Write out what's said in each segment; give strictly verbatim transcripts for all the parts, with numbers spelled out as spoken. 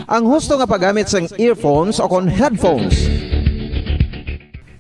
Ang husto nga paggamit sang earphones o kon headphones.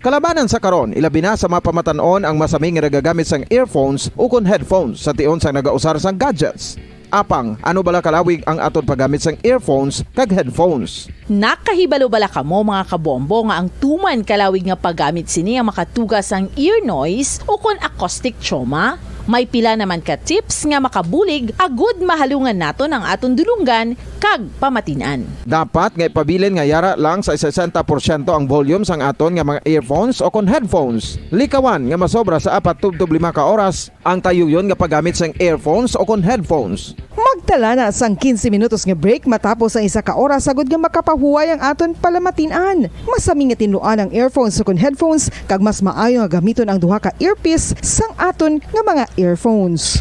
Kalabanan sa karon, ilabi na sa mga pamatan-on ang masami nga nagagamit sang earphones o kon headphones sa tion sang nagausar sang gadgets. Apang, ano bala kalawig ang aton paggamit sang earphones kag headphones? Nakahibalo bala kamo, mga kabombo, nga ang tuman kalawig nga paggamit sini ang makatuga sang ear noise o kon acoustic trauma? May pila naman ka tips nga makabulig agud mahalungan naton ang aton dulonggan kag pamatin-an. Dapat nga ipabilin nga yara lang sa sesenta porsyento ang volume sang aton nga mga earphones o kon headphones. Likawan nga masobra sa apat tubtob lima ka oras ang tayuyon nga paggamit sang earphones o kon headphones. Magtala na sang quince minutos nga break matapos ang isa ka oras agud nga makapahuway ang aton palamatin-an. Masami nga tinluan ang earphones o kon headphones, kag mas maayo nga gamiton ang duha ka earpiece sang aton nga mga earphones.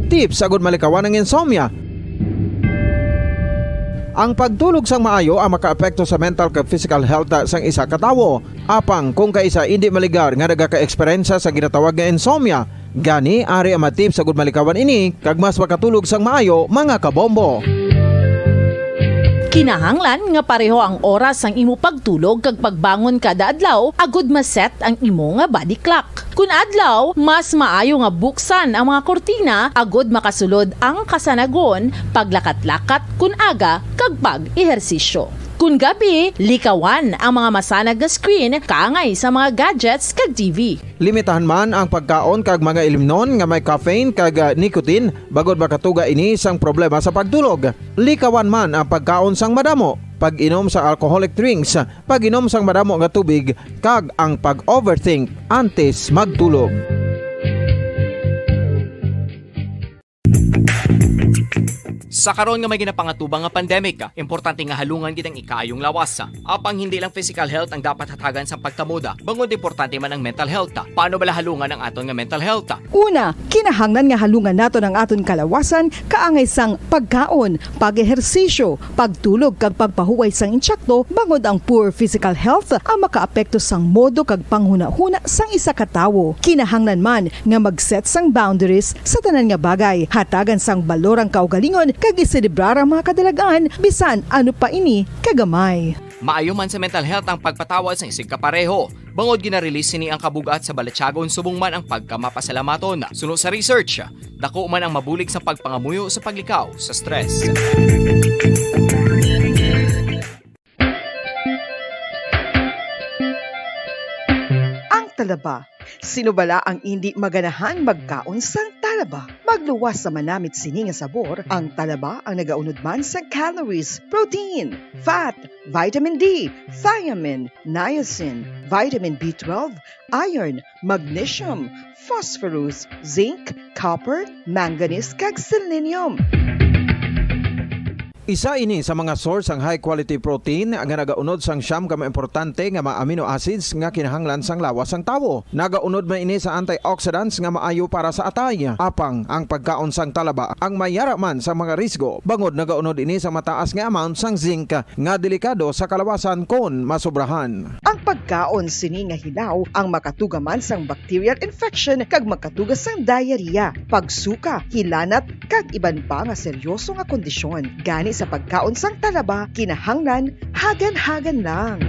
Tips agud malikawan ang insomnia. Ang pagtulog sang maayo ang makaapekto sa mental kag physical health sang isa ka tawo. Apang kung kaisa indi maligar nga nagaka-eksperyensya sa ginatawag nga insomnia, gani ari ang mga tips agud malikawan ini kag mas makatulog sang maayo, mga kabombo. Kinahanglan nga pareho ang oras sang imo pagtulog kag pagbangon kada adlaw agud ma-set ang imo nga body clock. Kun adlaw, mas maayo nga buksan ang mga kurtina agud makasulod ang kasanagon, paglakat-lakat kun aga, kag pag-ehersisyo. Kun gabi, likawan ang mga masanag nga screen kaangay sa mga gadgets kag T V. Limitahan man ang pagkaon kag mga ilimnon nga may caffeine kag, ah, nicotine, bangod makatuga ini sang problema sa pagtulog. Likawan man ang pagkaon sang madamo, pag-inom sa alcoholic drinks, pag-inom sang madamo nga tubig, kag ang pag-overthink antes magtulog. Sa karon nga may ginapangatubang nga pandemic, importante nga halungan gid ang ikaayong lawas. Apang hindi lang physical health ang dapat hatagan sang pagtamod, bangod importante man ang mental health. Paano bala halungan ang aton nga mental health? Una, kinahanglan nga halungan naton ang aton kalawasan kaangay sang pagkaon, pag-ehersisyo, pagtulog kag pagpahuway sang insakto, bangod ang poor physical health ang makaapekto sang modo kag panghunahuna sang isa ka tawo. Kinahanglan man nga mag-set sang boundaries sa tanan nga bagay, hatagan sang balor ang kaugalingon kag iselebrar ang mga kadalag-an, bisan ano pa ini kagamay. Maayo man sa mental health ang pagpatawad sa isig kapareho. Bangod gina-release sini ang kabug-at sa balatyagon subong man ang pagkamapasalamaton. Suno sa research, dako man ang mabulig sa pagpangamuyo sa paglikaw sa stress. Ang talaba. Sino bala ang indi maganahang magkaon sang talaba? Magluwas sa manamit sini nga sabor, ang talaba ang nagaunod man sang calories, protein, fat, vitamin D, thiamine, niacin, vitamin B twelve, iron, magnesium, phosphorus, zinc, copper, manganese, kag selenium. Isa ini sa mga source sang high quality protein nga nagaunod sang siyam ka mga importante nga mga amino acids nga kinahanglan sang lawas sang tawo. Nagaunod man ini sa antioxidants nga maayo para sa atay. Apang ang pagkaon sang talaba ang may yara man sa mga risgo, bangod nagaunod ini sa mataas nga amount sang zinc nga delikado sa kalawasan kon masobrahan. Ang pagkaon sini nga hilaw ang makatuga man sang bacterial infection kag makatuga sang diarrhea, pagsuka, hilanat, kag iban pa nga seryoso nga kondisyon. Gani sa pagkaon sang talaba, kinahanglan hagan-hagan lang.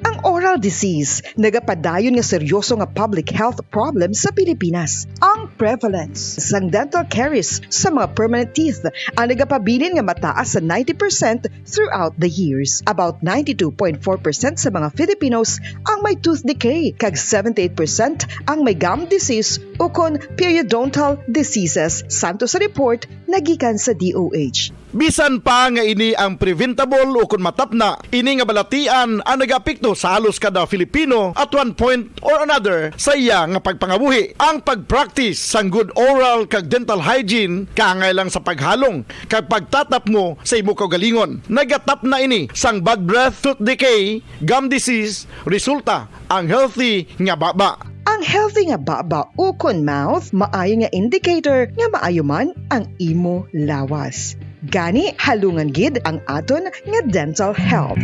Ang oral disease nagapadayon nga seryoso nga public health problem sa Pilipinas. Ang prevalence sang dental caries sa mga permanent teeth ang nagapabilin nga mataas sa ninety percent throughout the years. About ninety-two point four percent sa mga Filipinos ang may tooth decay, kag seventy-eight percent ang may gum disease ukon periodontal diseases, santo sa report nga gikan sa D O H. Bisan pa nga ini ang preventable ukon matapna, ini nga balatian ang nagaapekto sa halos kada Filipino at one point or another sa iya nga pagpangabuhi. Ang pag-practice sang good oral kag dental hygiene kaangay lang sa paghalong kag pagtatapmo sa imo kaugalingon. Nagatapna ini sang bad breath, tooth decay, gum disease, resulta ang healthy nga baba. Ang healthy nga baba ukon mouth maayo nga indicator nga maayo man ang imo lawas. Gani, halungan gid ang aton nga dental health.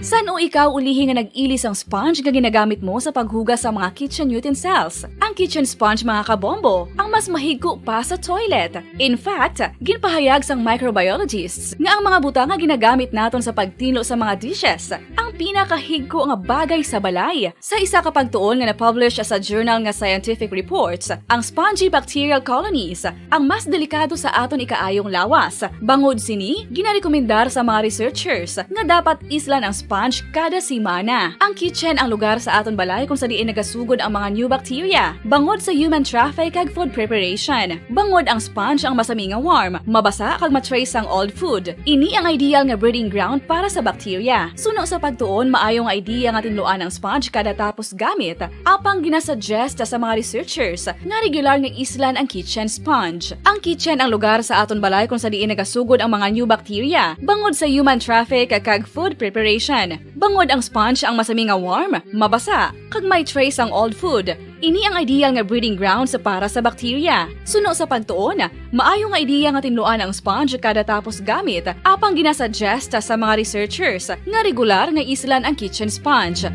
San-o Ikaw ulihi nga nag-ili sang sponge nga ginagamit mo sa paghugas sa mga kitchen utensils. Ang kitchen sponge, mga kabombo, ang mas mahigko pa sa toilet. In fact, ginpahayag sang microbiologists nga ang mga butang nga ginagamit naton sa pagtinlo sa mga dishes ang pinakahigko nga bagay sa balay. Sa isa ka pagtuon nga na-publish sa journal nga Scientific Reports, ang spongy bacterial colonies ang mas delikado sa aton ikaayong lawas. Bangod sini, ginarekomendar sa mga researchers nga dapat islan ang sponge kada semana. Ang kitchen ang lugar sa aton balay kung sa diin nagasugod ang mga new bacteria, bangod sa human traffic kag food preparation. Bangod ang sponge ang masami nga warm, mabasa kag ma-trace ang old food. Ini ang ideal nga breeding ground para sa bacteria. Suno sa pagtuon, maayo nga idea nga tinluan ang sponge kada tapos gamit, apang ginasuggest sa mga researchers nga regular nga islan ang kitchen sponge. Ang kitchen ang lugar sa aton balay kung sa diin nagasugod ang mga new bacteria, bangod sa human traffic kag food preparation. Bangod ang sponge ang masami nga warm, mabasa, kag may trace ang old food. Ini ang ideal nga breeding grounds para sa bacteria. Suno sa pagtuon, maayo nga idea nga tinluan ang sponge kada tapos gamit, apang ginasuggest sa mga researchers nga regular nga islan ang kitchen sponge.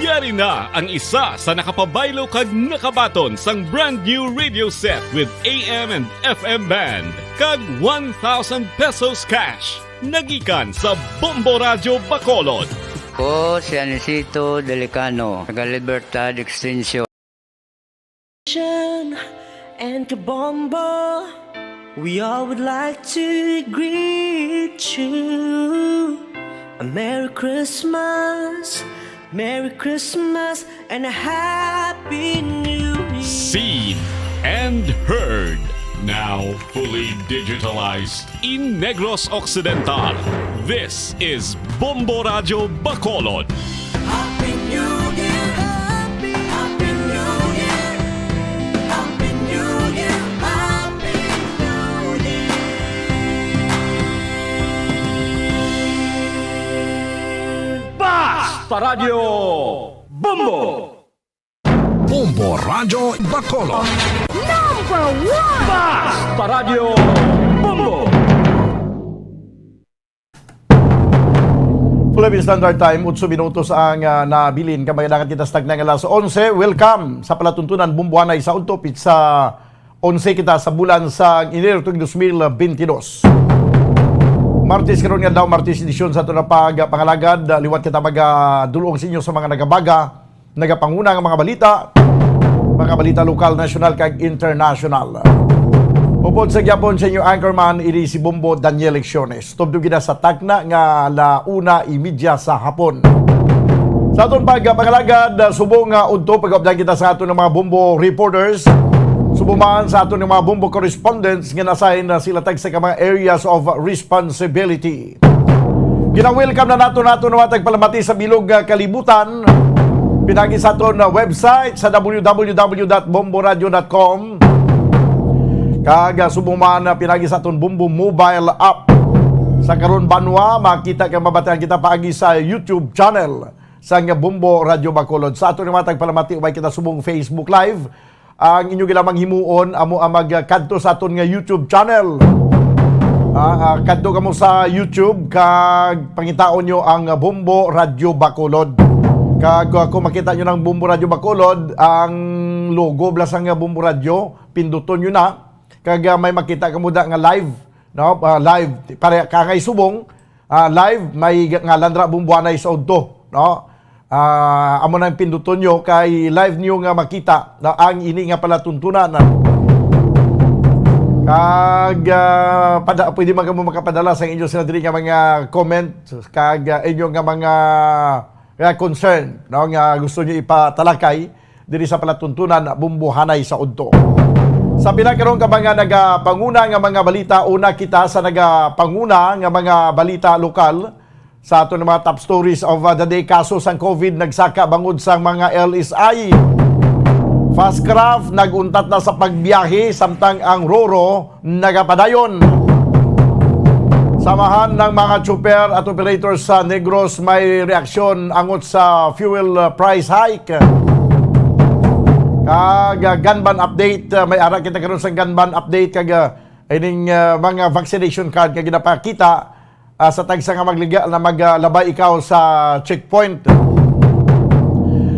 Yari na ang isa sa nakapabaylo kag nakabaton sang brand new radio set with A M and F M band kag one thousand pesos cash. Nagikan sa Bombo Radyo Bacolod. Ko si Anisito Delicano, taga Libertad Extension. And Kabombo, we all would like to greet you a Merry Christmas, Merry Christmas, and a Happy New Year. Seen and heard. Now fully digitalized in Negros Occidental. This is Bombo Radyo Bacolod. Happy New Year! Happy, Happy New Year! Happy New Year! Happy New Year! Basta Radyo Bombo! Bombo Radyo Bacolod. Number one! Basta Radyo Bombo! Philippine Standard Time, otso minutos ang ah, nabilin. Kamay dagat kita sa tagna nga alas onse. Welcome sa palatuntunan Bumbuanay sa Untop. It's sa onse kita sa bulan sa Enero tuig dos mil bentidós. Martes karon nga daw, Martes edisyon sa aton nga pagpangalagad. Ah, liwat kita magadulong sa inyo sa mga nagabaga, nagapanguna nga mga balita, mga balita lokal, nasyonal, kag internasyonal. Upod sa gyapon sa inyo anchorman, ini si Bombo Daniel Lecciones. Tubtob gid na sa takna nga ala una imedya sa hapon. Sa aton pagpangalagad, subong nga udto, pag-update kita sa aton nga mga Bombo reporters. Subong man sa aton nga mga Bombo correspondents nga na-assign na sila tagsa ka mga areas of responsibility. Gina-welcome na nato nato nga mga tagpalamati sa bilog nga kalibutan. Pinagi sa aton nga website sa W W W dot bomboradio dot com. Kag ah, subong man ah, pinagi sa aton Bombo mobile app. Sa karon banwa, makita kag mabatian kita paagi sa YouTube channel sang Bombo Radyo Bacolod. Sa aton nga mga tagpalamati, way kita subong Facebook Live. Ang inyo gid lamang himuon amo ang magkadto sa aton nga YouTube channel. Ah, ah, kadto kamo sa YouTube kag pangitaon nyo ang Bombo Radyo Bacolod. Kag ah, kung makita nyo ng Bombo Radyo Bacolod, ang logo bala sang Bombo Radyo, pinduton nyo na. Kag ah, may makita kamo da nga live, no? Ah, live, para kangay subong, ah, live, may ngalan ra Bumbuanay sa udto, no? Ah, amo nang pinduton nyo kay live nyo nga makita na ang ini nga palatuntunan. Kag ah, pada, pwede man kamo makapadala sa inyo sila diri nga mga comment kag ah, inyo nga mga ah, concern, no, nga gusto nyo ipatalakay diri sa palatuntunan Bumbuhanay sa udto. Sa pinakaron ka mga nagapanguna nga mga balita, una kita sa nagapanguna nga mga balita lokal sa aton mga top stories of uh, the day. Kaso sang COVID nagsaka bangod sang mga L S I. Fastcraft nag-untat na sa pagbiyahe samtang ang Roro nagapadayon. Samahan ng mga tsuper at operators sa Negros may reaksyon angot sa fuel uh, price hike. Kag uh, gunban update, uh, may ara kita karon sa gunban update kag uh, ining, ah, mga vaccination card nga ginapakita, ah, sa tagsa nga magliga na maglabay ikaw sa checkpoint.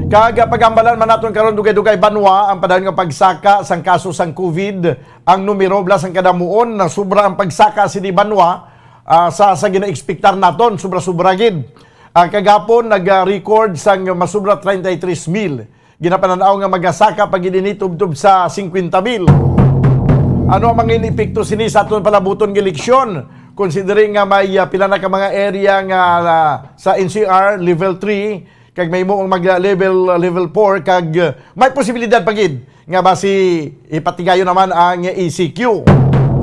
Kag, ah, pagambalan man naton karon, dugay-dugay banwa ang padayon nga pagsaka sang kaso sang COVID. Ang numero bala sang kadamuon na sobra ang pagsaka sini banwa, ah, sa, sa ginaekspektar naton, sobra-sobra gid. Ah, kagapon nag-record sang mas sobra treinta y tres mil. Ginapanan-aw nga magasaka pa gid ini tubtob sa cincuenta mil. Ano ang mga epekto sini sa aton palabuton nga eleksyon? Considering nga may, ah, pila na ka mga area nga, ah, sa N C R level three, kag may mo mag level, level four, kag, ah, may posibilidad pa gid nga basi ipatigayon naman ang E C Q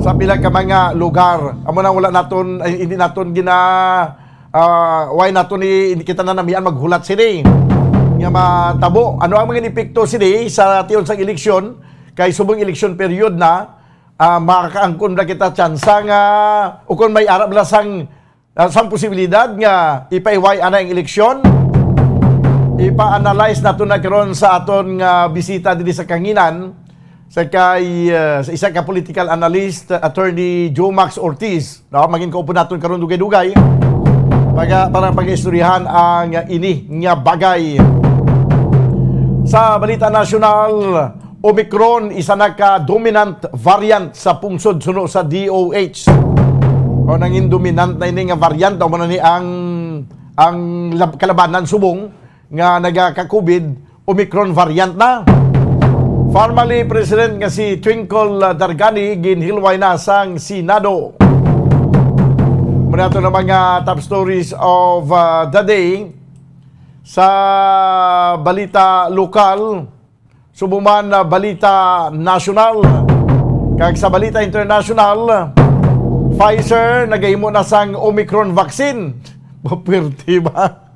sa pila ka mga lugar. Amo nang wala naton, ay, hindi naton gina, ah, why naton ni, hindi kita na namian maghulat sini nga matabo. Ano ang mga epekto sini sa tion sang eleksyon? Kay subong election period na, ah, makakaangkon na kita tsansa nga, o kung may arap na sang, ah, sang posibilidad nga ipaiway ana ang eleksyon, ipa-analyze nato na karon sa aton nga bisita diri sa kanginan, sa kay, ah, sa isa ka political analyst, Attorney Joe Max Ortiz. No, mangin kaupo naton karon dugay-dugay para, para pag-istoryahan ang ini nga bagay. Sa balita nasyonal, Omicron, isa na ka dominant variant sa pungsod suno sa D O H. O nangin dominant na ini nga variant, amo na ni ang, ang lab-, kalabanan subong nga nagaka-COVID, Omicron variant na. Formerly President nga si Twinkle, ah, Dargani ginhilway na sang Senado. Muna ito na mga top stories of, ah, the day sa balita lokal, subuman na balita nasyonal. Kag sa balita internasyonal, Pfizer nagahimo na sang Omicron vaccine. Mapwerte ba?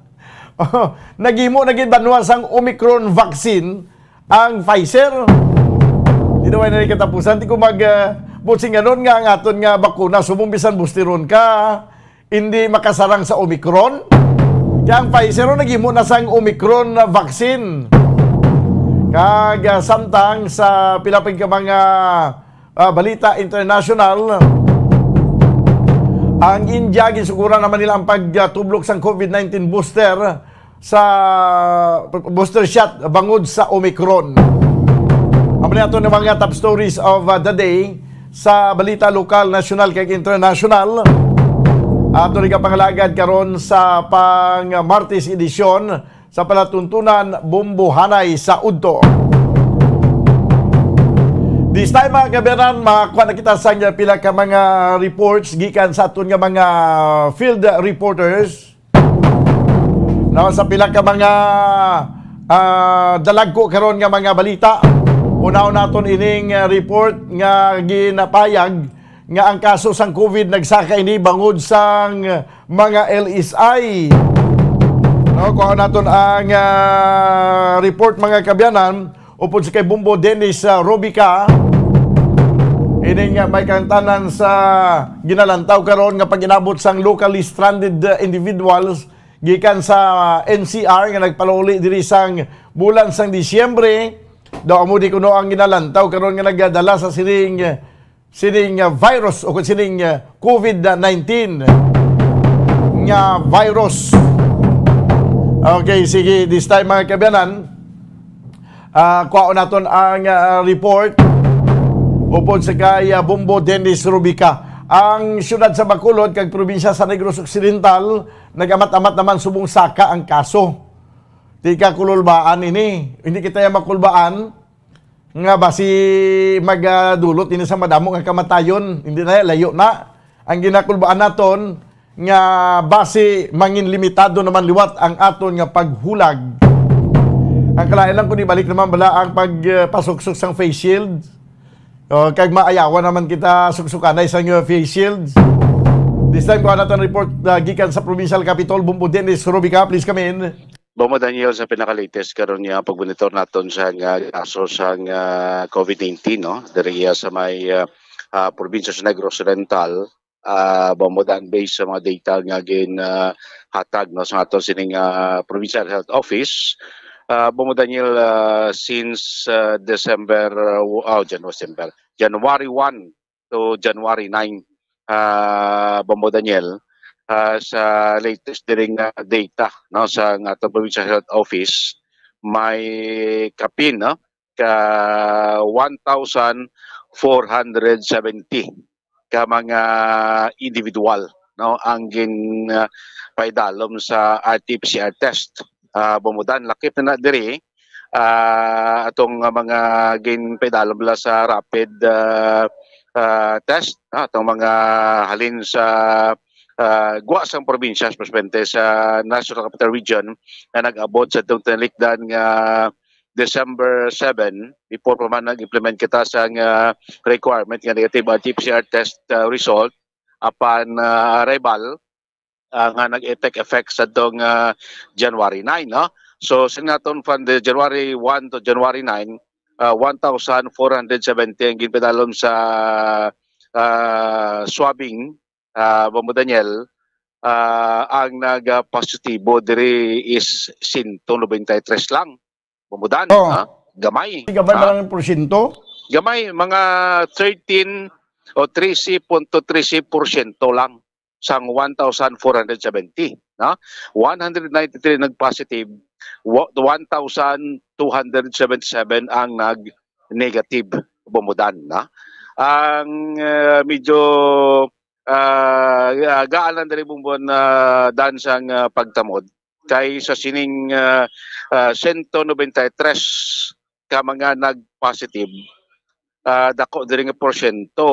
Oh, naghimo na gid banwa sang Omicron vaccine ang Pfizer. Di na may na katapusan. Di ko mag, ah, buot silingon nga ang aton nga bakuna, subong bisan boosteron ka, hindi makasarang sa Omicron. Kaya ang Pfizer, oh, naghimo na sang Omicron na vaccine. Kag, ah, samtang sa pila pa ka mga, ah, balita international, ang India, ginsuguran naman nila ang pagtublok sang COVID nineteen booster sa booster shot bangod sa Omicron. Amo ni ato ng mga top stories of, uh, the day sa balita lokal, nasyonal, kag internasyonal. Ato ni kapangalagad karon sa pang Martes edisyon sa palatuntunan Bombohanay sa Udto. This time, mga kabayan, makakuha na kita sa pila ka mga reports gikan sa aton nga mga field reporters. No, sa pila ka mga, ah, dalagko karon nga mga balita. Unaw naton ining, ah, report nga ginapayag nga ang kaso sang COVID nagsaka ini bangod sang mga L S I. No, kuha naton ang, ah, report, mga kaabyanan. Upod sa kay Bombo Dennis, ah, Robica, ining, ah, may kahangtanan sa ginalantaw karon nga pag-inabot sang locally stranded, ah, individuals gikan sa, ah, N C R nga nagpalauli diri sang bulan sang Disyembre. Daw amo di kuno ang ginalantaw karon nga nagdala sa sining, sining, ah, virus o kung sining, ah, COVID nineteen nga virus. Okay, sige, this time, mga kaabyanan, ah, kuhaon naton ang, ah, report upod sa kay, ah, Bombo Dennis Rubica. Ang siyudad sa Bacolod kag probinsya sa Negros Occidental, nag-amat-amat naman subong saka ang kaso. Di ka kululbaan ini. Hindi kita ya makulbaan nga basi magadulot ini sa madamo nga kamatayon. Hindi na, layo na. Ang ginakulbaan naton nga basi mangin limitado naman liwat ang aton nga paghulag. Ang kalain lang kung ibalik naman bala ang pagpasuksok sang face shield. O, kag maayawan naman kita suksukanay sa inyo face shield. This time, kuha natin report, uh, gikan sa provincial capitol, Bombo Dennis Rubica, please come in. Bombo Daniel, sa pinaka-latest karon nga pagmonitor naton sa nga kaso sa nga COVID nineteen, no? Diri iya sa may, ah, ah, probinsya sa Negros Oriental, ah, Bombo Dan, based sa mga data nga gin, ah, hatag, no, sa aton sining, ah, Provincial Health Office. Ah, Bombo Daniel, ah, since, ah, December, ah, w-, oh, Jan-, December, January one, to January nine, ah, Bombo Daniel, ah, sa latest diri nga data, no, sa nga ato Provincial Health Office, may kapin, no, ka one thousand four hundred seventy ka mga individual, no, ang gin, ah, paidalom sa R T P C R test. Ah, Bombo Dan, lakip na na diri, ah, atong mga ginpaidalom la sa rapid, ah, ah, test, no, atong mga halin sa, ah, gwa sang probinsya, espesipalmente sa National Capital Region, nga nag-abot sa atong tinalikdan nga December seven, before pa man nag-implement kita sa nga requirement nga negative R T P C R test, ah, result upon, ah, arrival, ah, nga nag-take effect sa tong, ah, January nine, no? So, sa naton from the January one to January nine, ah, one thousand four hundred seventy ang ginpadalom sa, ah, swabbing, ah, Bombo Daniel, ah, ang nag-positibo diri is sento nobenta y tres lang. Bombo Dan, Oh. ha? Gamay. Gamay Ha? lang ang porsyento? Gamay, mga thirteen o trese punto trese porsyento lang sang one thousand four hundred seventy, no? One hundred ninety-three nag-positive, wa-, one thousand two hundred seventy-seven ang nag-negative, Bombo Dan, no? Ang, ah, medyo, ah, ah, gaan lang diri, Bombo, ah, Dan, sang, ah, pagtamod kay sa sining, ah, ah, sento nobenta y tres ka mga nag-positive, ah, dako diri nga porsyento,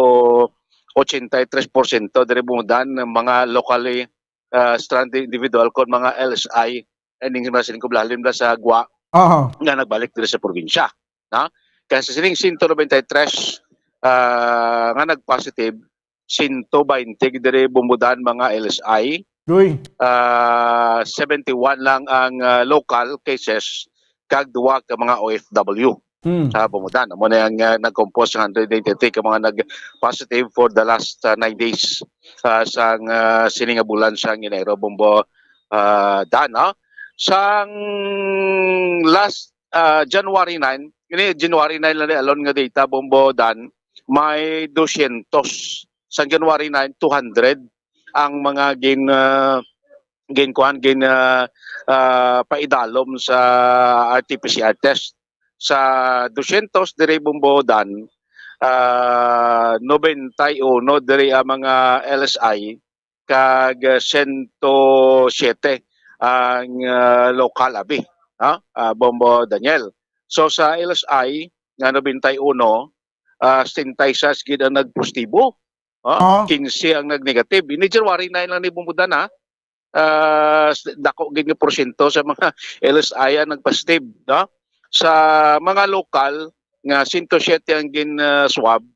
ochenta y tres porsyento diri, Bombo Dan, ang mga locally, ah, stranded individual kon mga L S I, ining mga sining kublalim na sa gwa Aha. nga nagbalik diri sa probinsya, no? Kay sa sining sento nobenta y tres, ah, nga nag-positive, sento baynte diri, Bombo Dan, mga L S I. Uy. Ah, seventy-one lang ang, ah, local cases, kag duwa ka mga O F W. Hmm. Sa Bombo Dan, amo na ang, ah, nag-compose ng hundred ninety-three ka mga nag-positive for the last, ah, nine days, ah, sang, ah, sini nga bulan sang Enero, Bombo, ah, Dan, no? Sang last, ah, January nine, ini January nine lang ni alone nga data, Bombo Dan, may dosyentos. Sang January nine, two hundred ang mga gin, ah, ginkuan, gin, ah, ah, paidalom sa R T P C R test. Sa dosyentos diri, Bombo Dan, ah, nobenta y uno diri ang mga L S I, kag, ah, sento siyete ang, ah, lokal abi, ha? Ah, Bombo Daniel. So, sa L S I nga nobenta y uno, ah, setenta y seis gid ang nagpositibo, ha? Ah. Quince ang nagnegative. Ini January nine lang ni, Bombo Dan, ha? Ah, s-, dako gid nga porsyento sa mga L S I ang nagpositive, no? Sa mga lokal nga sento siyete ang gin, ah, swab,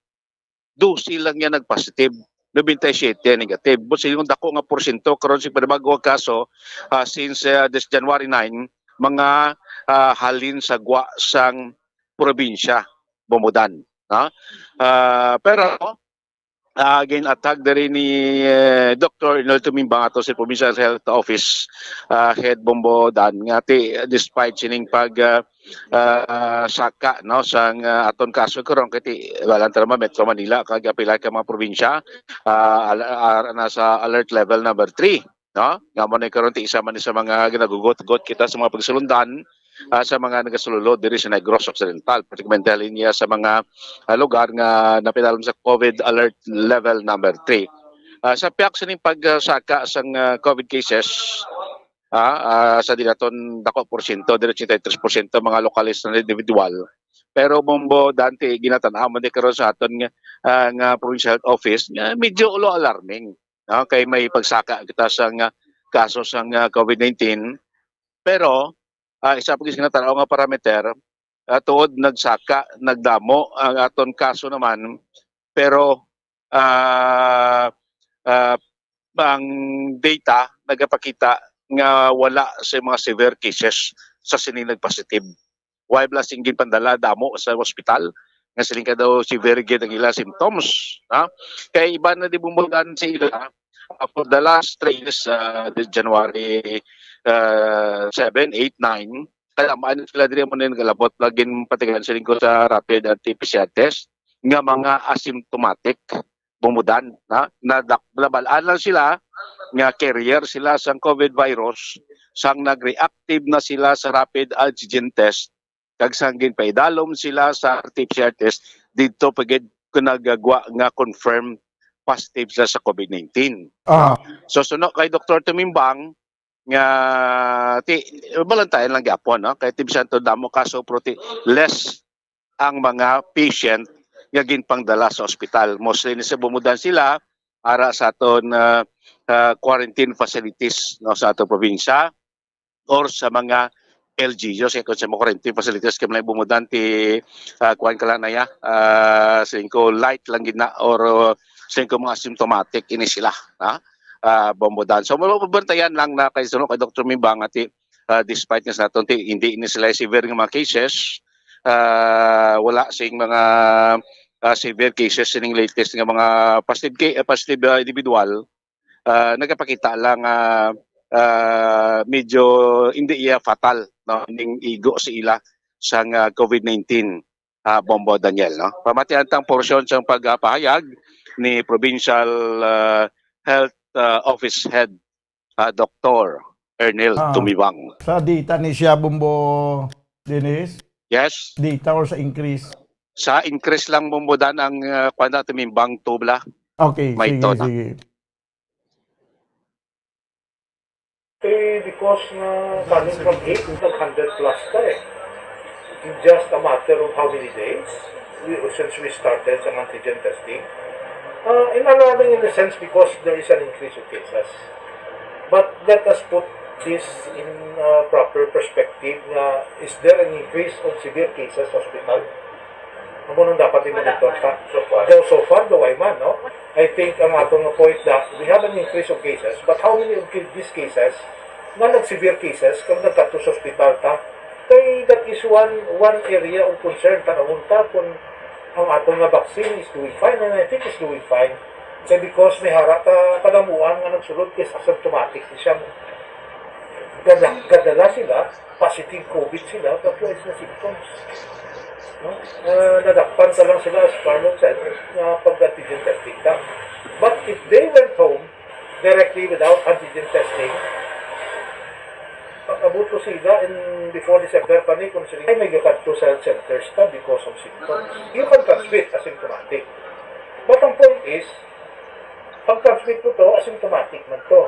dose lang yan nagpositive, nobenta y siyete negative. But sa ilang dako nga porsyento karon sa panibago nga kaso, ah, since, ah, this January nine, mga, ah, halin sa gwa sang probinsya, Bombo Dan, ha? Ah, pero, ah, gin-atag diri ni, eh, Doktor Inoy Tumimbang ato sa Provincial Health Office, ah, Head Bombo Dan, nga ti, despite sining pag, ah, ah, saka, no, sang, ah, aton kaso karon kay ti, wala, tama, Metro Manila kag apila ka mga probinsya, ah, al-, ah, nasa alert level number three, no? Nga mo na karon ti isa man sa mga ginagugot-got kita sa mga pagsulundan, ah, sa mga nagasulod diri sa Negros Occidental, particularmente halin niya sa mga, ah, lugar nga napidalom sa COVID alert level number three. Ah, sa pihak sining pagsaka sang, ah, COVID cases, ah, ah, sa dinaton dako porsyento, diri ochenta y tres porsyento mga localized na individual. Pero Bombo Dan, ti ginatan-aw man di karon sa aton nga, ah, nga provincial health office nga medyo ulo alarming, no? Kay may pagsaka kita sa nga kaso sa nga COVID nineteen. Pero, ah, isa pa gid sa ginatan-aw nga parameter, ah, tuod nagsaka, nagdamo ang aton kaso naman, pero, ah, ah, ang data nagapakita nga wala sa mga severe cases sa sini nagpositive. Wala sing ginpandala damo sa ospital nga siling ka daw severe gid ang ila symptoms, ha? Kay iban na di bumbugan sa ila, ah, for the last three years, ah, the January, ah, seven, eight, nine, kalamaan sila diri mo na yung galabot lagi patigan sa lingkod sa rapid R T P C R test nga mga asymptomatic. Bumudan, na, na, nabal-an lang sila nga carrier sila sang COVID virus, sang nag-reactive na sila sa rapid antigen test, kag sang ginpaidalom sila sa R T P C R test, didto pa gid ko nagagwa nga confirm positive sila sa COVID nineteen. Ah. So, suno kay Doktor Tumimbang, nga ti, balantayan lang gyapon, no? Kay ti bisan to damo kaso, pero ti less ang mga patient nga ginpangdala sa ospital. Mostly ni sa bumudan sila ara sa aton, ah, ah, quarantine facilities, no, sa aton probinsya or sa mga L G Us. Kay kung sa mga quarantine facilities, kay may bumudan ti, ah, kuwan ka lang na ya, ah, singko light lang gid na or, uh, singko mga asymptomatic ini sila, ha? Ah, bumudan. So, mabantayan lang na kay suno kay Doktor Mimbang ati, ah, despite nga sa naton ti, hindi ini sila severe nga mga cases, ah, wala sing mga, ah, severe cases sining latest nga mga positive ca-, ah, positive, ah, individual, ah, nagapakita lang, ah, ah, medyo hindi iya fatal, no, ning igo sa ila sang, ah, COVID nineteen, ah, Bombo Daniel, no? Pamatian tang porsyon sang pagpahayag ni Provincial, ah, Health, ah, Office Head, ah, Doktor Ernil Ah, Tumibang. Sa data ni siya, Bombo Dennis? Yes. Data or sa increase? Sa increase lang, Bombo Dan, ang, ah, kwan na, Tumimbang two bala. Okay, may sige, to na. Sige. Eh, because nga coming from eight, nag hundred plus ka eh. In just a matter of how many days, we, since we started sa antigen testing, uh, in a loving in a sense because there is an increase of cases. But let us put this in a proper perspective nga is there an increase of severe cases sa hospital? Amo nang dapat i-monitor sa. So far. Though so far, though I man, no? I think ang aton nga point na we have an increase of cases, but how many of these cases nga nag-severe cases kag nagkadto sa ospital ta? Kay that is one, one area of concern ta, naunta kung ang aton nga vaccine is doing fine, and I think it's doing fine. Kay because may hara ta kadamuan nga nagsulod kay asymptomatic siya. Gada-, gadala sila, positive COVID sila, but wala sila symptoms. No? Ah, nadakpan ka lang sila as far as sa, ah, pag-antigen testing ka. But if they went home directly without antigen testing, pag-abot ko sila in before December pa ni, kung sila ay may gakadto sa health centers ka because of symptoms. You can transmit asymptomatic. But ang point is, pag-transmit mo to, asymptomatic man to.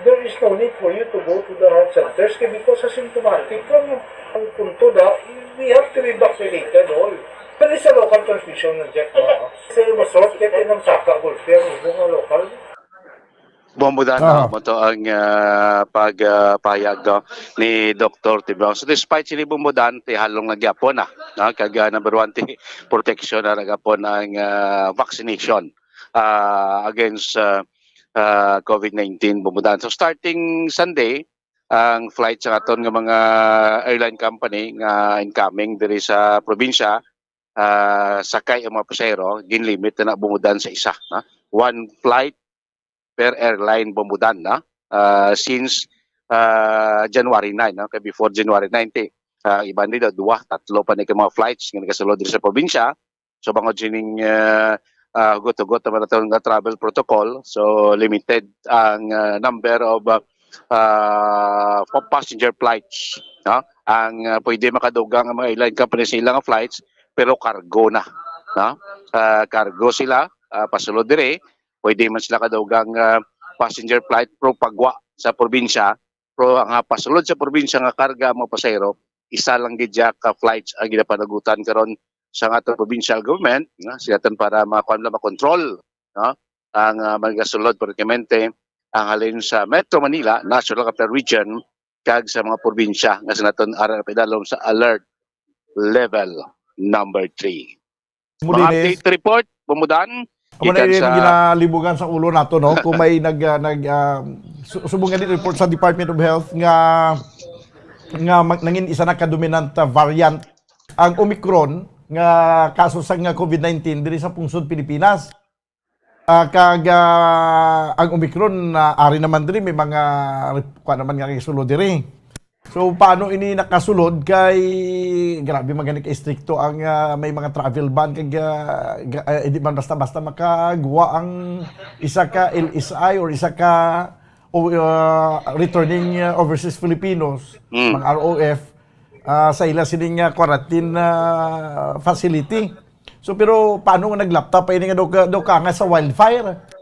There is no need for you to go to the health centers kay because asymptomatic lang ang punto na we have to be vaccinated all. Pero sa local transmission ng Jack, no? Kasi masort kaya ng saka gulpi ang imo nga local. Bumbudan, Ah. no? Mo to ang, ah, pag, ah, payag, no, ni Doktor Timbang. So, despite sini bumbudan, ti halong nagyapon na, no? Kag, ah, number one, ti protection na nagyapon ang, ah, vaccination, ah, against, ah, ah, COVID nineteen bumbudan. So, starting Sunday, ang flight sa aton nga mga airline company nga incoming diri sa probinsya, ah, sakay ang mga pasahero, ginlimit na bumudan sa isa, no? One flight per airline bumudan, no? Ah, since, ah, January nine, no? Kay before January nine, ti, ah, iban nila duwa, tatlo pa ni ka mga flights nga nagasulod diri sa probinsya. So, bangod sining, ah, ah, hugot-hugot naman naton nga travel protocol, so limited ang, ah, number of, ah, ah, pa-, passenger flights, no? Ang, ah, pwede makadugang ang mga airline company sa ilang flights, pero cargo na, no? Ah, cargo sila, ah, pasulod diri, pwede man sila kadugang, ah, passenger flight, pero pagwa sa probinsya, pero ang, ah, pasulod sa probinsya nga karga ang mga pasahero, isa lang gid siya ka flights ang ginapanagutan karon sa aton provincial government, no? Sa aton para makuan lang, makontrol, no? Ang, ah, magasulod, pertinente, ang halin sa Metro Manila, National Capital Region, kag sa mga probinsya nga sa naton ara na pidalom sa alert level number three. Mga Mudines. Update report, bumudan. Amo na Gikan yung sa ginalibugan sa ulo nato, no? Kung may nag, ah, nag, ah, su-, subong nga report sa Department of Health nga, nga mag-, nangin isa na ka dominant, ah, variant ang Omicron nga kaso sa nga COVID nineteen diri sa pungsod Pilipinas. Ah, kag, ah, ang Omicron, ah, ari naman diri may mga rep-, kuwan naman nga isulo diri. So, paano ini nakasulod kay grabe man gani ka-estrikto ang, ah, may mga travel ban kag, ah, ga-, ah, hindi man basta-basta makagwa ang isa ka L S I or isa ka o, ah, returning, ah, overseas Filipinos, Mm. mga R O F, ah, sa ila sining, ah, quarantine, ah, facility. So, pero paano nga naglapta pa ini nga daw ka, daw ka nga sa wildfire?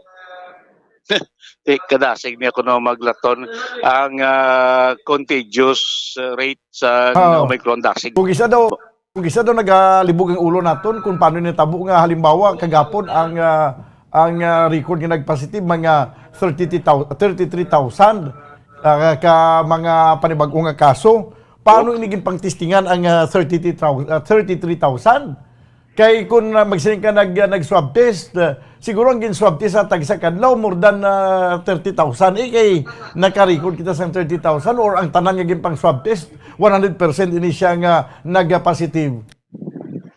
Ti-, kadasig niya kuno maglaton ang, ah, contagious, ah, rate sa Oo. Omicron. Dasig. Kung isa daw, kung isa daw nagalibog ang ulo naton kung paano nitabo nga halimbawa kagapon ang, ah, ang, ah, record nga nagpositive mga thirty-three thousand, thirty-three thousand, ah, ka mga panibag-o nga kaso. Paano Oh. ini ginpangtistingan ang, ah, thirty-three thousand, ah, thirty-three thousand? Kay kung, ah, magsiling ka nag-, ah, nag-swab test, ah, siguro ang gin-swab test sa tagsa kadlaw, more than, ah, thirty thousand. Eh, kay naka-record kita sang thirty thousand or ang tanan nga ginpang-swab test, one hundred percent ini siya nga nag-positive.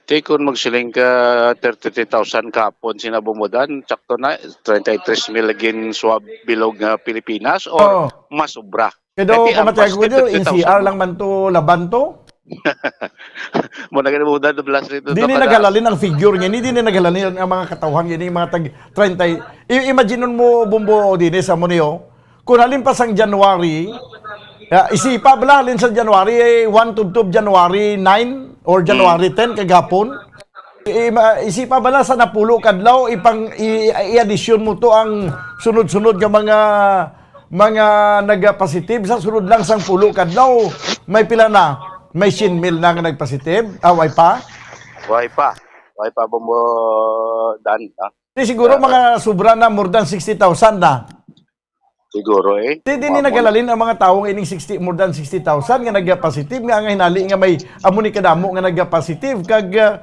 Ti, kung magsiling ka thirty-three thousand kapon sina Bumudan, sakto na, treinta y tres mil gin-swab bilog nga Pilipinas or Oo. mas sobra? Kaya daw, Iti ang pamatay ko positive, dito, N C R thirty thousand. Lang man to, laban to. Mo na gani mo na blast rito, Di ni Doc, naghalalin ang figure niya, di ni naghalalin ang mga katawhan niya, mga tag treinta. I-, imagine mo, Bumbo, din sa mo niyo. Kung halin pa sang January, ah, isipa bala halin sa January, eh, one to, to January nine or January Mm. ten kagapon. I-, ma-, isipa bala sa napulo kadlaw, ipang, i-, i-addition mo to ang sunod-sunod nga mga mga nagapasitive sa sulod lang sang pulo kadlaw. May pila na? May siyam mil na nga nagpasitive? Ah, way pa? Way pa. Way pa, Bombo Dan, ah. Di siguro Ah, mga sobra na, more than sixty thousand na. Siguro, eh. Di, di ni Wa mo na. Nagalalin ang mga tawo nga ining sixty, more than sixty thousand nga nagapasitive, nga ang hinali nga may amo ni kadamo nga nagapasitive. Kag, ah,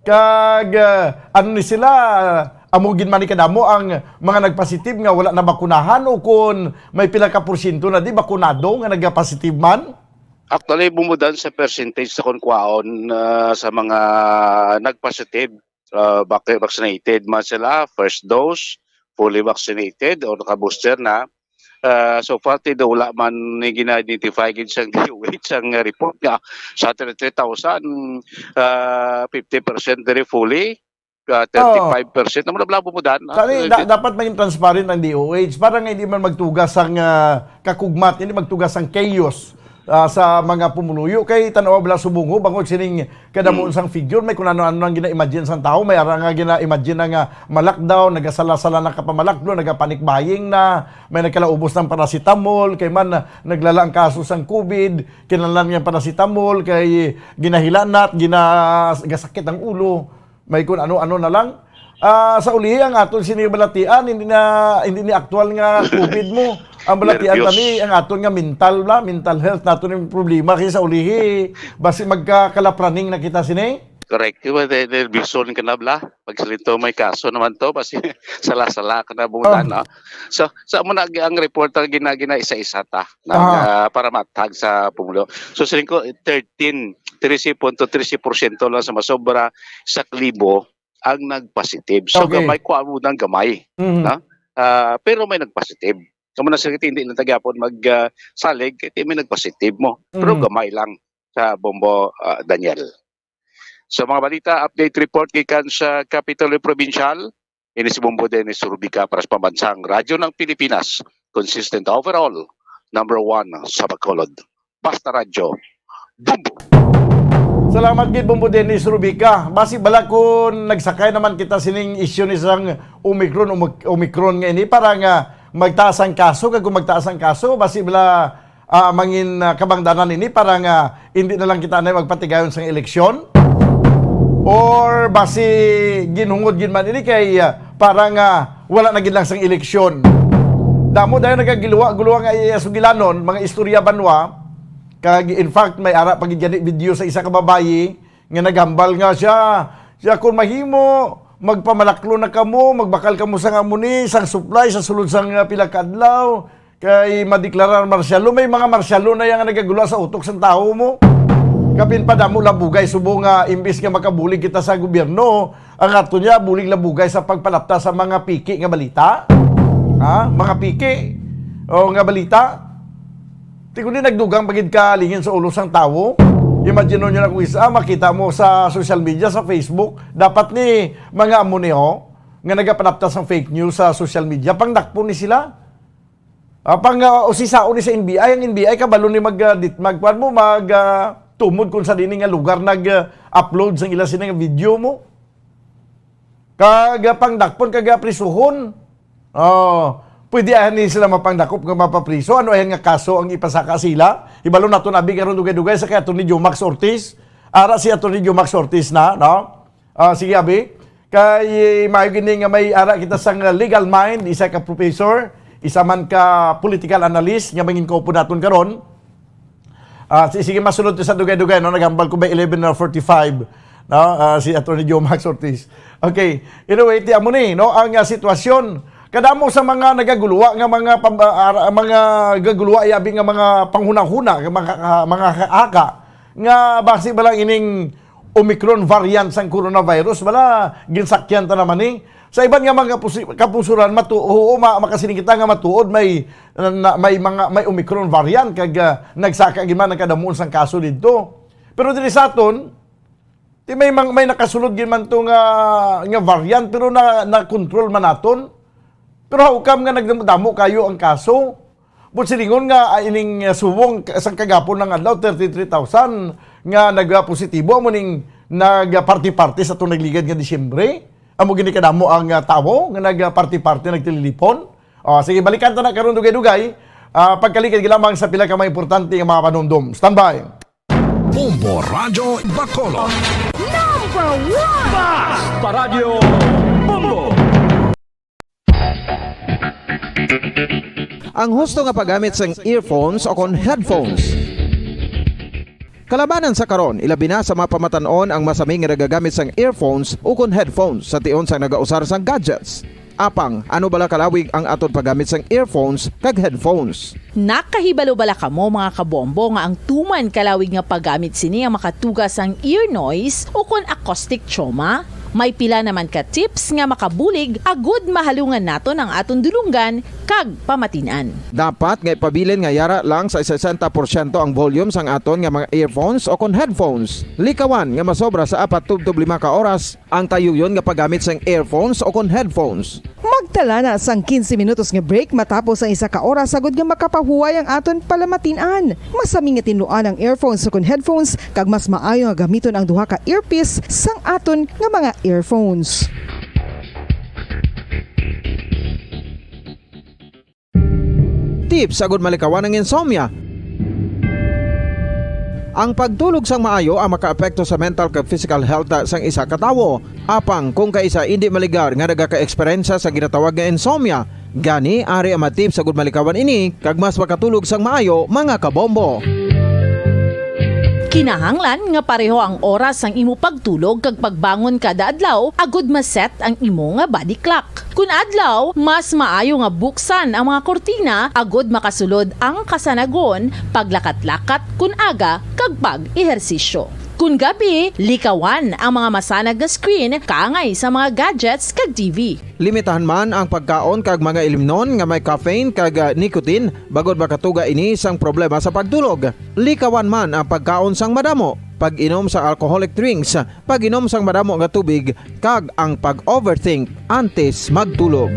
Kag, ah, ano ni sila, ah, amo gid man ni kadamo ang mga nagpositive nga wala nabakunahan, o kon may pila ka porsyento na di bakunado nga nagapositive man? Actually, bumudan sa percentage sa kon kwaon, ah, sa mga nagpositive, ah, vac-, vaccinated man sila, first dose, fully vaccinated, o naka-booster na, ah, so far, ti do wala man ni gina-identify gid sang D O H ang report nga sa thirty-three thousand, ah, fifty percent diri fully, ah, Oo. Thirty-five percent. Amo na bala bumudan, ah. Sa ni, da-, dapat maging transparent ang D O H para nga hindi man magtugas ang, ah, kakugmat, hindi magtugas ang chaos, ah, sa mga pumuluyo. Kay tan-awa bala subong ho, bangod sining kadamo Mm. sang figure, may kung ano-ano nang gina-imagine sang tao. May ara nga gina-imagine na nga ma-lockdown, nagasala-sala na ka pa ma-lockdown, nagapanic buying na, may nagkalaubos ng paracetamol, kay man, ah, naglala ang kaso sang covid, kinahanglan nga paracetamol, kay ginahilanat, gina-, gasakit ang ulo, may kung ano-ano na lang. Ah, sa ulihi, ang aton sini balatian, hindi na, hindi ni aktual nga covid mo. Ang balatian Nervyos. Tani, ang aton nga mental bala, mental health naton yung problema. Kay sa ulihi, basi magkakalapraning na kita sini. Correct. Di ba, de-, nervyoso ka na bala? Pag silito may kaso naman to, basi sala-sala ka na bumudan, Oh. no? So, sa amo na ang report ang gina-, gina-isa-isa ta, na, Aha. ah, para matag sa pumulo. So, siling ko, thirteen, trese punto trese porsyento lang sa masobra sa klibo ang nagpositive. So, Okay. gamay ko, amo nang gamay, Mhm. no? Ah, pero may nagpositive. Kamo na, sige, hindi lang ta gyapon mag, ah, salig, kay may nagpositive mo. Pero Mhm. gamay lang sa Bombo, ah, Daniel. Sa mga balita, update report gikan sa Kapitolyo Provincial, ini si Bombo Dennis Rubica para sa Pambansang Radyo ng Pilipinas, consistent overall, number one sa Bacolod. Basta Radyo, Bombo! Salamat gid, Bombo Dennis Rubica. Basi bala kung nagsakay naman kita sining isyu ni sang Omicron, Omic-, Omicron nga ini, para nga magtaas ang kaso, kag kung magtaas ang kaso, basi bala ah, mangin, ah, kabangdanan ini para nga hindi na lang kita na magpatigayon sang eleksyon? Or basi ginhungod gid man ini kay, ah, para nga wala na gid lang sang eleksyon? Damo dayon nagaguluwa-guluwa nga iya sugilanon, mga istorya banwa. Kag in fact, may ara pa gid gani video sa isa ka babayi nga naghambal nga siya, siya, "Kung mahimo, magpamalaklo na kamo, magbakal kamo sang amo ni, sang supply sa sulod sang, ah, pila ka adlaw." Kay madeklarar marsyalo, may mga marsyalo na yang nagagula sa utok sang tawo mo. Kapin pa damo labugay subong nga imbis nga makabulig kita sa gobyerno, ang ato niya bulig labugay sa pagpalapta sa mga piki nga balita. Ha? Mga piki o nga balita. Ti kundi nagdugang pa gid ka lingin sa ulo sang tawo. Imagine niyo na kung isa, makita mo sa social media, sa Facebook, dapat ni mga amo ni, oh, nga nagapanaptas sang fake news sa social media, pangdakpon ni sila. Ah, pang, ah, usisaon ni sa N B I, ang N B I kabalo ni mag, ah, dit-, mag, kuwan mo, mag, ah, tumod kung sa dini nga lugar nag-upload sang ila sini nga video mo. Kag, ah, pangdakpon kag, ah, prisuhon. Oh, pwede ahan ni sila mapangdakop nga mapapriso. Ano ayan nga kaso ang ipasaka sila? Hibalo naton abi karon dugay-dugay sa kay Attorney Jomax Ortiz. Ara si Attorney Jomax Ortiz na, no? Ah, sige, abi. Kay, eh, maayo gini nga may ara kita sang legal mind, isa ka professor, isa man ka political analyst nga mangin-, kaupo naton karon. Ah, si-, sige, masunod to sa dugay-dugay, no? Naghambal ko by eleven forty-five, no? Ah, si Attorney Joe Max Ortiz. Okay. Anyway, ti amo ni, no? Ang, ah, sitwasyon. Kadamo sa mga nagaguluwa nga mga pam-, ah, ara-, mga gaguluwa, yabi nga mga panghunahuna, nga mga, ah, mga kaaka, nga basi ba lang ining Omicron variant sang coronavirus, wala, ginsakyan ta naman ni. Sa iban nga mga pusi-, kapusuran, matu-, oo, ma-, makasiling kita nga matuod may, na, may mga, may Omicron variant, kag, ah, nagsaka gid man ang kadamuon sang kaso didto. Pero diri sa aton, ti may mang-, may nakasulod gid man to nga, nga variant, pero na, na-control man naton. Pero how come nga nagdamo kayo ang kaso? But silingon nga, ah, ining, ah, subong ka-, sang kagapon nga adlaw, thirty-three thousand nga nagpositibo amo ning nagparti-parti sa atong nagligad nga Disyembre. Amo gini kadamo ang, ah, tawo nga nagparti-parti, nagtililipon. Ah, sige, balikan ta na karon dugay-dugay. Ah, pagkaligad lamang sa pila ka mga importante nga mga panumdom. Standby. Bombo Radyo Bacolod. Number one! Basta Radyo Bombo! Ang husto nga paggamit sang earphones o kon headphones. Kalabanan sa karon, ilabi na sa mga pamatan-on ang masami nga nagagamit sang earphones o kon headphones sa tion sang nagausar sang gadgets. Apang, ano bala kalawig ang aton paggamit sang earphones kag headphones? Nakahibalo bala kamo, mga kabombo, nga ang tuman kalawig nga paggamit sini ang makatuga sang ear noise o kon acoustic trauma? May pila naman ka tips nga makabulig agud mahalungan naton ang aton dulonggan kag pamatin-an. Dapat nga ipabilin nga yara lang sa sesenta porsyento ang volume sang aton nga mga earphones o kon headphones. Likawan nga masobra sa apat tubtob lima ka oras ang tayuyon nga paggamit sang earphones o kon headphones. Magtala na sang quince minutos nga break matapos ang isa ka oras, agud nga makapahuway ang aton palamatin-an. Masami nga tinluan ang earphones o kon headphones, kag mas maayo nga gamiton ang duha ka earpiece sang aton nga mga earphones. Tips agud malikawan ang insomnia. Ang pagtulog sang maayo ang makaapekto sa mental kag physical health sang isa ka tawo. Apang kung kaisa indi maligar nga nagaka-eksperyensya sa ginatawag nga insomnia, gani ari ang mga tips agud malikawan ini kag mas makatulog sang maayo, mga kabombo. Kinahanglan nga pareho ang oras sang imo pagtulog kag pagbangon kada adlaw agud ma-set ang imo nga body clock. Kun adlaw, mas maayo nga buksan ang mga kurtina agud makasulod ang kasanagon, paglakat-lakat kun aga, kag pag-ehersisyo. Kun gabi, likawan ang mga masanag nga screen kaangay sa mga gadgets kag T V. Limitahan man ang pagkaon kag mga ilimnon nga may caffeine kag, ah, nicotine, bangod makatuga ini sang problema sa pagtulog. Likawan man ang pagkaon sang madamo, pag-inom sa alcoholic drinks, pag-inom sang madamo nga tubig, kag ang pag-overthink antes magtulog.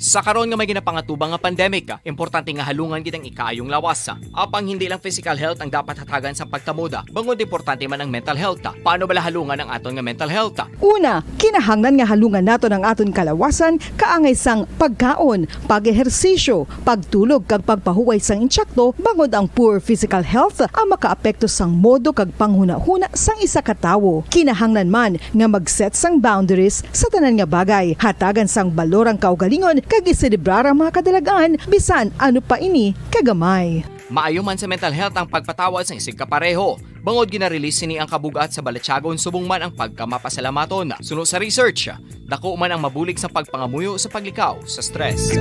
Sa karon nga may ginapangatubang nga pandemic, importante nga halungan gid ang ikaayong lawas. Apang hindi lang physical health ang dapat hatagan sa pagtamod, bangod importante man ang mental health. Paano bala halungan ang aton nga mental health? Una, kinahanglan nga halungan naton ang aton kalawasan kaangay sang pagkaon, pag-ehersisyo, pagtulog kag pagpahuway sang insakto, bangod ang poor physical health ang makaapekto sang modo kag panghunahuna sang isa ka tawo. Kinahanglan man nga mag-set sang boundaries sa tanan nga bagay, hatagan sang balor ang kaugalingon kag iselebrar ang mga kadalag-an, bisan ano pa ini kagamay. Maayo man sa mental health ang pagpatawad sang isigkapareho, bangod gina-release sini ang kabug-at sa balatyagon subong man ang pagkamapasalamaton. Suno sa research, dako man ang mabulig sa pagpangamuyo sa paglikaw sa stress.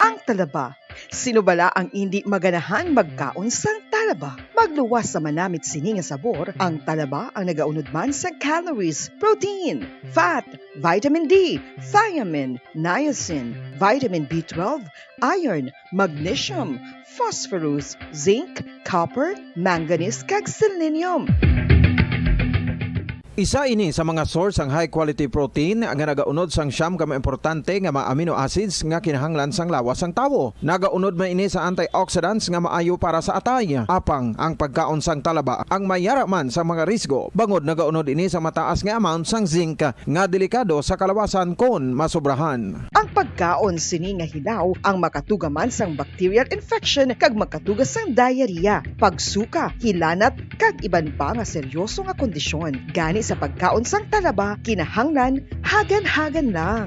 Ang talaba. Sino bala ang indi maganahan magkaon sang Talaba. Magluwas sa manamit sini nga sabor, ang talaba ang nagaunod man sa calories, protein, fat, vitamin D, thiamine, niacin, vitamin B twelve, iron, magnesium, phosphorus, zinc, copper, manganese, kag selenium. Isa ini sa mga source sang high quality protein nga nagaunod sang siyam ka mga importante nga mga amino acids nga kinahanglan sang lawas sang tawo. Nagaunod man ini sa antioxidants nga maayo para sa atay. Apang ang pagkaon sang talaba ang mayara man sa mga risgo, bangod nagaunod ini sa mataas nga amount sang zinc nga delikado sa kalawasan kon masobrahan. Ang pagkaon sini nga hilaw ang makatuga man sang bacterial infection kag makatuga sang diarrhea, pagsuka, hilanat, kag iban pa nga seryoso nga kondisyon. Gani sa pagkaon sang talaba, kinahanglan hagan-hagan lang.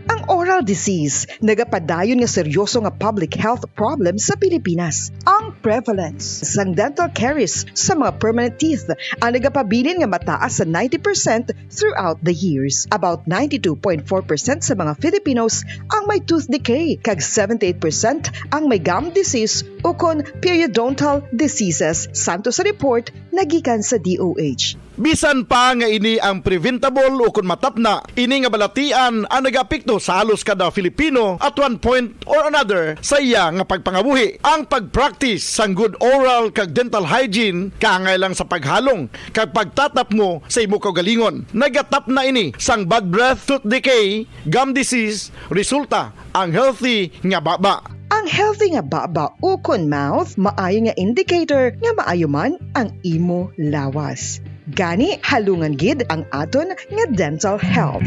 Ang oral disease nagapadayon nga seryoso nga public health problem sa Pilipinas. Ang prevalence sang dental caries sa mga permanent teeth ang nagapabilin nga mataas sa ninety percent throughout the years. About ninety-two point four percent sa mga Filipinos ang may tooth decay, kag seventy-eight percent ang may gum disease ukon periodontal diseases, santo sa report nagikan sa D O H. Bisan pa nga ini ang preventable ukon matapna, ini nga balatian ang nagaapekto sa halos kada Filipino at one point or another sa iya nga pagpangabuhi. Ang pag-practice sang good oral kag dental hygiene kaangay lang sa paghalong kag pagtatapngo sa imo kaugalingon. Nagatapna ini sang bad breath, tooth decay, gum disease, resulta ang healthy nga baba. Ang healthy nga baba ukon mouth maayo nga indicator nga maayo man ang imo lawas. Gani, halungan gid ang aton nga dental health.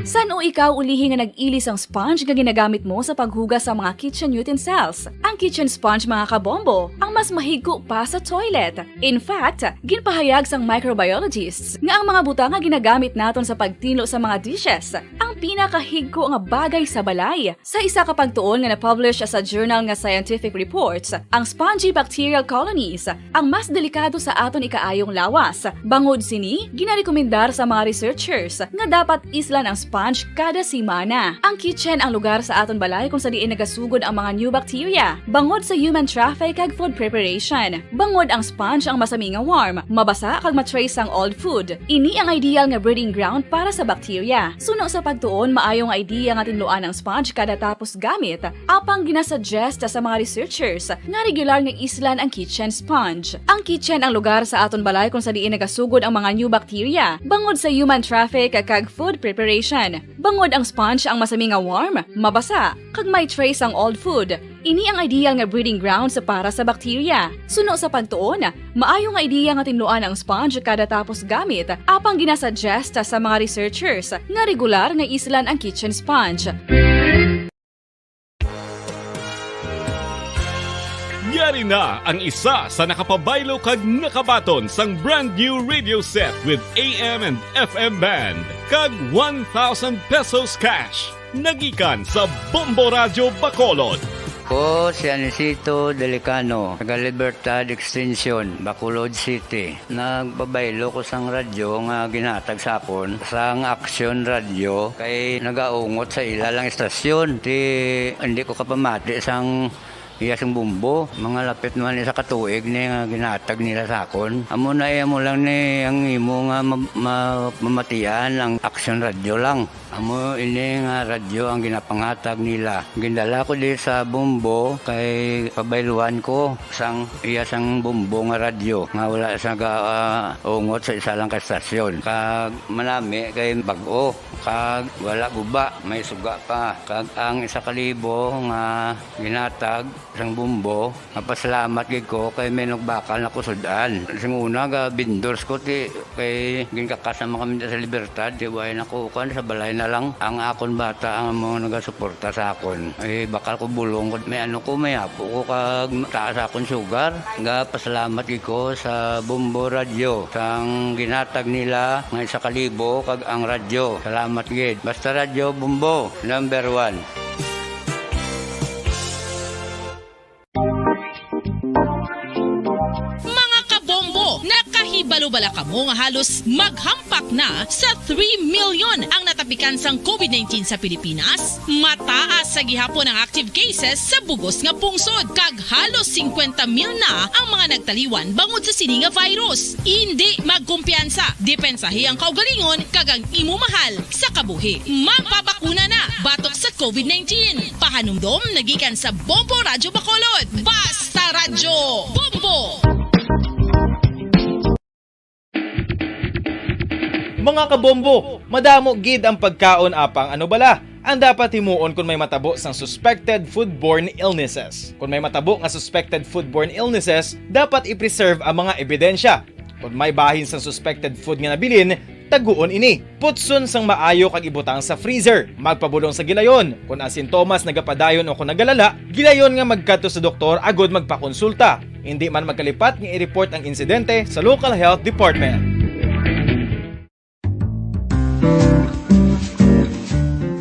San-o ikaw ulihi nga nag-ili sang sponge nga ginagamit mo sa paghugas sa mga kitchen utensils? Ang kitchen sponge, mga kabombo, ang mas mahigko pa sa toilet. In fact, ginpahayag sang microbiologists nga ang mga butang nga ginagamit naton sa pagtinlo sa mga dishes ang pinakahigko nga bagay sa balay. Sa isa ka pagtuon nga na-publish sa journal nga Scientific Reports, ang spongy bacterial colonies ang mas delikado sa aton ikaayong lawas. Bangod sini, ginarekomendar sa mga researchers nga dapat islan ang sponge kada semana. Ang kitchen ang lugar sa aton balay kung sa diin nagasugod ang mga new bacteria, bangod sa human traffic kag food preparation. Bangod ang sponge ang masami nga warm, mabasa kag ma-trace sang old food. Ini ang ideal nga breeding ground para sa bacteria. Suno sa pagtuon, maayo nga idea nga tinluan ang sponge kada tapos gamit, apang ginasuggest sa mga researchers nga regular nga islan ang kitchen sponge. Ang kitchen ang lugar sa aton balay kung sa diin nagasugod ang mga new bacteria, bangod sa human traffic kag food preparation. Bangod ang sponge ang masami nga warm, mabasa, kag may trace ang old food, ini ang ideal nga breeding grounds para sa bacteria. Suno sa pagtuon, maayo nga idea nga tinluan ang sponge kada tapos gamit, apang ginasuggest sa mga researchers nga regular nga islan ang kitchen sponge. Yari na ang isa sa nakapabaylo kag nakabaton sang brand new radio set with A M and F M band kag one thousand pesos cash. Nagikan sa Bombo Radyo Bacolod. Ko si Anisito Delicano, taga Libertad Extension, Bacolod City. Nagpabaylo ko sang radyo nga ginhatag sa akon sang Action Radio kay nagaungot sa ila lang istasyon. Ti, hindi ko kapamati sang iya sang Bombo. Mga lapit naman isa ka tuig ni nga ginhatag nila sa akon. Amo na, eh, amo lang ni ang imo nga ma-, ma-, mamatian ang Action Radio lang. Amo ini nga radyo ang ginapanghatag nila. Gindala ko di sa Bombo kay pabayluan ko sang iya sang Bombo nga radyo nga wala sa ga-, ah, ungot sa isa lang ka estasyon. Kag manami kay bag-o, kag wala guba, may suga pa. Kag ang isa ka libo nga ginhatag sang Bombo, mapasalamat gid ko kay may nagbakal na ko sud-an. Sing una, ga vendors ko, ti, kay ginkakas naman kami sa Libertad, ti, way na ko, kuwan, sa balay na lang. Ang akon bata ang mga nagasuporta sa akon. Ay, bakal ko bulong ko. May ano ko, may apo ko, kag taas akon sugar. Ga pasalamat gid ko sa Bombo Radyo, sang ginhatag nila nga isa ka libo, kag ang radyo. Salamat gid. Basta Radyo Bombo, number one. nga halos maghampak na sa three million ang natapikan sang COVID nineteen sa Pilipinas, mataas sa gihapon ang active cases sa bugos nga pungsod, kag halos singkwenta mil na ang mga nagtaliwan bangod sa sini nga virus. Indi magkumpiyansa, depensahi ang kaugalingon kag ang imo mahal sa kabuhi. Magpabakuna na batok sa COVID nineteen. Pahanumdom nagikan sa Bombo Radyo Bacolod. Basta Radyo Bombo! Mga kabombo, madamo gid ang pagkaon apang ano bala ang dapat himuon kon may matabo sang suspected foodborne illnesses. Kon may matabo nga suspected foodborne illnesses, dapat i-preserve ang mga ebidensya. Kon may bahin sang suspected food nga nabilin, taguon ini. Putson sang maayo kag ibutang sa freezer. Magpabulong sa gilayon. Kon ang sintomas nagapadayon o kon nagalala, gilayon nga magkadto sa doktor agud magpakonsulta. Indi man magkalipat nga i-report ang insidente sa local health department.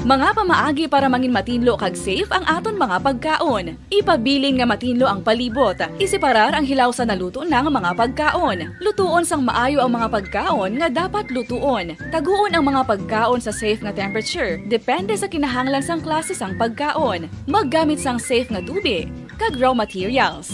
Mga pamaagi para mangin matinlo kag safe ang aton mga pagkaon. Ipabilin nga matinlo ang palibot. Iseparar ang hilaw sa naluto na nga mga pagkaon. Lutuon sang maayo ang mga pagkaon nga dapat lutuon. Taguon ang mga pagkaon sa safe nga temperature. Depende sa kinahanglan sang klase sang pagkaon. Maggamit sang safe nga tubig kag raw materials.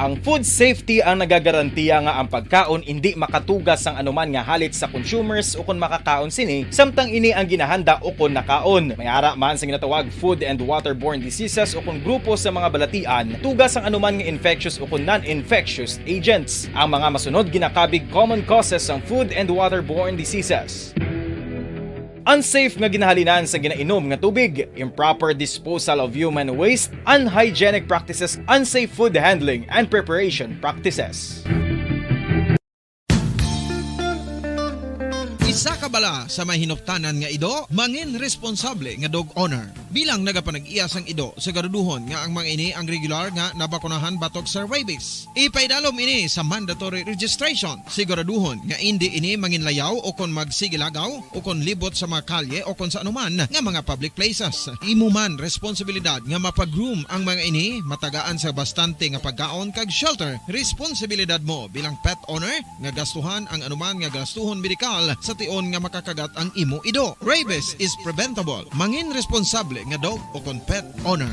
Ang food safety ang nagagarantiya nga ang pagkaon indi makatuga sang anuman nga halit sa consumers ukon makakaon sini, samtang ini ang ginahanda ukon nakaon. May ara man sa ginatawag food and waterborne diseases ukon grupo sa mga balatian, tuga sang anuman nga infectious ukon non-infectious agents. Ang mga masunod ginakabig common causes sang food and waterborne diseases. Unsafe nga ginahalinan sa ginainom nga tubig, improper disposal of human waste, unhygienic practices, unsafe food handling and preparation practices. Isa ka bala sa may hinuptanan nga ido, mangin responsable nga dog owner. Bilang nagapanag-iya sang ido, siguraduhon nga ang mga ini ang regular nga nabakunahan batok sa rabies. Ipaidalom ini sa mandatory registration. Siguraduhon nga indi ini manginlayaw o kon magsigilagaw o kon libot sa mga kalye o kon sa anuman nga mga public places. Imo man responsibilidad nga mapa-groom ang mga ini, matagaan sa bastante nga pagkaon kag shelter. Responsibilidad mo bilang pet owner nga gastuhan ang anuman nga gastuhon medikal sa tion nga makakagat ang imo ido. Rabies is preventable. Mangin responsable nga dog o kon pet owner.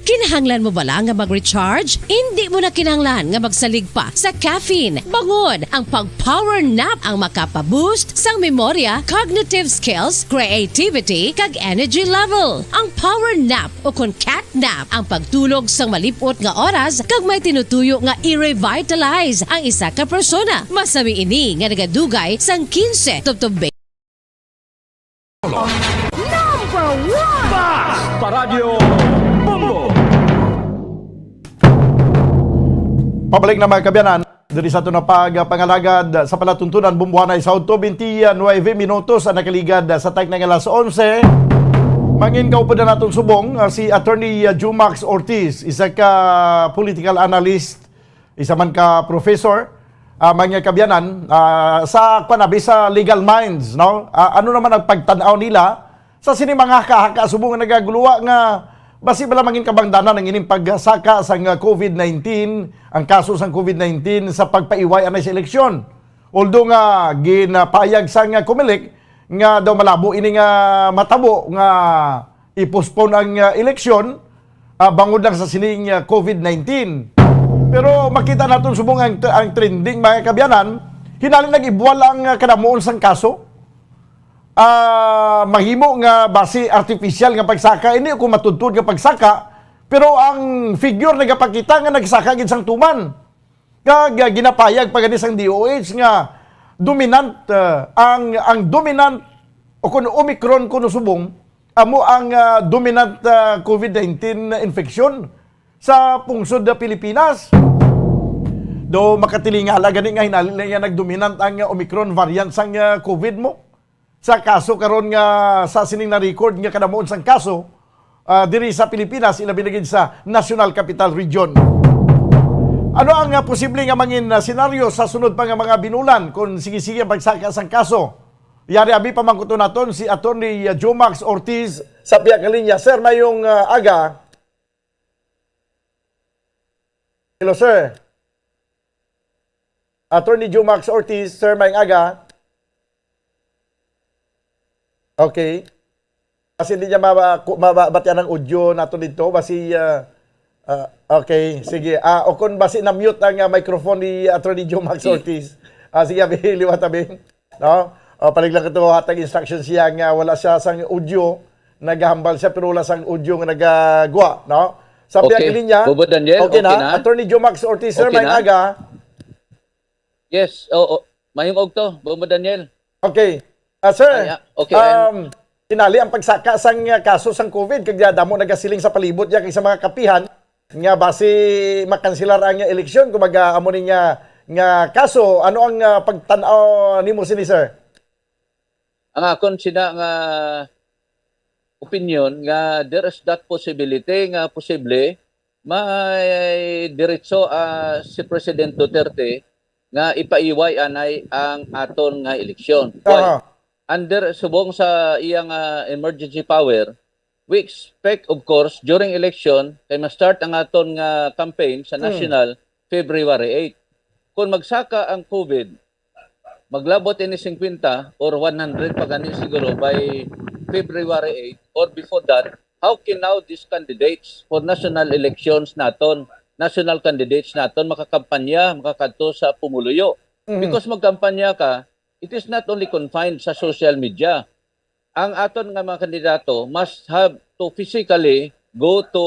Kinahanglan mo bala nga mag-recharge? Indi mo na kinahanglan nga magsalig pa sa caffeine. Bangon, ang pag-power nap ang makapa-boost sang memorya, cognitive skills, creativity, kag energy level. Ang power nap o kon cat nap ang pagtulog sang malip-ot nga oras kag may tinutuyo nga i-revitalize ang isa ka persona. Masami ini nga nagadugay sang kinse tubtob Number one! Basta Radyo Bombo! Pabalik na, mga kaabyanan, diri sa aton nga pagpangalagad sa palatuntunan, Bombohanay sa udto twenty-nine minutos ang nakaligad sa takna nga alas onse. Mangin kaupod na naton subong, ah, si Attorney, ah, Jumax Ortiz, isa ka political analyst, isa man ka professor, ah, mga kaabyanan, ah, sa, kuwan, abi, sa Legal Minds, no? Ah, ano naman ang pagtan-aw nila sa sini mga haka-haka subong nga nagaguluwa nga basi bala mangin kabangdanan ang ining pagsaka sang, ah, COVID nineteen, ang kaso sang COVID nineteen sa pagpaiway anay sa eleksyon? Although nga ginapahayag sang, ah, Comelec nga daw malabo ini nga matabo nga i-postpone ang, ah, eleksyon, ah, bangod lang sa sining, ah, COVID nineteen. Pero makita naton subong ang, ang trending, mga kaabyanan, hinali nag-ibwal ang, ah, kadamuon sang kaso. Ah, mahimo nga basi artificial nga pagsaka ini o kung matuod-tuod nga pagsaka, pero ang figure nagapakita nga nagsaka gid sang tuman. Kag, ah, ginapahayag pa gani sang D O H nga dominant, ah, ang, ang dominant o kun Omicron kuno subong amo ang, ah, dominant, ah, COVID nineteen infection sa pungsod sa Pilipinas. Do makatilingala gani nga hinali na iya nagdominant ang, ah, Omicron variant sang, ah, COVID mo. Sa kaso karon nga sa sining na-record nga kadamuon sang kaso, ah, diri sa Pilipinas, ilabi na gid sa National Capital Region. Ano ang, ah, posible nga mangin, ah, senaryo sa sunod pa nga mga binulan kon sige-sige ang pagsaka sang kaso? Yari abi pamangkuton naton si Attorney, uh, Jomax Ortiz sa pihak nga linya. Sir, mayong, uh, aga. Hello, sir. Attorney Jomax Ortiz, sir, mayong aga. Okay. Kasi hindi niya maba-, ku-, mabatian ang audio nato dito. Basi, ah, ah, okay, sige. Ah, o kung basi na-mute ang, ah, microphone ni Attorney Jomax Ortiz. Ah, sige, abi, liwat, abi. No? O, palig lang ito, hatag instruction siya nga wala siya sang audio, naghambal siya, pero wala sang audio nga nagagwa, no? Sa pihak linya, Bobo Daniel, okay na? Attorney Jomax Ortiz, sir, mayong aga. Yes, oo. Mayong ogto, Bobo Daniel. Okay. Ah, sir, Ay, ah, okay, um, tinali ang pagsaka sang, uh, kaso sang COVID, kag damo nagasiling sa palibot niya kag sa mga kapihan nga basi makanselar ang eleksyon, kumbaga, amo ni nga, nga kaso. Ano ang, uh, pagtan-aw nimo sini, sir? Ang akon sina nga opinyon nga there is that possibility nga posible may diretso, ah, si President Duterte nga ipaiway anay ang aton nga eleksyon. Why? Aha. Under, subong sa iyang, ah, emergency power, we expect, of course, during election, kay ma-start ang aton nga campaign sa national, February eight. Kung magsaka ang COVID, maglabot ini singkwenta or one hundred pa gani siguro by February eight or before that, how can now these candidates for national elections naton, national candidates naton makakampanya, makakadto sa pumuluyo? Mhm. Because magkampanya ka, it is not only confined sa social media. Ang aton nga mga kandidato must have to physically go to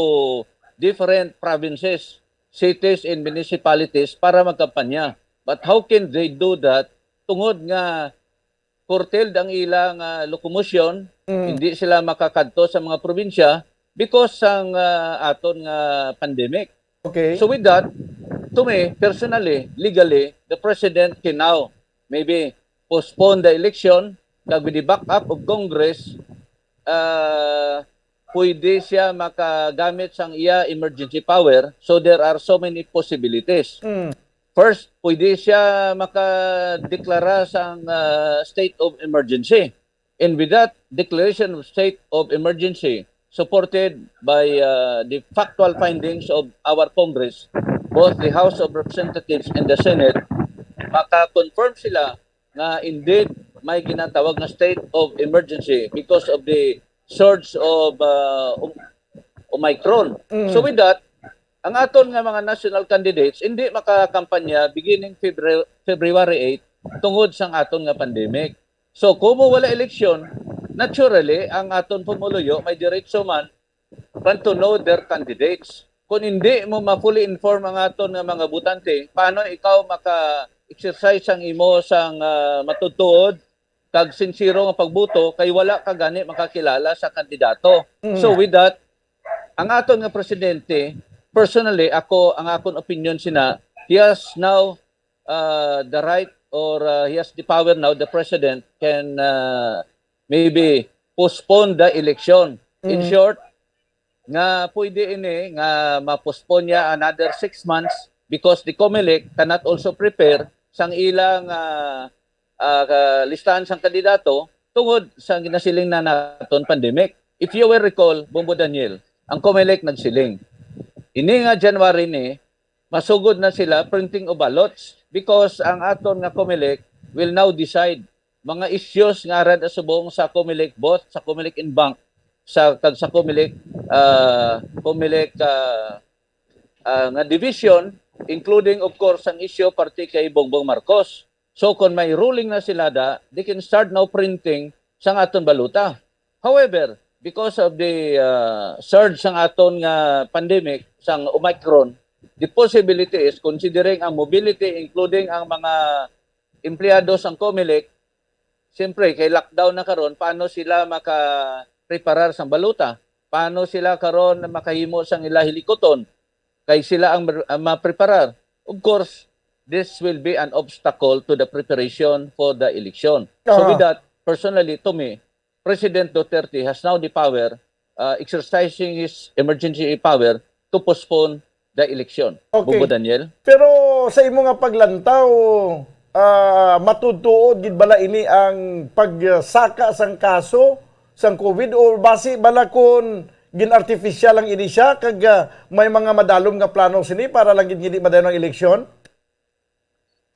different provinces, cities, and municipalities para magkampanya. But how can they do that tungod nga curtailed ang ilang, ah, locomotion, Mm. hindi sila makakadto sa mga probinsya because sang, ah, aton nga pandemic. Okay. So with that, to me, personally, legally, the president can now maybe postpone the election, kag with the backup of Congress, ah, pwede siya makagamit sang iya emergency power. So there are so many possibilities. Mm. First, pwede siya makadeklara sang, ah, state of emergency. And with that declaration of state of emergency, supported by, uh, the factual findings of our Congress, both the House of Representatives and the Senate, maka-confirm sila nga indeed may ginatawag nga state of emergency because of the surge of, uh, Om-, Omicron. Mm. So with that, ang aton nga mga national candidates hindi makakampanya beginning February, February eight tungod sang aton nga pandemic. So, kung mo wala eleksyon, naturally, ang aton pumuluyo may diretso man, man to know their candidates. Kung hindi mo ma-fully inform ang aton nga mga butante, paano ikaw maka-exercise sang imo sang, ah, matutuod kag sinsero nga pagboto kay wala ka gani makakilala sa kandidato? Mm. So, with that, ang aton nga presidente, personally, ako, ang akon opinion sina, he has now uh, the right or, uh, he has the power now, the president can, uh, maybe postpone the election. In Mm. short, nga pwede ini nga ma-postpone niya another six months because the COMELEC cannot also prepare sang ilang, uh, uh, ka-, listahan sang kandidato tungod sa ginasiling na naton pandemic. If you will recall, Bombo Daniel, ang COMELEC nagsiling, ini nga January ni, masugod na sila printing of ballots because ang aton nga COMELEC will now decide mga issues nga ara subong sa COMELEC, both sa COMELEC en banc, sa, kag sa COMELEC, ah, COMELEC, ah, ah, nga division, including, of course, ang issue parte kay Bongbong Marcos. So, kung may ruling na sila da, they can start now printing sang aton balota. However, because of the, uh, surge sang aton nga pandemic, sang Omicron, the possibility is, considering ang mobility, including ang mga empleyado sang COMELEC, siyempre, kay lockdown na karon, paano sila maka-preparar sang balota? Paano sila karon makahimo sang ila hilikuton? Kay sila ang mer-, ang mapreparar. Of course, this will be an obstacle to the preparation for the election. So Aha. with that, personally, to me, President Duterte has now the power, uh, exercising his emergency power to postpone the election. Okay. Bobo Daniel? Pero sa imo nga paglantaw, ah, matuod-tuod gid bala ini ang pagsaka sang kaso sang COVID, o basi bala kon gin-artificial lang ini siya kag, ah, may mga madalom nga plano sini para lang gid hindi madayon ang eleksyon?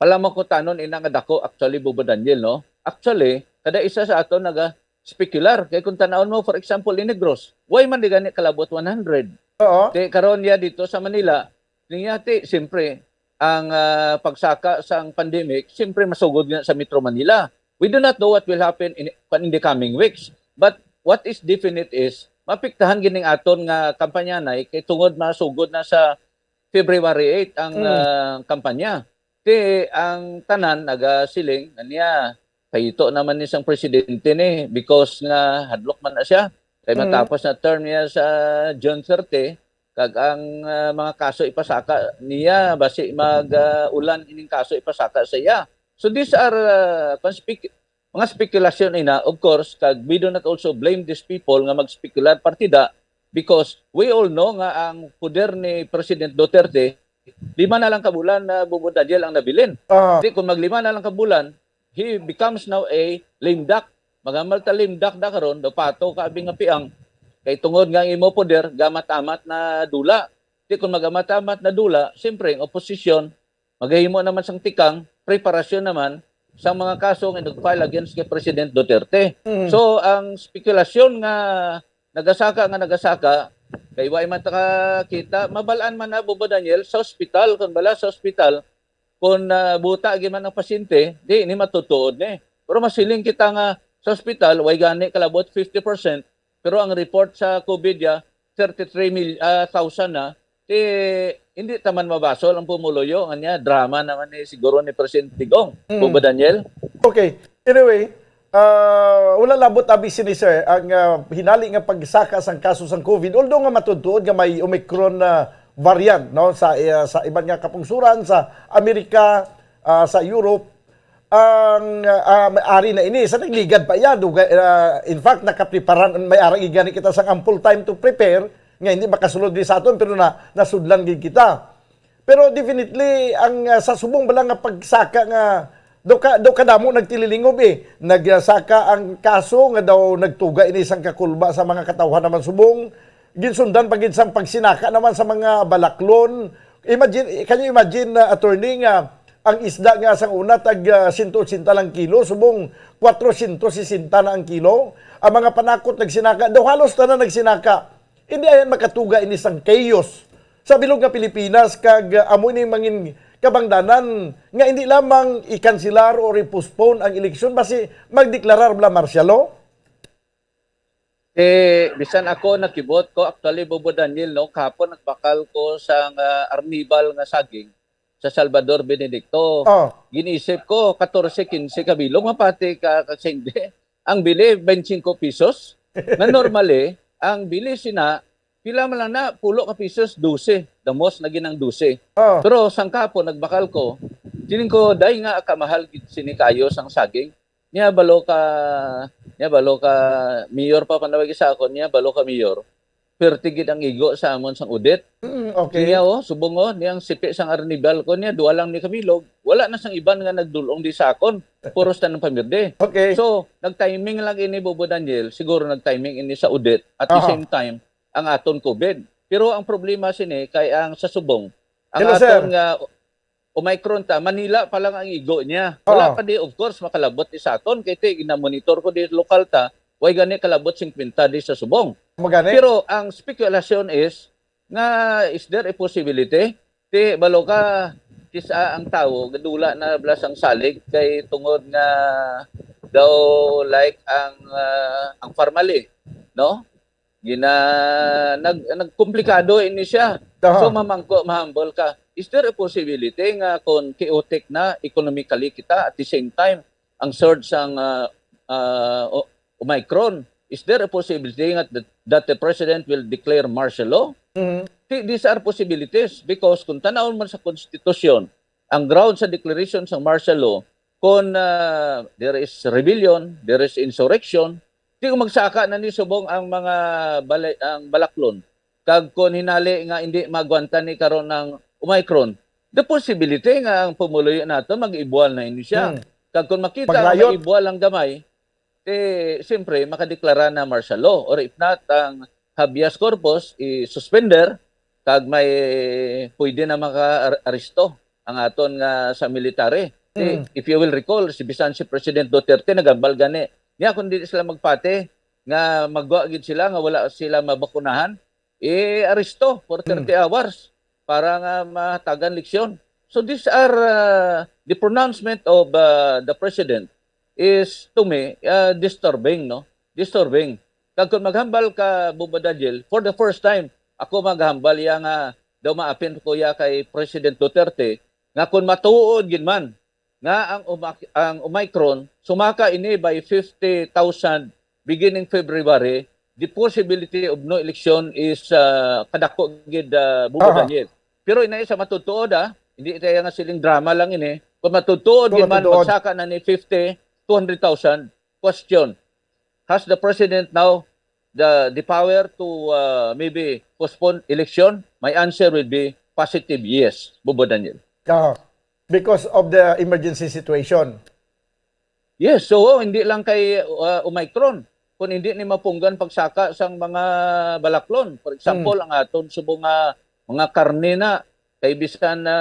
Pala mo ko tanon ina nga dako, actually, Bobo Daniel, no? Actually, kada isa sa ato naga-specular. Kay kung tanawon mo, for example, in Negros, why man di gani kalabot one hundred? Oo. Ti karon niya dito sa Manila, niya ti, siyempre, ang ah, pagsaka sang pandemic, siyempre masugod nga sa Metro Manila. We do not know what will happen in, in the coming weeks. But what is definite is, mapiktahan gining aton nga kampanyanay kay tungod masugod na sa February eight ang Mm. ah, kampanya. Ti ang tanan nagasiling nga niya, kayto naman ni sang presidente ni, because nga hadlok man na siya. Kay Mm. matapos na term niya sa June thirty, kag ang ah, mga kaso ipasaka niya, basi mag ah, ulan ining kaso ipasaka sa iya. So these are ah, conspic- mga spekulasyon ina, of course, kag we do not also blame these people nga magspekular partida, because we all know nga ang poder ni President Duterte, lima na lang ka bulan na, Bobo Daniel, ang nabilin. Ah, Di, kung maglima na lang ka bulan, he becomes now a lame duck. Magamal ta lame duck da karon, daw pato ka abi nga piang. Kay tungod nga ang imo poder, gamat-amat na dula. Di, kung magamat-amat na dula, siyempre, ang oposisyon, magahimo naman sang tikang, preparasyon naman sa mga kaso nga nag-file against kay President Duterte. Mm. So, ang spekulasyon nga nagasaka nga nagasaka, kay wa man ta kakita, mabal-an man na, Bobo Daniel, sa ospital, kung bala sa ospital, kung ah, buta gyud man ang pasyente, di ni matutuod ni. Pero masiling kita nga sa ospital, way gani kalabot fifty percent, pero ang report sa COVID ya, thirty-three mil, ah, thousand na, ti hindi ta man mabasol ang pumuluyo, nga niya, drama naman ni siguro ni President Digong. Mm. Bobo Daniel? Okay. Anyway, ah, wala labot abi sini, sir, ang ah, hinali nga pagsaka sang kaso sang COVID. Although nga matuod-tuod nga may Omicron na variant, no, sa ah, sa iban nga kapungsuran sa Amerika, ah, sa Europe, ang ah, may ari na ini sa nagligad pa iya. Duga, ah, in fact, nakapreparan, may ara gani kita sang ample time to prepare nga hindi makasulod ni sa aton, pero na nasudlan gid kita. Pero definitely, ang ah, sa subong bala nga pagsaka nga daw ka daw kadamo nagtililingob eh. Nagsaka ang kaso nga daw nagtuga ini sang kakulba sa mga katawhan naman subong. Ginsundan pa gid sang pagsinaka naman sa mga balaklon. Imagine, can you imagine, ah, attorney, nga ang isda nga sang una tag ah, sento otsenta lang kilo, subong kwatro sento sesenta na ang kilo. Ang mga panakot nagsinaka, daw halos tanan nagsinaka. Hindi ayan makatuga ini sang chaos sa bilog nga Pilipinas, kag ah, amo ini mangin kabangdanan nga hindi lamang i-cancelar or i-postpone ang eleksyon, basi magdeklarar bala martial law. Eh, bisan ako nakibot ko, actually, Bobo Daniel, no, kahapon nagbakal ko sa nga arnibal nga saging sa Salvador Benedicto. Oh. Ginisip ko, katorse, kinse ka bilog, mapati ka, kasindi. Ang bili, twenty-five pesos. Na normally, ang bili sina, pila man lang na, pulo ka pesos, dose. The most na ginang dose. Oh. Pero sang kahapon, nagbakal ko, siling ko, day nga, kamahal gid sini kayo sang saging. Niya balo ka, niya balo ka, mayor pa panawag sa akon, niya balo ka mayor. Perti gid ang igo sa amon sang audit. Mm, okay. Niya, oh, subong, oh, niyang sipi sang arnibal ko niya, duwa lang ni kabilog. Wala na sang iban nga nagdulong di sa akon. Puros na ng pamirde. Okay. So, nag-timing lang ini, Bobo Daniel. Siguro nag-timing ini sa audit. At the Aha. same time, ang aton COVID. Pero ang problema sini kay ang sa subong, ang Hello, aton sir. nga Omicron ta, Manila pa lang ang igo niya. Wala Oo. pa di, of course, makalabot di sa aton. Kay ti, ginamonitor ko di lokal ta, way gani kalabot fifty di sa subong. Magani? Pero ang speculation is, nga is there a possibility? Ti, balo ka, kisa ang tawo, gadula na blas ang salig, kay tungod nga daw like ang ah, ang Farmally, no? Gina, nag, nagkomplikado ini siya. Aha. So, mamangko, mahambol ka. Is there a possibility nga kung chaotic na economically kita, at the same time, ang surge sang ah, ah, O- Omicron, is there a possibility nga that, that the president will declare martial law? Mhm. Thi- These are possibilities because kung tanawon man sa konstitusyon, ang ground sa declaration sa martial law, kung ah, there is rebellion, there is insurrection, di kung magsaka na ni subong ang mga balay, ang balaklon. Kag kung hinali nga hindi magwanta ni karon ng Omicron, The possibility nga ang pumuluyo nato mag-ibual na ini siya. Hmm. Kag kung makita nga Mag-riot. Mag-ibual ang gamay, eh, siyempre, makadeklara na martial law. Or if not, ang habeas corpus, i-suspender, kag may pwede na maka-aresto ang aton nga sa military. Eh, Mm. If you will recall, si bisan si President Duterte nagambal gani. Niya kung di sila magpati nga magwa gid sila nga wala sila mabakunahan, i-aresto for thirty hours para nga mahatagan leksyon. So these are uh, the pronouncement of uh, the president is to me uh, disturbing, no? Disturbing. Kag kung maghambal ka, Bubo Daniel, for the first time, ako maghambal ya nga daw maapin ko ya kay President Duterte nga kung matuod gid man nga ang, Omac- ang Omicron sumaka ini by fifty thousand beginning February, the possibility of no election is uh, kadako gid, uh, Bubo Aha. Daniel. Pero inay sa matutuod, ah, hindi kaya nga siling drama lang ini. Kung matutuod Kung gid man, matutuod. Magsaka na ni fifty, two hundred thousand, question, has the president now the the power to uh, maybe postpone election? My answer will be positive yes, Bubo Daniel. Ah, because of the emergency situation. Yes, so hindi lang kay uh, Omicron, kung hindi ni mapunggan pagsaka sang mga balaklon. For example, ang aton subong nga mga karne na kay bisan na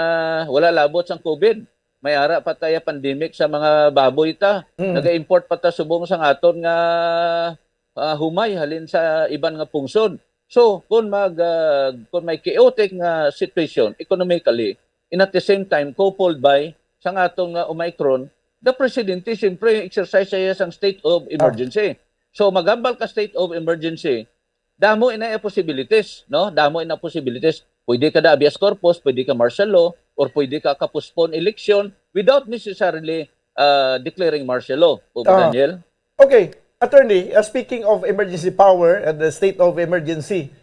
wala labot sang COVID, may ara pa tayo pandemic sa mga baboy ta. Mm. Nag-import pa ta subong sang aton nga ah, humay halin sa iban nga pungsod. So, kung mag ah, kung may chaotic nga situation economically, and at the same time coupled by sang aton nga Omicron, the presidente siyempre exercise siya sang state of emergency. So, magambal ka state of emergency, damo ina possibilities, no? Damo ina possibilities. Pwede ka da habeas corpus, pwede ka martial law, or pwede ka ka-postpone election without necessarily uh, declaring martial law. Bubo Ah. Daniel? Okay, attorney, uh, speaking of emergency power and the state of emergency,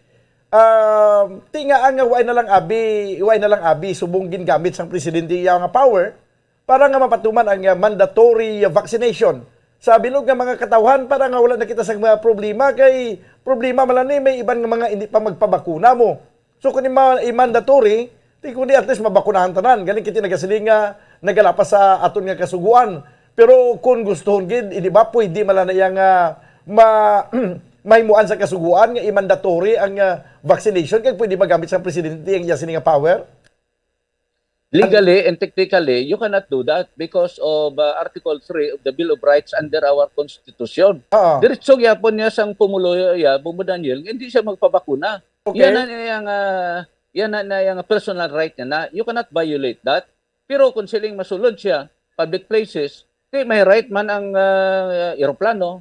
um, tinga nga way na lang abi, way na lang abi subong gingamit sang presidente iya nga power para nga mapatuman ang uh, mandatory uh, vaccination sa bilog nga mga katawhan para nga wala na kita sa mga problema kay problema man lang ni may iban nga mga hindi pa magpabakuna mo. So kung ima- i-mandatory, di kundi at least mabakunahan tanan. Galing kita nagasiling nga nagalapas sa aton nga kasuguan. Pero kung gustuhon gid, hindi ba pwede man lang na iya nga ma mahimuan sa kasuguan nga i-mandatory ang ah, vaccination kag pwede magamit sa presidente ang iya sini nga power? Legally and technically, you cannot do that because of uh, Article three of the Bill of Rights under our Constitution. Oo. Diretso gyapon niya sang pumuluyo iya, Bubo Daniel, nga hindi siya magpabakuna. Okay. Yan na iyang, ah, yan na, na iyang personal right niya na you cannot violate that. Pero kung siling masulod siya, public places, di may right man ang ah, eroplano,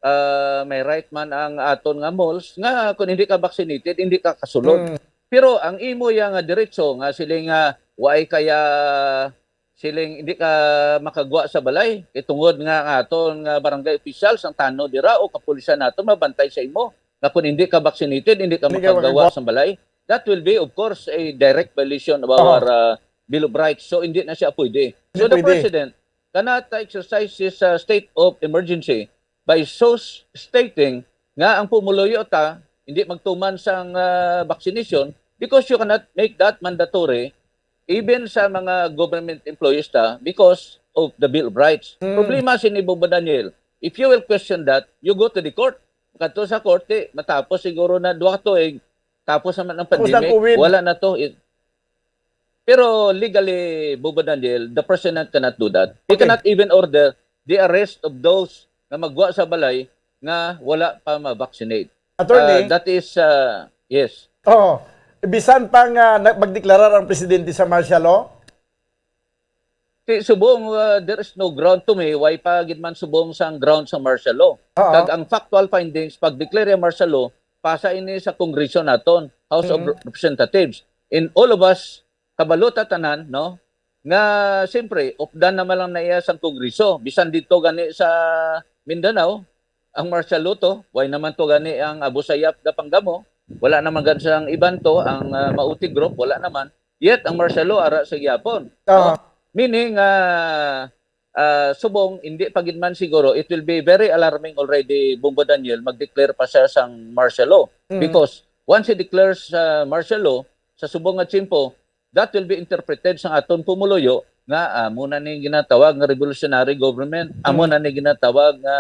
ah, may right man ang aton nga malls, nga kung hindi ka vaccinated, hindi ka kasulod. Mm. Pero ang imo ya nga diretso nga siling nga way kaya siling hindi ka makagwa sa balay, kay tungod nga ang aton nga barangay officials, ang tano dira o kapulisan nato mabantay sa imo nga kung hindi ka vaccinated, hindi ka Hindi ka makagawa makagawa. sa balay. That will be, of course, a direct violation of Aha. our uh, Bill of Rights. So, hindi na siya pwede. So, Hindi the pwede. president cannot exercise his uh, state of emergency by so s- stating nga ang pumuluyo ta hindi magtuman sang uh, vaccination because you cannot make that mandatory even sa mga government employees ta because of the Bill of Rights. Mm. Problema sini, Bubo Daniel, if you will question that, you go to the court. Kadto sa korte, matapos siguro na duha ka tuig, tapos naman ang Tapos na pandemic, COVID. Wala na to. It- Pero legally, Bubo Daniel, the president cannot do that. He Okay. Cannot even order the arrest of those na magwa sa balay nga wala pa ma-vaccinate. Attorney? Uh, that is, uh, yes. Oh, bisan pa nga na- magdeklarar ang presidente sa martial law? Ti subong, uh, there is no ground to me. Why pa gid man subong sang ground sa martial law? Oo. Kag ang factual findings pag declare martial law, pasa ini sa Kongreso naton, House of Mhm. Representatives. In all of us, kabalo ta tanan, no? Nga siyempre, updan naman lang na iya sang Kongreso. Bisan dito gani sa Mindanao, ang martial law to, why naman to gani ang Abu Sayyaf da Pangamo? Wala naman gani sang iban to, ang uh, Mauti Group, wala naman. Yet, ang martial law, ara sa gyapon. Ah. No? Meaning, uh, uh, subong, hindi pa gid man siguro, it will be very alarming already, Bumbo Daniel, mag-declare pa siya sang martial law. Mm. Because once he declares uh, martial law, sa subong nga tiyempo, that will be interpreted sa aton pumuluyo nga amo na ni ginatawag nga revolutionary government, amo na ni ginatawag nga,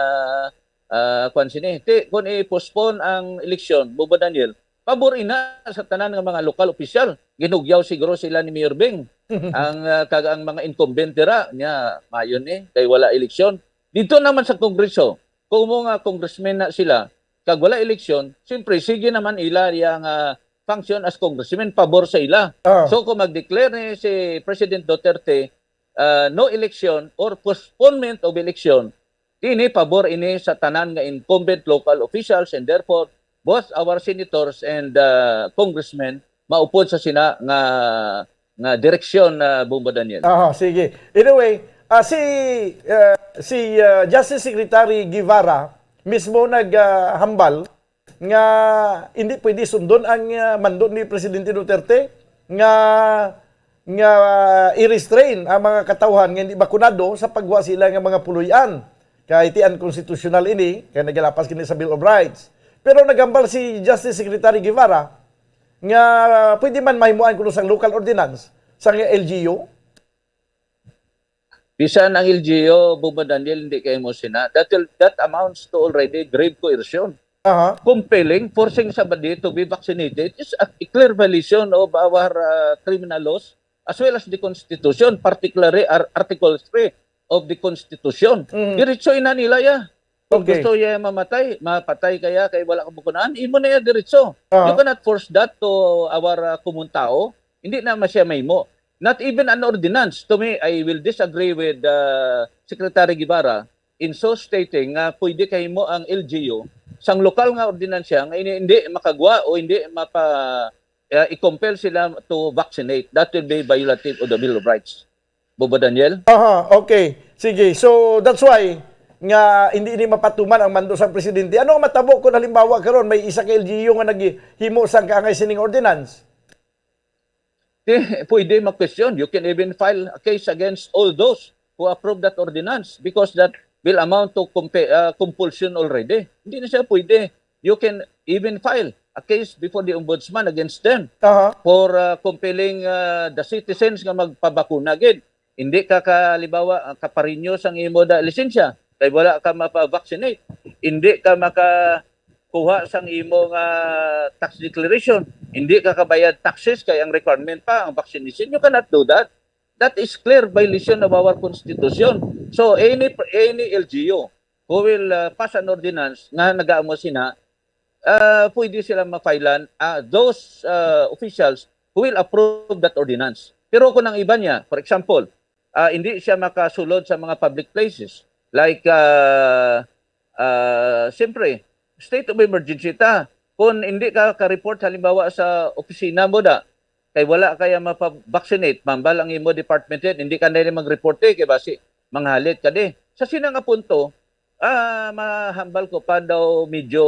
ah, kwan sini. Ti, kung i-postpone ang eleksyon, Bobo Daniel, pabor ina sa tanan nga mga lokal opisyal. Ginugyaw siguro sila ni Mayor Bing. Ang, ah, kag ang mga incumbent dira, nya, mayon ni, kay wala eleksyon. Dito naman sa Kongreso, kung mo nga congressman na sila, kag wala eleksyon, siyempre, sige naman ila iya nga function as congressman, pabor sa ila. Ah. So, kung mag-declare ni si President Duterte, ah, no election or postponement of election, ini pabor ini sa tanan nga incumbent local officials and therefore both our senators and, ah, congressmen maupod sa sina nga, nga direksyon, ah, Bombo Daniel. Aha, sige. Anyway, ah, si, ah, si, ah, Justice Secretary Guevara mismo naghambal nga hindi pwede sundon ang, ah, mando ni Presidente Duterte nga, nga i-restrain ang mga katawhan nga hindi bakunado sa pagwa sila nga mga puloy-an. Kay ti unconstitutional ini, kay nagalapas kini sa Bill of Rights. Pero naghambal si Justice Secretary Guevara nga pwede man mahimuan kuno sang local ordinance sang L G U. Bisan ang L G U, Bombo Daniel, hindi kay mo sina. That, will- that amounts to already grave coercion. Aha. Compelling, forcing somebody to be vaccinated is a, a clear violation of our, uh, criminal laws as well as the Constitution, particularly Ar- Article three of the Constitution. Mhm. Diretso ina nila ya. Kung Okay. gusto niya mamatay, mapatay kaya kay wala ka bukunan, imo na ya diretso. Aha. You cannot force that to our, uh, common tao. Hindi na masya mahimo. Not even an ordinance. To me, I will disagree with, uh, Secretary Guevara in so stating nga pwede kahimo ang L G U sang lokal nga ordinansya nga ini hindi makagwa o hindi mapa, uh, i-compel sila to vaccinate. That will be violative of the Bill of Rights. Bobo Daniel? Aha, okay. Sige. So, that's why nga hindi ini mapatuman ang mando sang presidente. Ano ang matabo kung halimbawa karon may isa ka L G U nga naghimo sang kaangay sining ordinance? Di, pwede mag-question. You can even file a case against all those who approve that ordinance because that will amount to compa- uh, compulsion already. Hindi na siya pwede. You can even file a case before the ombudsman against them Aha. for, uh, compelling, uh, the citizens nga magpabakuna gid. Hindi ka, ka halimbawa, uh, kaparinyo sang imo da lisensya kay wala ka mapa-vaccinate. Hindi ka makakuha sang imo nga tax declaration. Hindi ka kabayad taxes kay ang requirement pa ang vaccination. You cannot do that. That is clear violation of our constitution. So any any L G U who will, uh, pass an ordinance nga nagaamo sina, uh, pwede sila ma-filean, uh, those, uh, officials who will approve that ordinance. Pero kung ang iba niya, for example, uh, hindi siya makasulod sa mga public places, like, uh, uh, siyempre, state of emergency ta. Kung hindi ka ka-report, halimbawa, sa opisina mo da, kay wala kaya mapa-vaccinate, mambal ang imo department head, hindi ka na rin mag-report eh, kay basi manghalit ka di. Sa sina nga punto, ah, mahambal ko pa daw medyo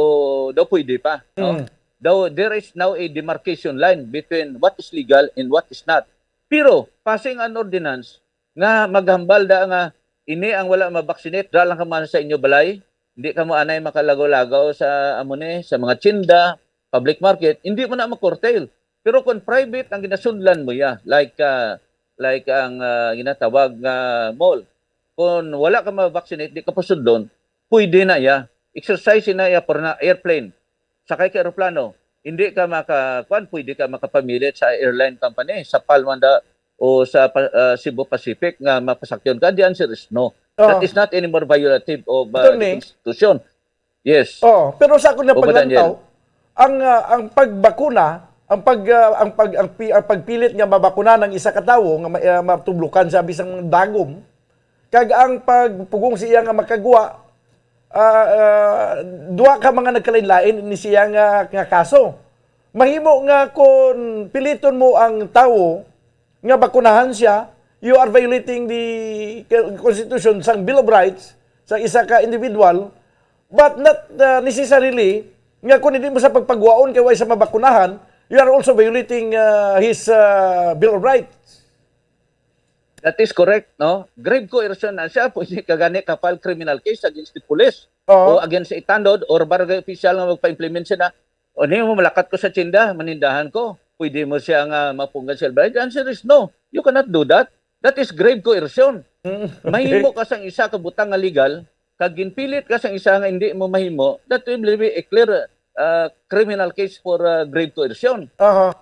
daw pwede pa, no? Mm. Daw there is now a demarcation line between what is legal and what is not. Pero passing an ordinance nga maghambal da nga ini ang wala ma-vaccinate, dra lang ka man sa inyo balay, hindi ka mo anay makalagaw-lagaw sa amo ni sa mga tinda, public market, hindi mo na ma-curtail. Pero kung private ang ginasudlan mo ya, like, ah, like ang, ah, ginatawag nga mall, kung wala ka ma-vaccinate, di ka pasudlon, pwede na ya. Exercise na ya para na airplane. Sakay ka eroplano, hindi ka maka, kwan, pwede ka makapamilit sa airline company, sa Palmanda o sa pa- ah, Cebu Pacific nga mapasakyon ka, the answer is no. That Oo. is not anymore violative of, uh, the Attorney. Constitution. Yes. Oh, pero sa akong Opo, napaglantaw, Daniel. Ang, ah, ang pagbakuna, ang pag, ah, ang pag, ang pi-, ang pagpilit nga mabakuna ng isa ka tawo nga ma-, ah, matublukan sa bisang dagom, kag ang pagpugong siya nga makagwa, ah, ah, duha ka mga nagkalain-lain ni siya nga, nga kaso. Mahimo nga kon piliton mo ang tawo nga bakunahan siya, you are violating the Constitution sang Bill of Rights sa isa ka individual, but not, uh, necessarily nga kung hindi mo sa pagpagwaon kay way sa mabakunahan, you are also violating, uh, his, uh, Bill of Rights. That is correct, no? Grave coercion na siya, pwede ka gani ka-file criminal case against the police Oo. o against a tanod or barangay official nga magpa-implement siya na, "O, nimo malakat ko sa tsinda, manindahan ko." pwede mo siya nga mapunggan sa jail bribe? The answer is no. You cannot do that. That is grave coercion. Mm, okay. Mahimo ka sang isa ka butang nga legal, kag ginpilit ka sang isa nga hindi mo mahimo, that will be a clear, uh, criminal case for, uh, grave coercion. Aha.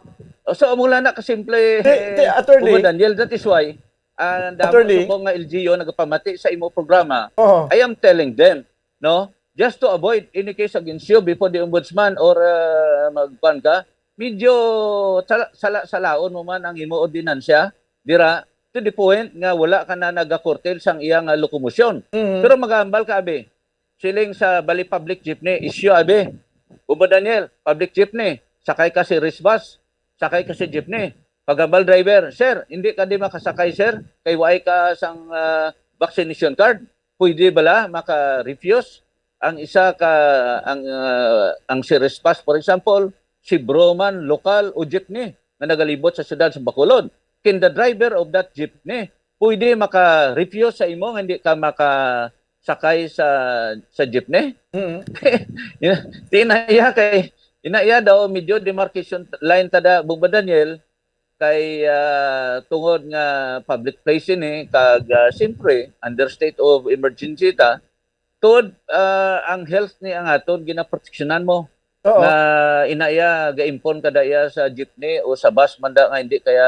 So, amo lang na kasimple, Ti-, ti-, eh, Attorney. Bubo Daniel. That is why, uh, damo Attorney. Subong nga L G U nagapamati sa imo programa. Aha. I am telling them, no? Just to avoid any case against you before the ombudsman or, uh, magkuan ka, medyo sala-, sala-, salaon mo man ang imo ordinansya, dira, to the point nga wala ka na nagakurtil sang iya nga lokomosyon. Mhm. Pero magambal ka, abi, siling sa bali public jeepney, issue, abi. Bubo Daniel, public jeepney, sakay ka si Rizbus, sakay ka si jeepney. Pagambal driver, "Sir, hindi ka di makasakay, sir, kay waay ka sang, ah, vaccination card." Pwede bala maka-refuse ang isa ka, ang, ah, ang si Rizbus, for example, si Broman, lokal o jeepney nga nagalibot sa siyudad sa Bacolod? Can the driver of that jeepney pwede maka-refuse sa imo nga hindi ka makasakay sa, sa jeepney? Mm. Ina-, di na iya kay, ina iya daw medyo demarcation line ta da, Bubo Daniel, kay, ah, tungod nga public place ini, kag, ah, siyempre, under state of emergency ta, tuod, ah, ang health ni ang aton ginaproteksyonan mo. Oo. Nga ina iya, gaimpon ka da iya sa jeepney o sa bus man da nga hindi kaya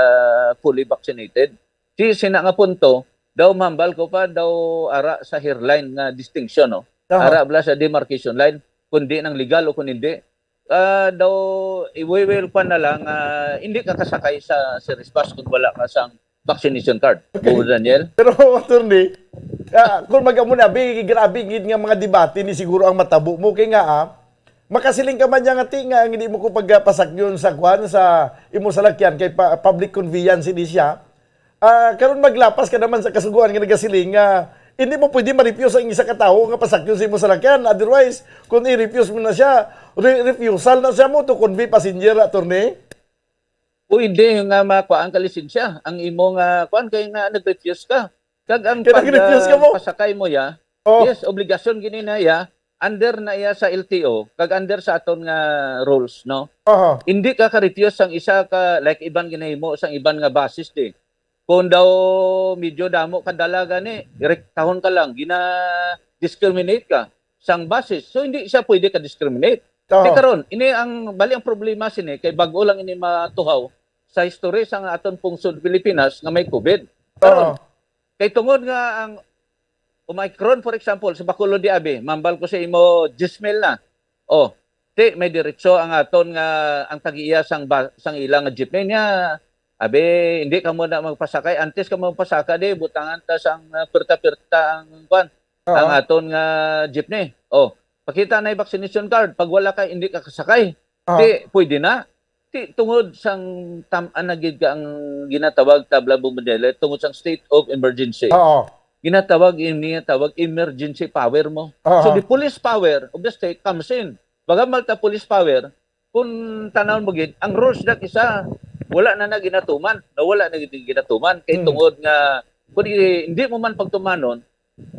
fully vaccinated. Si, sina nga punto, daw mahambal ko pa, daw ara sa hairline nga distinction, no? Aha. Ara bala sa demarcation line, kung di nang legal o kung hindi. Ah, daw, iwiwil pa na lang, ah, hindi ka kasakay sa, sa Rizbus kung wala ka sang vaccination card. Okay. Bubo Daniel. Pero, Attorney, ah, kung mag-amo na, abi, grabe gid nga mga debate ni siguro ang matabo mo. Kay nga, ah, makasiling ka man niya nga, "Ti, nga, ang hindi mo ko pagpasakyon sa kwan, sa imo salakyan, kay pa-, public conveyance ini siya." Ah, karon maglapas ka naman sa kasugoan nga nagasiling nga hindi mo pwede ma-refuse ang isa ka tawo nga pasakyon sa imo salakyan. Otherwise, kung i-refuse mo na siya, re-, refusal na siya mo to convey passenger, Attorney. Pwede nga makuha ang kalisensya ang imo nga kuan kay nga nag-refuse ka. Kag ang Kaya nag-refuse ka mo? Pagpasakay mo ya, Oh. Yes, obligasyon gini na ya under na iya sa L T O kag under sa aton nga rules, no? Aha. Hindi ka ka-refuse sang isa ka, like, iban ginahimo sang iban nga buses di. Kung daw medyo damo ka dala gani, rektahon ka lang, gina-discriminate ka sang buses. So, hindi siya pwede ka-discriminate. Aha. Kay karon, ini ang, bali ang problema sini, kay bag-o lang ini matuhaw sa history sang aton pungsod Pilipinas nga may COVID. Karon, Aha. Kay tungod nga ang Omicron, for example, sa Bacolod di abi, mambal ko sa imo, diyes mil na. Oh, ti, may diretso ang aton nga, ang tag-iya sang ba-, sang ila nga jeepney niya. Abi, hindi ka mo na magpasakay. Antes ka magpasaka, di, butangan ta sang, ah, pirta-pirta ang, kwan, Oo. ang aton nga jeepney. Oh, pakita na yung vaccination card. Pag wala ka, hindi ka kasakay. Oo. Di, pwede na. Ti, tungod sang tam-, ana gid ka ang ginatawag tabla Bubo Daniel, tungod sang state of emergency. Oo. Ginatawag, ini nga tawag emergency power mo. Oo. So, the police power of the state comes in. Baga malta police power, kung tanawon mo gid, ang rules dat isa, wala na na ginatuman. Nawala na gid ginatuman. Kay Hmm. tungod nga, kung i-, hindi mo man pagtumanon,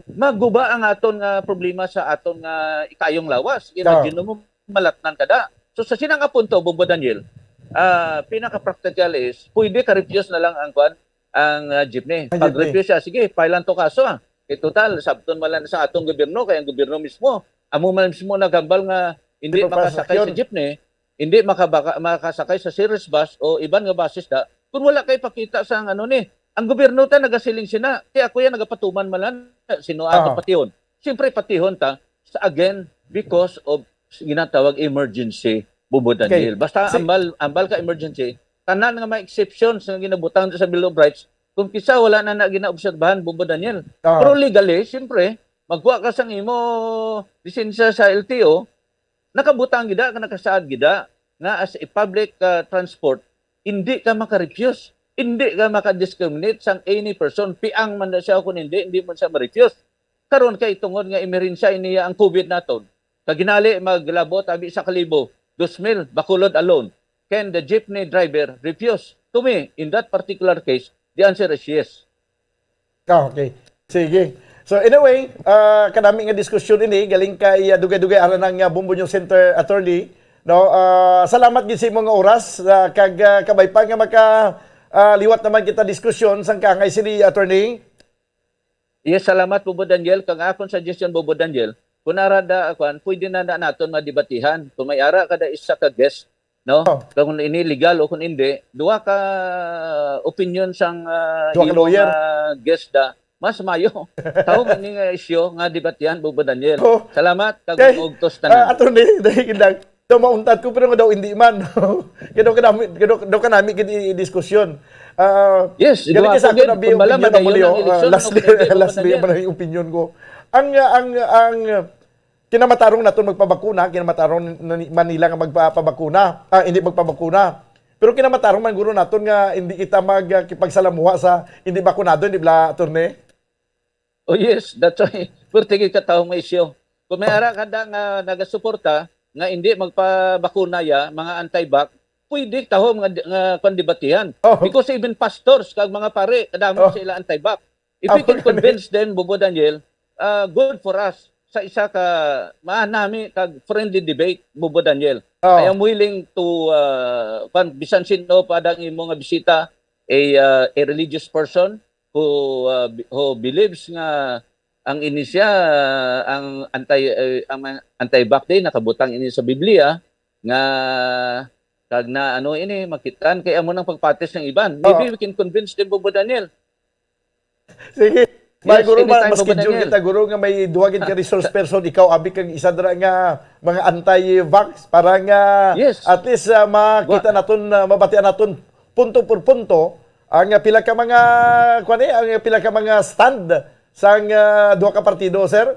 maguba ang aton nga problema sa aton nga ikayong lawas. Imagine mo, malatnan ka da. So, sa sina nga punto, Bubo Daniel, ah, pinaka-practical is, pwede ka-refuse na lang ang, kwan, ang, ah, jeepney. Ang jeepney. Pag-refuse siya, sige, file-an to kaso, ah. Kay total, sabton man lang sa atong gobyerno, kay ang gobyerno mismo, amo man mismo naghambal nga hindi Di pa makasakay sa pasasakyan. jeepney, hindi makabaka-, makasakay sa Ceres bus o iban nga buses da, kung wala kay pakita sa ang ano ni, ang gobyerno ta nagasiling sina, kay ako yan nagapatuman man lang, sino ato Ah. patihon? Siyempre patihon ta sa, again, because of ginatawag emergency, Bubo Okay. Daniel. Basta Si- ambal, ambal ka emergency, tanan nga mga exceptions nga ginabutang sa Bill of Rights, kung kisa wala na na ginaobserbahan, Bubo Daniel. Ah. Pero legally, siyempre, magkuha ka sang imo lisensya sa L T O, nakabutang gida, ka nakasaad gida, nga as a public, ah, transport, hindi ka maka-refuse, hindi ka maka-discriminate sang any person, piang man na siya kung hindi, hindi man siya ma-refuse. Karon kay tungod nga emerhensya niya ang COVID naton, kag ginali maglabot abi sa kalibo, dos mil, Bacolod alone. Can the jeepney driver refuse? To me, in that particular case, the answer is yes. Ah, okay. Sige. So anyway, ah, kanami nga diskusyon ini, galing kay, ah, Dugay-Dugay Aranang nga Bumbonyo Center attorney, No, ah, salamat gid sa imo nga oras, ah, kag, ah, kabay pa nga maka, ah, liwat naman kita diskusyon sang kaangay sini, attorney. Yes, salamat, Bobo Daniel. Kag akon suggestion, Bobo Daniel, kung ara da, kwan, pwede na, na naton madebatihan. Kung may ara kada isa ka guest, no? Oh. Kung ini legal o kung hindi, duha ka opinion sang, ah, Duha ka imo lawyer. nga guest da, mas mayo. Tawo man ni nga isyu nga debatihan, Bobo Daniel. Oh. Salamat, kag Okay. maugtos Ah, tanan. Attorney, dahil lang. Daw mauntat ko, pero nga daw hindi man. Kaya daw kanami, kaya daw, daw kanami gid i-, i-diskusyon. Ah, Yes, ganito duha sa ko ako gid, na bi-, kung bala opinion na madayon muli, ang oh. Ah, eleksyon, lastly, ano, kung hindi, lastly, Bobo Daniel. man ang opinion ko. Ang, ah, ang, ang, ah, kinamatarong naton magpabakuna, kinamatarong na ni-, man nila nga magpapabakuna, ah, hindi magpabakuna. Pero kinamatarong man guro naton nga hindi kita magkipagsalamuha sa hindi bakunado, hindi bala, attorney? Oh, yes, that's why. Pero tigil ka taong may isyu. Kung may ara ka da nga nagasuporta nga hindi magpabakuna ya, mga anti-vax, pwede taho nga, nga kwan debatihan. Oh. Because even pastors kag mga pare, kadamo Oh. sila anti-vax. If we Ako can gani. convince them, Bobo Daniel, ah, good for us. Sa isa ka maanami kag friendly debate, Bobo Daniel. Oh. I am willing to, ah, kwan, bisan sino pa dang imo nga bisita, a, ah, a religious person who, ah, be-, who believes nga ang ini siya, ah, ang anti, eh, ang mga anti-vax day nakabutang ini sa Biblia nga kag na ano ini makitaan kay amo nang pagpatis ng iban. Maybe Oo. we can convince them, Bobo Daniel. Sige. May Yes, guro, ma-, anytime, mas Bobo schedule Daniel. kita, guro, nga may duha gid ka resource person, ikaw, abi, kag isa dira nga mga anti-vax, para nga Yes. at least, ah, makita Wa- naton, ah, mabatian naton punto por punto ang, ah, pila ka mga, kuwan, eh, ang pila ka mga stand sang, ah, duha ka partido, sir?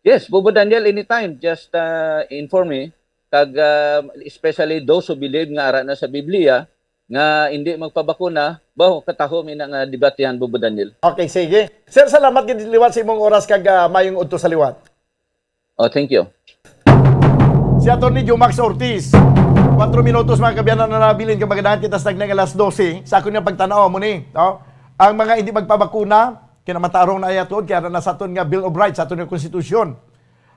Yes, Bobo Daniel, anytime, just, ah, inform me. Kag, ah, especially those who believe nga ara na sa Biblia, nga hindi magpabakuna, baho, kataho mi na nga debatihan, Bobo Daniel. Okay, sige. Sir, salamat gid liwat sa imong oras kag, ah, mayong udto sa liwat. Oh, thank you. Si Attorney Jumax Ortiz. Kwatro minutos, mga kaabyanan, na nabilin kag maganahan kita sa tagna nga alas dose. Sa akon nga pagtan-aw, amo ni, no? Ang mga hindi magpabakuna, kinamatarong na iya tuod, kay ara na sa aton nga Bill of Rights, sa aton nga konstitusyon.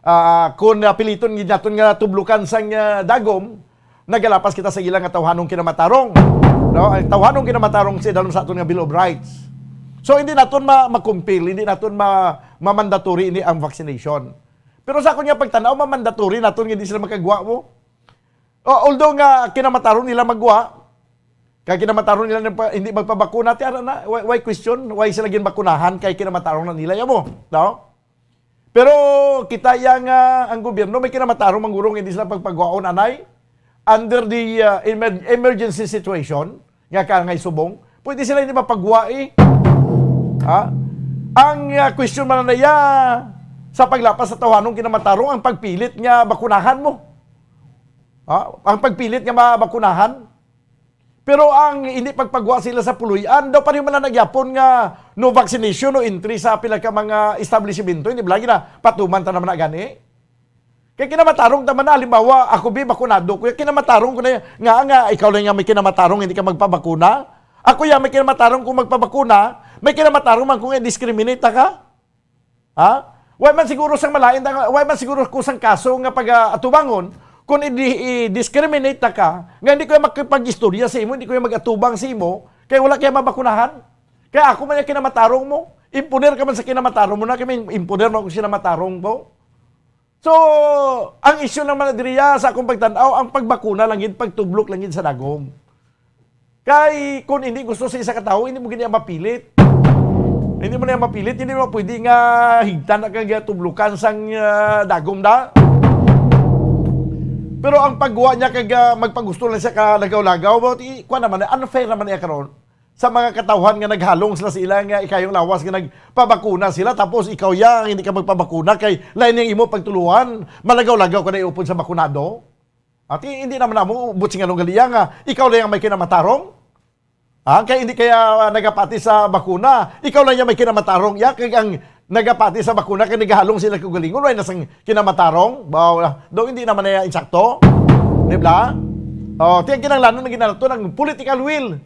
Ah, kung, ah, piliton gid naton nga tublokan sang, ah, dagom, nagalapas kita sa ila nga tawhanong kinamatarong. No? Ang tawhanong kinamatarong siya dalom sa aton nga Bill of Rights. So, hindi naton ma-, ma-compel, hindi naton ma-, ma-mandatory ini ang vaccination. Pero sa akon nga pagtan-aw, ma-mandatory naton nga hindi sila makagwa mo. O, although nga kinamatarong nila magwa, kay kinamatarong nila nagpa-, hindi magpabakuna, ti ara na, why, why question? Why sila ginbakunahan kay kinamatarong na nila, ya mo? No? Pero kita ya nga ang gobyerno may kinamatarong manggurong hindi sila pagpagwaon anay under the, uh, emer-, emergency situation nga kaangay subong, pwede sila hindi mapagwa, eh. Ha? Ang, uh, question man na ya sa paglapas sa tawhanong kinamatarong ang pagpilit nga bakunahan mo. Ha? Ang pagpilit nga mabakunahan. Pero ang hindi pagpagwa sila sa puloy-an, daw pareho man lang nagyapon nga no vaccination, no entry sa pila ka mga establishmento, hindi ba lagi na patuman ta naman na gani? Kay kinamatarong ta man na, halimbawa, ako bi, bakunado ko, kinamatarong ko na nga, nga ikaw lang nga may kinamatarong, hindi ka magpabakuna. Ako ya may kinamatarong kung magpabakuna, may kinamatarong man kung i-discriminate ta ka. Ha? Wa man siguro sang malain, wa man siguro ko sang kaso nga pag-atubangon, kung i-, i-discriminate ta ka, nga hindi ko makipag-istorya sa imo, hindi ko mag-atubang sa imo, kay wala kay mabakunahan. Kay ako man yung kinamatarong mo, imponer ka man sa kinamatarong mo na, kay may imponer mo ako kinamatarong mo. So, ang issue lang man diriya sa akong pagtan-aw, ang pagbakuna lang gid, pagtublok lang gid sa dagom. Kay kung hindi gusto sa isa ka tawo, hindi mo gid niya mapilit. Hindi mo niya mapilit, hindi mo pwede nga higtan na kag tublukan sang, ah, dagom da. Pero ang pagwa niya kag, ah, magpagusto lang siya ka lagaw-lagaw, but i-, kuwan naman, unfair naman niya karon sa mga katawhan nga naghalong sila sa ila nga ikayong lawas nga nagpabakuna sila, tapos ikaw ya ang hindi ka magpabakuna kay lain ang imo pagtuluhan, malagaw-lagaw ka na iupod sa bakunado. Ati, hindi naman namo ubot sing anong galiya nga ikaw lang ang may kinamatarong. Ha? Kay hindi kaya, ah, nagapati sa bakuna, ikaw lang yung may kinamatarong. Ya, kay ang nagapati sa bakuna, kay nagahalong sila kaugalingon, wala na sang kinamatarong. Bawa, daw hindi naman na insakto. Di ba? Oh, tiyang kinahanglanon na ginanato ng political will.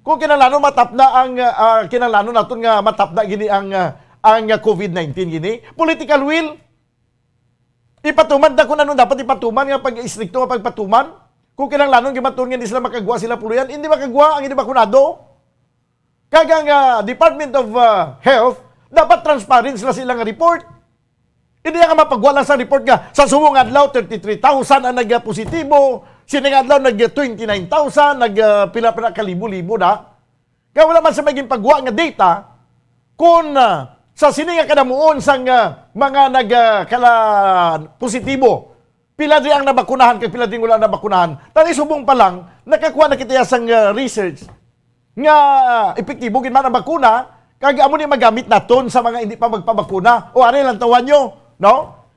Kung kinahanglanon matapna ang, ah, kinahanglanon naton nga matapna gini ang, ah, ang, ah, covid nineteen gini, political will. Ipatuman ta kung ano dapat ipatuman nga pag-istrikto nga pagpatuman. Kung kinahanglanon gimaton nga hindi sila makagwa sila puloy-an, hindi makagwa ang hindi bakunado. Kag ang, ah, Department of, ah, Health, dapat transparent sila sa ilang report. Hindi nga mapagwa lang sa report nga sa subong adlaw, thirty-three thousand ang nagpositibo, sining adlaw nag twenty-nine thousand, nag, ah, pila-pila ka libo-libo na. Kaya wala man sa may ginpagwa nga data kung, ah, sa sini nga kadamuon sang, ah, mga nag, ah, kala positibo, pila di ang nabakunahan kag pila di wala nabakunahan. Tani subong pa lang, nakakuha na kita sang, ah, research nga, ah, epektibo gid man ang bakuna, kag amo ni magamit naton sa mga hindi pa magpabakuna. O, ari lang tawan nyo, no?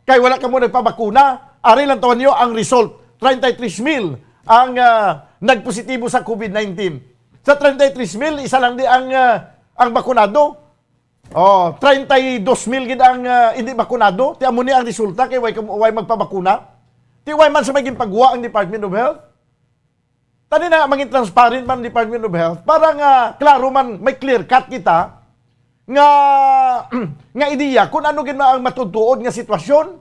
Kay wala kamo nagpabakuna, ari lang tawan nyo ang result. Treinta y tres mil ang, ah, nagpositibo sa COVID nineteen. Sa treinta y tres mil, isa lang di ang, ah, ang bakunado. Oh, treinta y dos mil gid ang, ah, hindi bakunado. Ti amo ni ang resulta kay way, kam-, way magpabakuna. Ti way man sa may ginpagwa ang Department of Health. Tani na, mangin transparent man ang Department of Health para nga klaro man, may clear cut kita nga, nga ideya kung ano gid ang matutuod nga sitwasyon.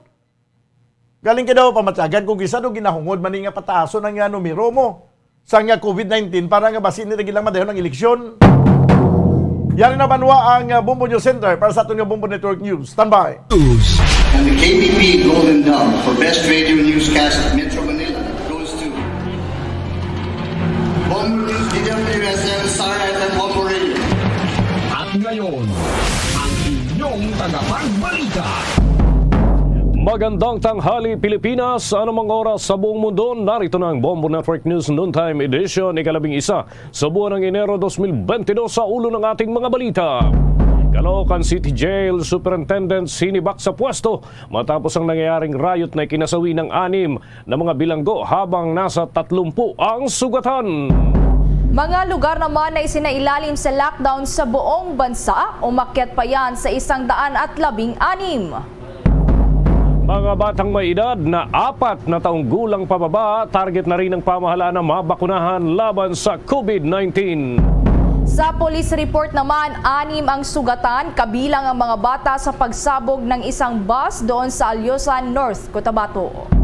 Galing ka daw pamatyagan kung kisa daw ginahungod man ni nga pataason ang nga numero mo sa nga COVID nineteen para nga basi ni lagi lang madayhon ang eleksyon. Yari na banwa ang, uh, Bombo News Center para sa aton nga Bombo Network News. Standby. News. And the K B P Golden Dove for Best Radio Newscast Metro Manila goes to Bombo News, D W S M, Star F M, Bombo Radio. At ngayon, ang inyong tagapagbalita. Magandang tanghali, Pilipinas. Sa anumang oras sa buong mundo, narito na ang Bombo Network News Noontime Edition, ikalabing isa sa buwan ng Enero dos mil bentidós. Sa ulo ng ating mga balita: Caloocan City Jail Superintendent sinibak sa pwesto matapos ang nangyayaring riot na ikinasawi ng anim na mga bilanggo, habang nasa tatlumpu ang sugatan. Mga lugar naman na isinailalim sa lockdown sa buong bansa, umakyat pa yan sa isang daan at labing anim. Mga batang may edad na apat na taong gulang pababa, target na rin ng pamahalaan na mabakunahan laban sa COVID nineteen. Sa police report naman, anim ang sugatan, kabilang ang mga bata sa pagsabog ng isang bus doon sa Alyosan, North Cotabato.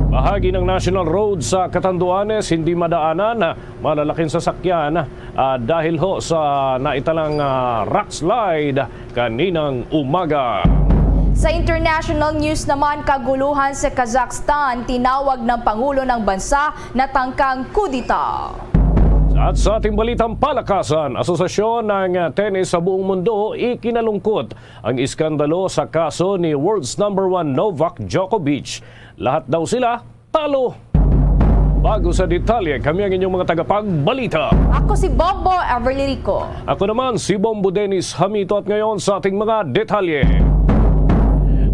Bahagi ng National Road sa Catanduanes hindi madaanan malalaking sasakyan, ah, dahil ho sa naitalang, ah, rock slide kaninang umaga. Sa international news naman, kaguluhan sa Kazakhstan, tinawag ng Pangulo ng bansa na tangkang kudeta. At sa ating balitang palakasan, asosasyon ng, ah, tennis sa buong mundo, ikinalungkot ang iskandalo sa kaso ni world's number one Novak Djokovic. Lahat daw sila talo. Bago sa detalye, kami ang inyong mga tagapagbalita. Ako si Bombo Everly Rico. Ako naman si Bombo Dennis Hamito, at ngayon sa ating mga detalye.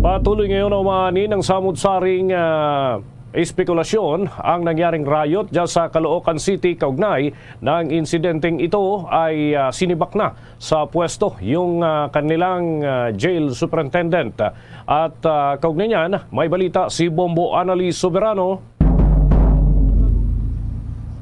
Patuloy ngayon na umaani ng samot-saring, ah, espekulasyon ang nangyaring riot dyan sa Caloocan City kaugnay ng insidenteng ito ay, ah, sinibak na sa pwesto yung, ah, kanilang, ah, jail superintendent. At, ah, kaugnay niyan, may balita si Bombo Annalise Soberano.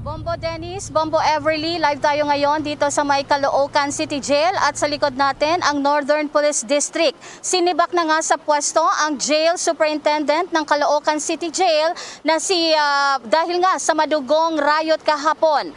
Bombo Dennis, Bombo Everly, live tayo ngayon dito sa may Caloocan City Jail at sa likod natin ang Northern Police District. Sinibak na nga sa pwesto ang jail superintendent ng Caloocan City Jail na si, ah, dahil nga sa madugong riot kahapon.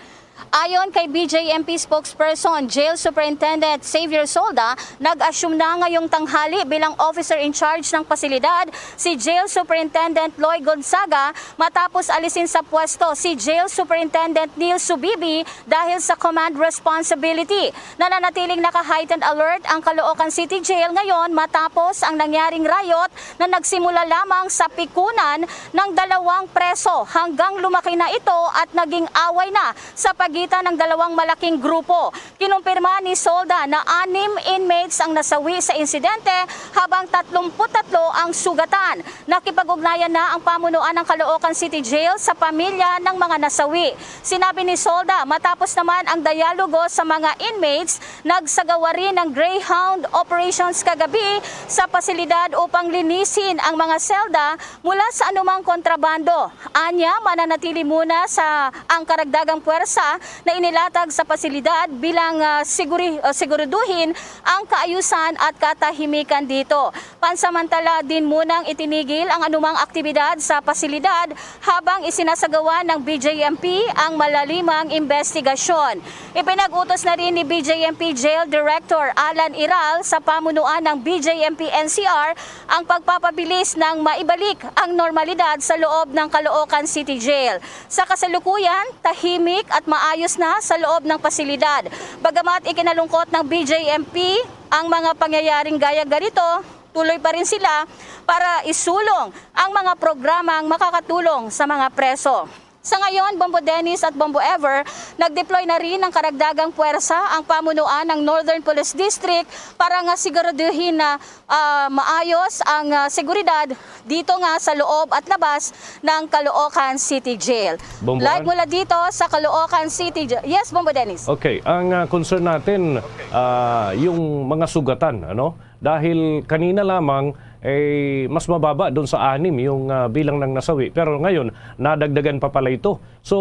Ayon kay B J M P spokesperson Jail Superintendent Xavier Solda, nag-assume na ngayong tanghali bilang officer in charge ng pasilidad si Jail Superintendent Loy Gonzaga matapos alisin sa pwesto si Jail Superintendent Neil Subibi dahil sa command responsibility. Nananatiling naka-heightened alert ang Caloocan City Jail ngayon matapos ang nangyaring riot na nagsimula lamang sa pikunan ng dalawang preso hanggang lumaki na ito at naging away na sa pagitan ng dalawang malaking grupo. Kinumpirma ni Solda na anim inmates ang nasawi sa insidente habang tatlumpu't tatlo ang sugatan. Nakipag-ugnayan na ang pamunuan ng Caloocan City Jail sa pamilya ng mga nasawi. Sinabi ni Solda, matapos naman ang dialogo sa mga inmates, nagsagawa rin ng Greyhound operations kagabi sa pasilidad upang linisin ang mga selda mula sa anumang kontrabando. Anya, mananatili muna sa ang karagdagang puwersa na inilatag sa pasilidad bilang, ah, siguri-, ah, siguraduhin ang kaayusan at katahimikan dito. Pansamantala din munang itinigil ang anumang aktibidad sa pasilidad habang isinasagawa ng B J M P ang malalimang investigasyon. Ipinag-utos na rin ni B J M P Jail Director Alan Iral sa pamunuan ng B J M P N C R ang pagpapabilis ng maibalik ang normalidad sa loob ng Caloocan City Jail. Sa kasalukuyan, tahimik at maayos na sa loob ng pasilidad. Bagamat ikinalungkot ng B J M P ang mga pangyayaring gaya ganito, tuloy pa rin sila para isulong ang mga programang makakatulong sa mga preso. Sa ngayon, Bombo Dennis at Bombo Ever, nag-deploy na rin ng karagdagang puwersa ang pamunuan ng Northern Police District para nga siguraduhin na, ah, maayos ang, ah, seguridad dito nga sa loob at labas ng Caloocan City Jail. Bombo Live An- mula dito sa Caloocan City Jail. Yes, Bombo Dennis. Okay, ang, ah, concern natin, ah, yung mga sugatan, ano? Dahil kanina lamang, eh, mas mababa doon sa anim yung, ah, bilang ng nasawi. Pero ngayon, nadagdagan pa pala ito. So,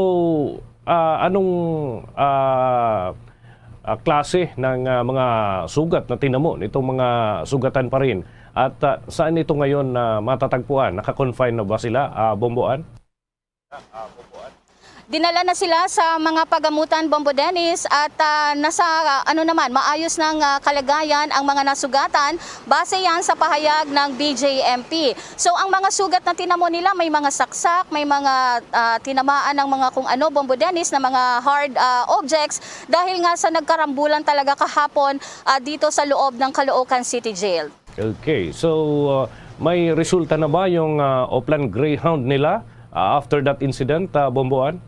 ah, anong, ah, ah, klase ng, ah, mga sugat na tinamo nitong mga sugatan pa rin? At, ah, saan ito ngayon na matatagpuan? Naka-confine na ba sila, ah, Bombo An? Dinala na sila sa mga pagamutan, Bombo Dennis, at, ah, nasa, ano naman, maayos ng, ah, kalagayan ang mga nasugatan, base yan sa pahayag ng B J M P. So, ang mga sugat na tinamo nila, may mga saksak, may mga, ah, tinamaan ng mga kung ano, Bombo Dennis, na mga hard, ah, objects dahil nga sa nagkarambulan talaga kahapon, ah, dito sa loob ng Caloocan City Jail. Okay, so, uh, may resulta na ba yung, uh, Oplan Greyhound nila, uh, after that incident, uh, Bombo An?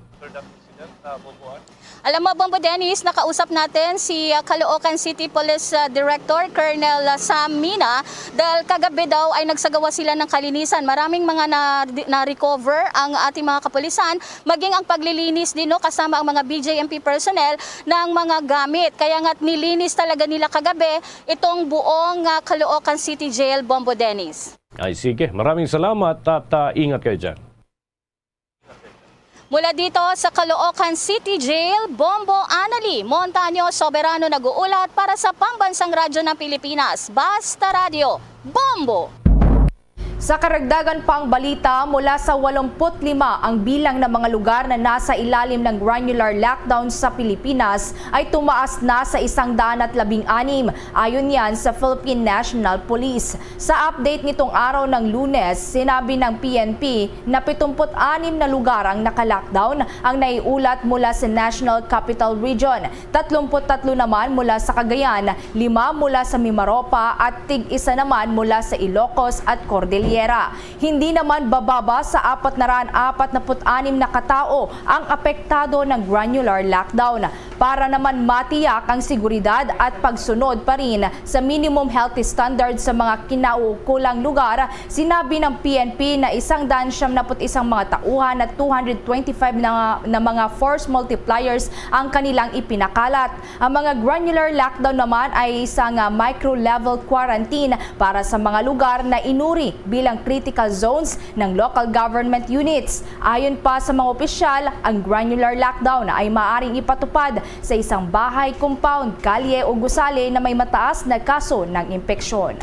Alam mo, Bombo Dennis, nakausap natin si, uh, Caloocan City Police, uh, Director Colonel, uh, Sam Mina, dahil kagabi daw ay nagsagawa sila ng kalinisan. Maraming mga na, na-recover ang ating mga kapulisan, maging ang paglilinis din, no, kasama ang mga B J M P personnel ng mga gamit. Kaya nga nilinis talaga nila kagabi itong buong, ah, Caloocan City Jail, Bombo Dennis. Ay, sige. Maraming salamat at, ah, ingat kayo dyan. Mula dito sa Caloocan City Jail, Bombo Annalie Montaño Soberano nag-uulat para sa Pambansang Radyo ng Pilipinas, Basta Radyo, Bombo! Sa karagdagan pang balita, mula sa walumpu't lima ang bilang ng mga lugar na nasa ilalim ng granular lockdown sa Pilipinas ay tumaas na sa isang daan at labing anim, ayon yan sa Philippine National Police. Sa update nitong araw ng Lunes, sinabi ng P N P na pitumput anim na lugar ang naka-lockdown ang naiulat mula sa National Capital Region. Tatlumpu't tatlo naman mula sa Cagayan, lima mula sa Mimaropa at tig-isa naman mula sa Ilocos at Cordillera. Hindi naman bababa sa apat na raan apat na put anim na katao ang apektado ng granular lockdown. Para naman matiyak ang seguridad at pagsunod pa rin sa minimum health standards sa mga kinauukulang lugar, sinabi ng P N P na isang daan siyam na put isang mga tauhan at two hundred twenty-five na, na mga force multipliers ang kanilang ipinakalat. Ang mga granular lockdown naman ay isang, ah, micro-level quarantine para sa mga lugar na inuri bilang critical zones ng local government units. Ayon pa sa mga opisyal, ang granular lockdown ay maaaring ipatupad sa isang bahay, compound, kalye o gusali na may mataas na kaso ng impeksyon.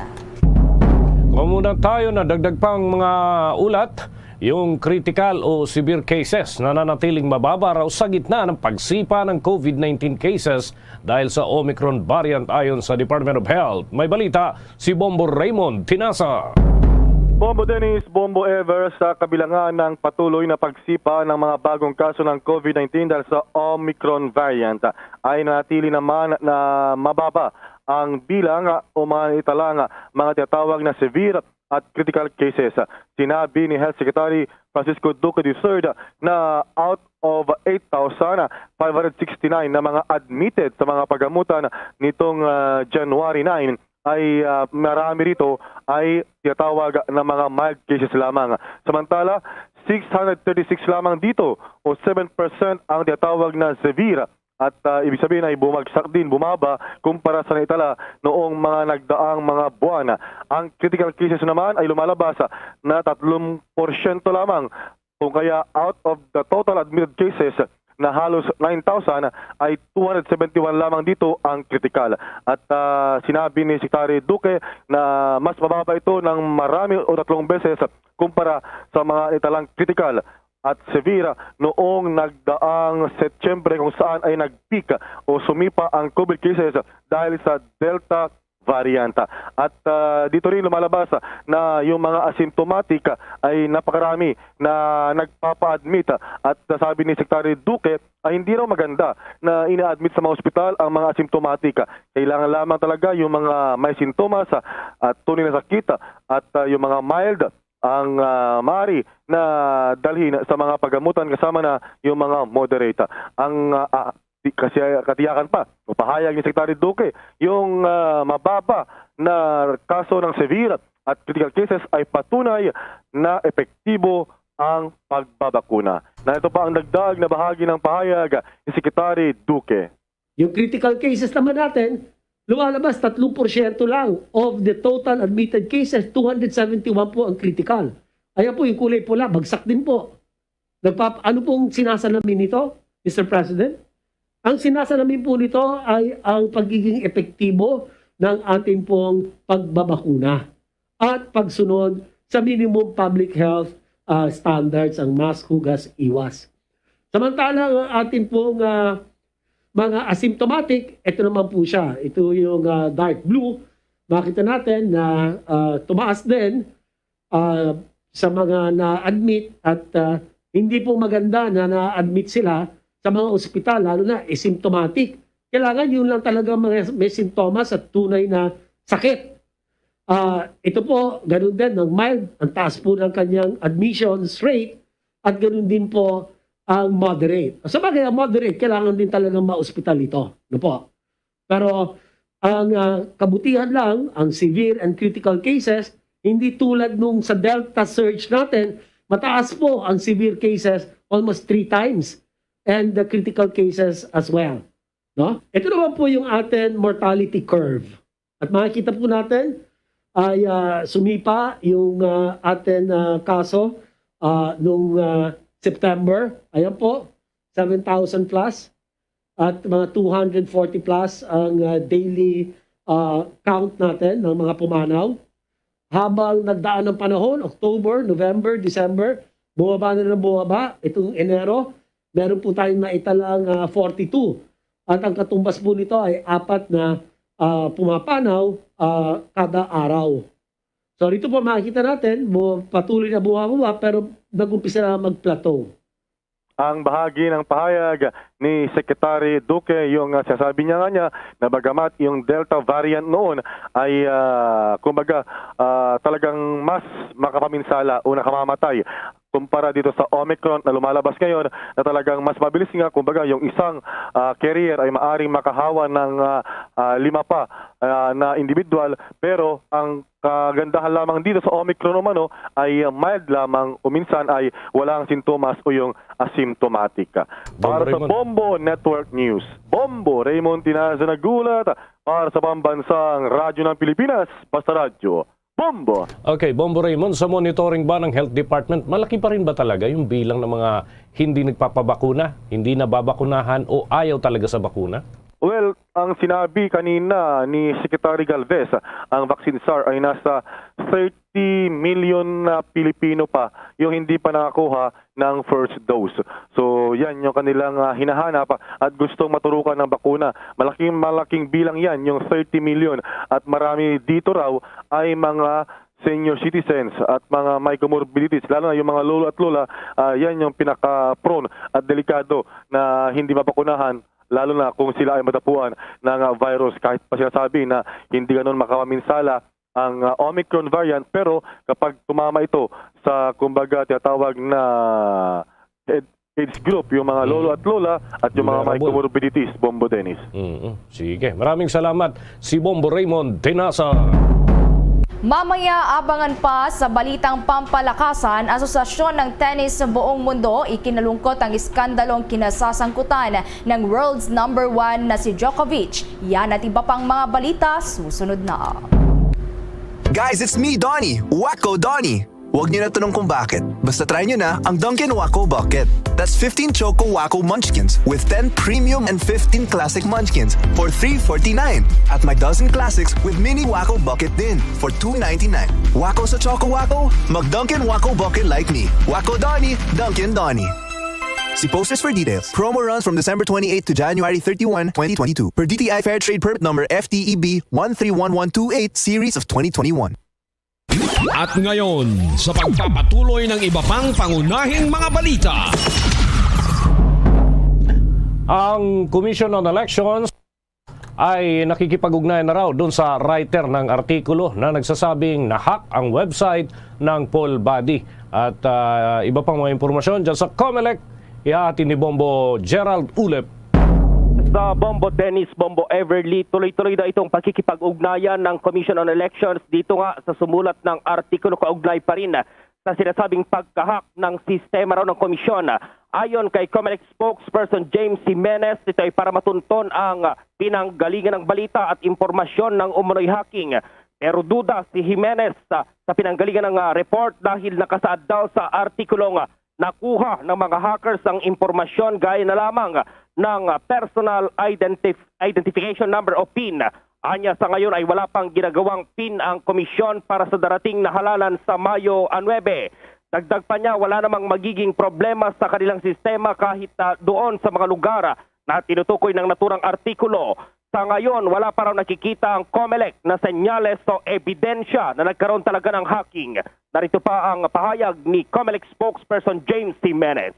Kung muna tayo, nadagdag pang mga ulat, yung critical o severe cases nananatiling mababa raw sa gitna ng pagsipa ng COVID nineteen cases dahil sa Omicron variant, ayon sa Department of Health. May balita si Bombo Raymond Tinasa. Bombo Dennis, Bombo Ever, sa kabilangan ng patuloy na pagsipa ng mga bagong kaso ng COVID nineteen dahil sa Omicron variant, ay nanatili naman na mababa ang bilang, ah, o mga italang, ah, mga tinatawag na severe at critical cases. Sinabi ni Health Secretary Francisco Duque the third na out of eight thousand five hundred sixty-nine na mga admitted sa mga pagamutan nitong, ah, January nine, ay, ah, marami rito ay tinatawag na mga mild cases lamang. Samantala, six hundred thirty-six lamang dito o seven percent ang tinatawag na severe at, ah, ibig sabihin ay bumagsak din, bumaba kumpara sa naitala noong mga nagdaang mga buwan. Ang critical cases naman ay lumalabas na tatlong porsyento lamang, kung kaya out of the total admitted cases, na halos nine thousand ay two hundred seventy-one lamang dito ang kritikal. At, ah, sinabi ni Secretary Duque na mas mababa ito ng marami o tatlong beses kumpara sa mga italang kritikal at severe noong nagdaang Setyembre, kung saan ay nag-peak o sumipa ang COVID cases dahil sa Delta variant. At, ah, dito rin lumalabas na yung mga asymptomatic ay napakarami na nagpapa-admit. At sabi ni Secretary Duque, ay hindi raw maganda na ina-admit sa mga ospital ang mga asymptomatic. Kailangan lamang talaga yung mga may sintomas at tunay na sakit at, ah, yung mga mild ang, ah, maaari na dalhin sa mga pagamutan, kasama na yung mga moderate. Ang, ah, ah, di-, kasi katiyakan pa o pahayag ni Secretary Duque, yung, ah, mababa na kaso ng severe at critical cases ay patunay na epektibo ang pagbabakuna. Na ito pa ang dagdag na bahagi ng pahayag ni Secretary Duque. Yung critical cases naman natin, lumalabas tatlong porsyento lang of the total admitted cases, two hundred seventy-one po ang critical. Ayan po, yung kulay pula, bagsak din po. Nagpap-, ano pong sinasalamin nito, Mister President? Ang sinasalamin po nito ay ang pagiging epektibo ng ating pong pagbabakuna at pagsunod sa minimum public health, ah, standards, ang mask, hugas, iwas. Samantala, ang ating pong, ah, mga asymptomatic, ito naman po siya. Ito yung, ah, dark blue. Makita natin na, ah, tumaas din, ah, sa mga na-admit at, ah, hindi po maganda na na-admit sila sa mga ospital, lalo na asymptomatic. Kailangan yun lang talaga may, may sintomas at tunay na sakit. Ah, ito po, ganun din, ang mild, ang taas po ng kanyang admissions rate at ganun din po ang moderate. Sa bagay, ang moderate, kailangan din talaga ma-ospital ito. Ano po? Pero ang, ah, kabutihan lang, ang severe and critical cases, hindi tulad nung sa Delta surge natin, mataas po ang severe cases, almost three times, and the critical cases as well. No? Ito naman po yung atin mortality curve. At makikita po natin ay, ah, sumipa yung, ah, atin, ah, kaso, ah, nung, ah, September. Ayan po, seven thousand plus at mga two hundred forty plus ang, ah, daily, ah, count natin ng mga pumanaw. Habang nagdaan ang panahon, October, November, December, bumaba na ng bumaba. Itong Enero, meron po tayong naitalang, ah, forty-two. At ang katumbas po nito ay apat na, ah, pumapanaw, ah, kada araw. So, dito po makikita natin, bu-, patuloy na bumababa, pero nag-umpisa na mag-plateau. Ang bahagi ng pahayag ni Secretary Duque, yung, ah, sinasabi niya nga niya na bagamat yung Delta variant noon ay, ah, kumbaga, ah, talagang mas makapaminsala o nakamamatay kumpara dito sa Omicron na lumalabas ngayon, na talagang mas mabilis nga, kumbaga, yung isang, ah, carrier ay maaring makahawa ng, ah, ah, lima pa, ah, na individual, pero ang kagandahan lamang dito sa Omicron umano ay mild lamang o minsan ay walang sintomas o yung asymptomatic. Para sa Bombo Raymond. Bombo Network News, Bombo Raymond Tinaza nagulat para sa Pambansang Radyo ng Pilipinas, Basta Radyo, Bombo. Okay, Bombo Raymond, sa monitoring ba ng Health Department, malaki pa rin ba talaga yung bilang ng mga hindi nagpapabakuna, hindi nababakunahan o ayaw talaga sa bakuna? Well, ang sinabi kanina ni Secretary Galvez, ang vaccine czar ay nasa thirty million na Pilipino pa yung hindi pa nakakuha ng first dose. So, yan yung kanilang, ah, hinahanap at gustong maturukan ng bakuna. Malaking, malaking bilang yan, yung thirty million. At marami dito raw ay mga senior citizens at mga may comorbidities, lalo na yung mga lolo at lola, ah, yan yung pinaka-prone at delikado na hindi mabakunahan, lalo na kung sila ay madapuan ng, ah, virus. Kahit pa sinasabi na hindi ganun makapaminsala ang, ah, Omicron variant, pero kapag tumama ito sa, kumbaga, tinatawag na ed-, age group, yung mga lolo Mm. at lola at yung mga may Vulnerable. comorbidities, Bombo Dennis. Mm, sige. Maraming salamat, si Bombo Raymond Tinaza. Mamaya, abangan pa sa balitang pampalakasan, Asosasyon ng Tennis sa Buong Mundo, ikinalungkot ang iskandalong kinasasangkutan ng world's number one na si Djokovic. Yan at iba pang mga balita susunod na. Guys, it's me, Donnie. Wacko Donnie. Huwag niyo na tanong kung bakit. Basta try niyo na ang Dunkin' Wacko Bucket. That's fifteen Choco Wacko Munchkins with ten premium and fifteen classic munchkins for three forty-nine. At may dozen classics with mini Wacko Bucket din for two ninety-nine. Wacko sa Choco Wacko? Mag Dunkin' Wacko Bucket like me. Wacko Donnie, Dunkin' Donnie. See posters for details. Promo runs from December twenty-eighth to January thirty-one, twenty twenty-two. Per D T I Fair Trade Permit Number F T E B one three one one two eight, Series of twenty twenty-one. At ngayon, sa pagpapatuloy ng iba pang pangunahing mga balita. Ang Commission on Elections ay nakikipag-ugnayan na raw dun sa writer ng artikulo na nagsasabing na-hack ang website ng poll body. At ah, iba pang mga impormasyon dyan sa Comelec, ihahatid ni Bombo Gerald Ulep. Sa Bombo Dennis, Bombo Everly, tuloy-tuloy na itong pakikipag-ugnayan ng Commission on Elections dito nga sa sumulat ng artikulo kaugnay pa rin sa sinasabing pagkahak ng sistema raw ng komisyon. Ayon kay Comelec spokesperson James Jimenez, ito ay para matunton ang pinanggalingan ng balita at impormasyon ng umano'y hacking. Pero duda si Jimenez sa, sa pinanggalingan ng ah, report dahil nakasaad daw sa artikulong ah, nakuha ng mga hackers ang impormasyon gaya na lamang ng personal identif- identification number o pin. Anya sa ngayon ay wala pang ginagawang pin ang komisyon para sa darating na halalan sa Mayo nuebe. Dagdag pa niya, wala namang magiging problema sa kanilang sistema kahit ah, doon sa mga lugar na tinutukoy ng naturang artikulo. Sa ngayon, wala pa raw nakikita ang Comelec na senyales o ebidensya na nagkaroon talaga ng hacking. Narito pa ang pahayag ni Comelec spokesperson James Jimenez.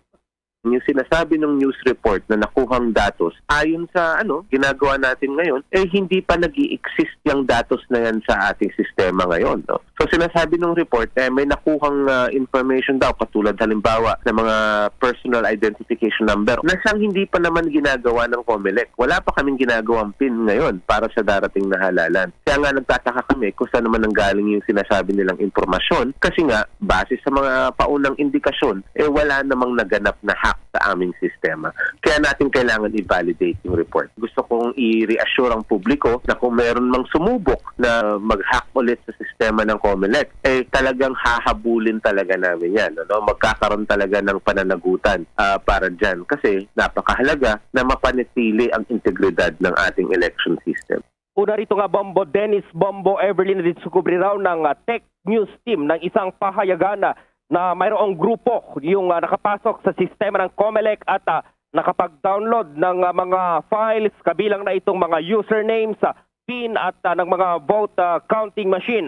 Yung sinasabi ng news report na nakuhang datos, ayon sa ano ginagawa natin ngayon, eh hindi pa nag exist yung datos na yan sa ating sistema ngayon. No? So sinasabi ng report, eh, may nakuhang ah, information daw, katulad halimbawa ng mga personal identification number, na siyang hindi pa naman ginagawa ng Comelec. Wala pa kaming ginagawang pin ngayon para sa darating na halalan. Kaya nga nagtataka kami kung saan naman nanggaling yung sinasabi nilang impormasyon kasi nga, base sa mga paunang indikasyon, eh wala namang naganap na hack sa aming sistema. Kaya natin kailangan i-validate yung report. Gusto kong i-reassure ang publiko na kung meron mang sumubok na mag-hack ulit sa sistema ng Comelec, eh talagang hahabulin talaga namin yan. Ano? Magkakaroon talaga ng pananagutan ah, para dyan kasi napakahalaga na mapanatili ang integridad ng ating election system. Una rito nga, Bombo Dennis, Bombo Everly, nadiskubre raw ng ah, tech news team ng isang pahayagan na, na mayroong grupo yung ah, nakapasok sa sistema ng Comelec at ah, nakapag-download ng ah, mga files, kabilang na itong mga usernames, ah, pin at ah, ng mga vote ah, counting machine.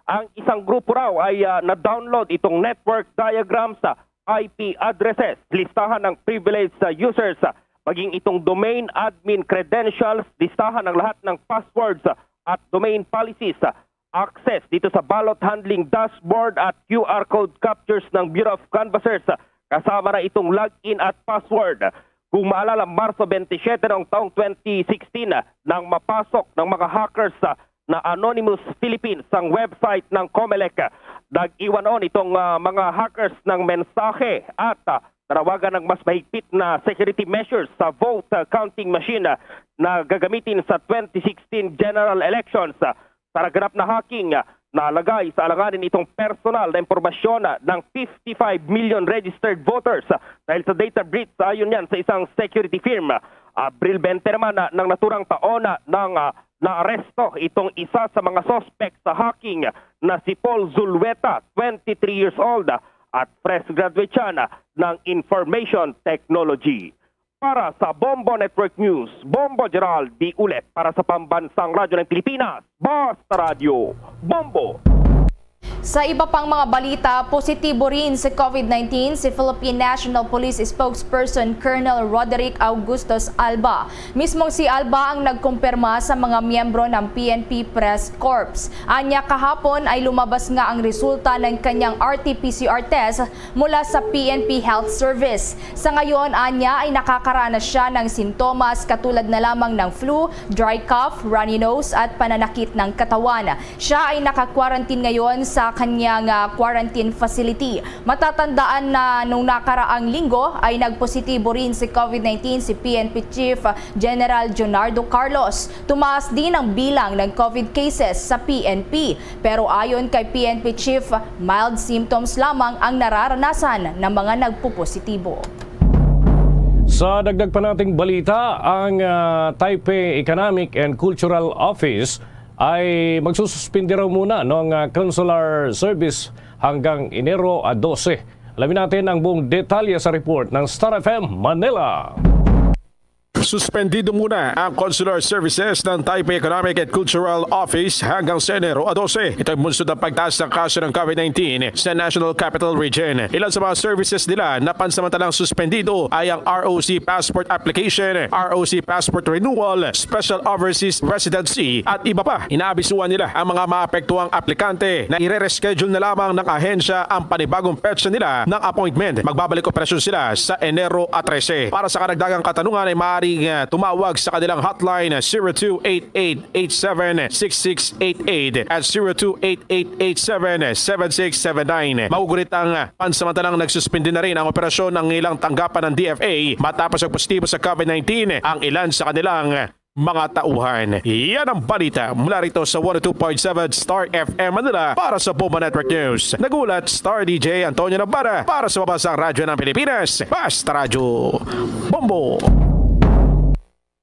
Ang isang grupo raw ay ah, na-download itong network diagrams, ah, I P addresses, listahan ng privileged ah, users, ah, maging itong domain admin credentials, listahan ng lahat ng passwords ah, at domain policies, ah, access dito sa ballot handling dashboard at Q R code captures ng Bureau of Canvassers, ah, kasama na itong login at password. Kung maalala, Marso twenty-seven noong taong twenty sixteen, ah, nang mapasok ng mga hackers ah, na Anonymous Philippines ang website ng Comelec. Nag-iwan noon itong ah, mga hackers ng mensahe at ah, nanawagan ng mas mahigpit na security measures sa vote ah, counting machine ah, na gagamitin sa twenty sixteen general elections. Ah, sa naganap na hacking, ah, nalagay sa alanganin itong personal na impormasyon ah, ng fifty-five million registered voters ah, dahil sa data breach, ayon yan sa isang security firm. Abril twenty naman ah, ng naturang taon ah, nang ah, naaresto itong isa sa mga suspect sa hacking na si Paul Zulueta, twenty-three years old, at fresh graduate siya na ng Information Technology. Para sa Bombo Network News, Bombo Gerald D. Ulet para sa Pambansang Radyo ng Pilipinas, Basta Radyo, Bombo! Sa iba pang mga balita, positibo rin sa COVID nineteen si Philippine National Police Spokesperson Colonel Roderick Augustus Alba. Mismong si Alba ang nagkumpirma sa mga miyembro ng P N P Press Corps. Anya kahapon ay lumabas nga ang resulta ng kanyang R T P C R test mula sa P N P Health Service. Sa ngayon, anya ay nakakaranas siya ng sintomas katulad na lamang ng flu, dry cough, runny nose at pananakit ng katawan. Siya ay naka-quarantine ngayon sa kanya nga quarantine facility. Matatandaan na nung nakaraang linggo ay nagpositibo rin si COVID nineteen si P N P Chief General Junardo Carlos. Tumaas din ang bilang ng COVID cases sa P N P. Pero ayon kay P N P Chief, mild symptoms lamang ang nararanasan ng mga nagpupositibo. Sa dagdag pa nating balita, ang ah, Taipei Economic and Cultural Office ay magsususpindi raw muna ng ah, consular service hanggang Enero ah, dose. Alamin natin ang buong detalye sa report ng Star F M Manila. Suspendido muna ang consular services ng Taipei Economic and Cultural Office hanggang sa Enero dose. Ito ay bunsod ng pagtaas ng kaso ng COVID nineteen sa National Capital Region. Ilan sa mga services nila na pansamantalang suspendido ay ang R O C passport application, R O C passport renewal, special overseas residency at iba pa. Inaabisuhan nila ang mga maapektuhang aplikante na ire-reschedule na lamang ng ahensya ang panibagong petsa nila ng appointment. Magbabalik operasyon sila sa Enero trese. Para sa karagdagang katanungan ay maaaring ah, tumawag sa kanilang hotline zero two eight eight eight seven six six eight eight at zero two eight eight eight seven seven six seven nine. Magugulit ang pansamantalang nagsuspindi na rin ang operasyon ng ilang tanggapan ng D F A matapos ang positibo sa COVID nineteen ang ilan sa kanilang mga tauhan. Yan ang balita mula rito sa one oh two point seven Star F M Manila para sa Bombo Network News. Nagulat, Star D J Antonio Navarra para sa Mabasang Radyo ng Pilipinas, Basta Radyo Bombo.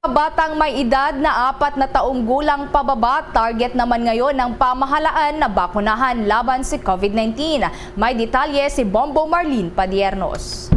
Batang may edad na apat na taong gulang pababa, target naman ngayon ng pamahalaan na bakunahan laban si COVID nineteen. May detalye si Bombo Marlene Padiernos.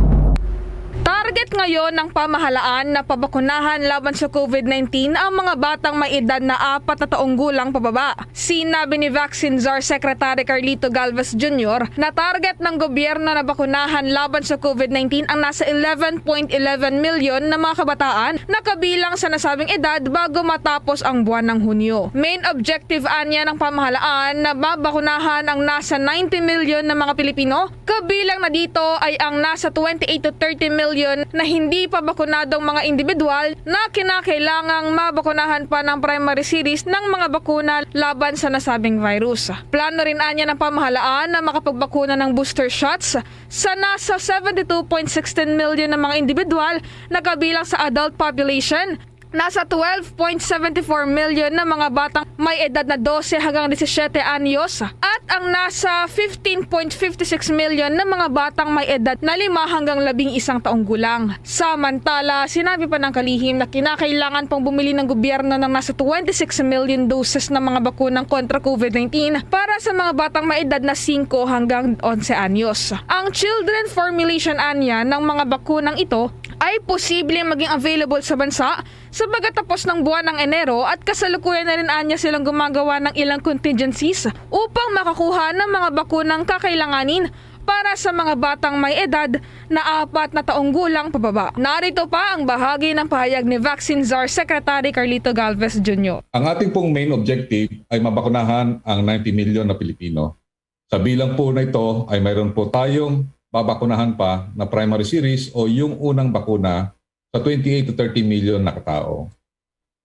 Target ngayon ng pamahalaan na pabakunahan laban sa COVID nineteen ang mga batang may edad na apat na taong gulang pababa. Sinabi ni Vaccine Czar Secretary Carlito Galvez Junior na target ng gobyerno na bakunahan laban sa COVID nineteen ang nasa eleven point eleven milyon na mga kabataan na kabilang sa nasabing edad bago matapos ang buwan ng Hunyo. Main objective anya ng pamahalaan na mabakunahan ang nasa ninety milyon na mga Pilipino, kabilang na dito ay ang nasa twenty-eight to thirty million na hindi pa bakunadong mga individual na kinakailangang mabakunahan pa ng primary series ng mga bakuna laban sa nasabing virus. Plano rin anya ng pamahalaan na makapagbakuna ng booster shots sa nasa seventy-two point sixteen million na mga individual na kabilang sa adult population, nasa twelve point seventy four million na mga batang may edad na dose hanggang disisiete anyos at ang nasa fifteen point fifty six million na mga batang may edad na lima hanggang labing isang taong gulang. Samantala, sinabi pa ng kalihim na kinakailangan pang bumili ng gobyerno ng nasa twenty-six million doses ng mga bakunang kontra COVID nineteen para sa mga batang may edad na singko hanggang onse anyos. Ang children formulation anya ng mga bakunang ito ay posibleng maging available sa bansa sa pagkatapos ng buwan ng Enero at kasalukuyan na rin anya silang gumagawa ng ilang contingencies upang makakuha ng mga bakunang kakailanganin para sa mga batang may edad na apat na taong gulang pababa. Narito pa ang bahagi ng pahayag ni Vaccine Czar Secretary Carlito Galvez Junior. Ang ating pong main objective ay mabakunahan ang ninety million na Pilipino. Sa bilang po na ito ay mayroon po tayong babakunahan pa na primary series o yung unang bakuna sa twenty-eight to thirty million na katao.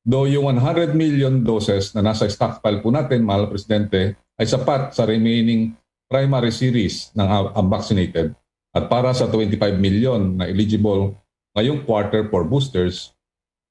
Though yung one hundred million doses na nasa stockpile po natin, mahal na Presidente, ay sapat sa remaining primary series ng uh, unvaccinated. At para sa twenty-five million na eligible ngayong quarter for boosters,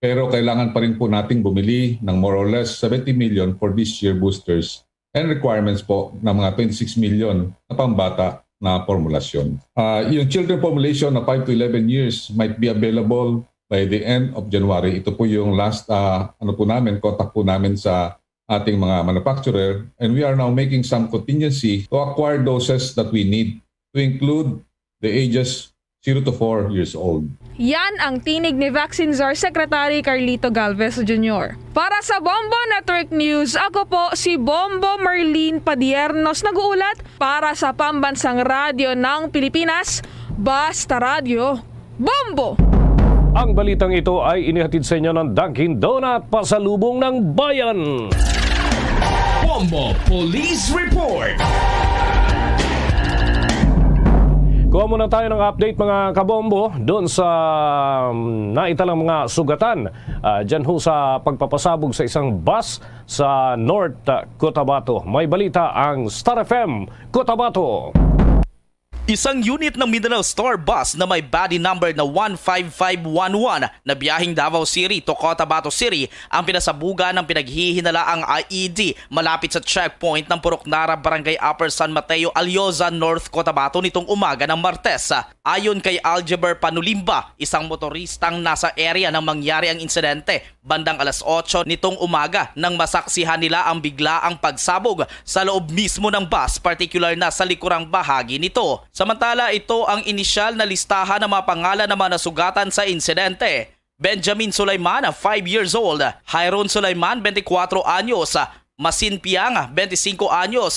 pero kailangan pa rin po nating bumili ng more or less seventy million for this year boosters and requirements po ng mga twenty-six million na pambata na formulasyon. Uh, yung children formulation na five to eleven years might be available by the end of January. Ito po yung last uh, ano po namin, contact po namin sa ating mga manufacturer, and we are now making some contingency to acquire doses that we need to include the ages zero to four years old. Yan ang tinig ni Vaccine Czar Secretary Carlito Galvez Junior. Para sa Bombo Network News, ako po si Bombo Marlene Padiernos nag-uulat para sa Pambansang Radyo ng Pilipinas, Basta Radyo, Bombo! Ang balitang ito ay inihatid sa inyo ng Dunkin' Donut, pasalubong ng bayan. Bombo Police Report. Kuha muna tayo ng update, mga kabombo, doon sa, um, naitalang mga sugatan, ah, dyan ho sa pagpapasabog sa isang bus sa North, ah, Cotabato. May balita ang Star F M Cotabato. Isang unit ng Mindanao Star Bus na may body number na one five five one one na biyaheng Davao City to Cotabato City ang pinasabugan ng pinaghihinalaang I E D malapit sa checkpoint ng Purok Nara, Barangay Upper San Mateo, Alloza, North Cotabato nitong umaga ng Martes. Ayon kay Algeber Panulimba, isang motoristang nasa area nang mangyari ang insidente, bandang alas otso nitong umaga nang masaksihan nila ang biglaang pagsabog sa loob mismo ng bus, partikular na sa likurang bahagi nito. Samantala, ito ang inisyal na listahan ng mga pangalan ng mga nasugatan sa insidente: Benjamin Sulaiman, five years old; Hyron Sulaiman, twenty-four anyos; Masin Piang, twenty-cinco anyos;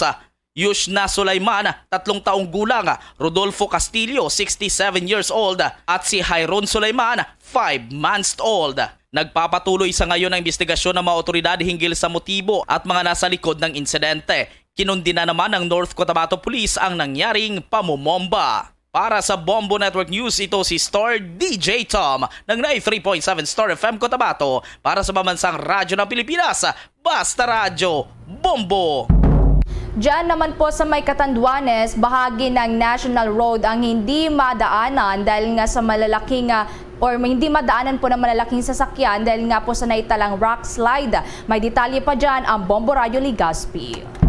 Yushna Sulaiman, tatlong taong gulang; Rodolfo Castillo, sixty-seven years old; at si Hyron Sulaiman, five months old. Nagpapatuloy sa ngayon ang investigasyon ng mga otoridad hinggil sa motibo at mga nasa likod ng insidente. Kinundina naman ng North Cotabato Police ang nangyaring pamomomba. Para sa Bombo Network News, ito si Star D J Tom ng ninety-three point seven Star F M Cotabato. Para sa Pambansang Radyo ng Pilipinas, Basta Radyo, Bombo! Diyan naman po sa may Catanduanes, bahagi ng National Road ang hindi madaanan dahil nga sa malalaking, ah, or hindi madaanan po ng malalaking sasakyan dahil nga po sa naitalang rock slide. May detalye pa diyan ang Bombo Radyo Legazpi.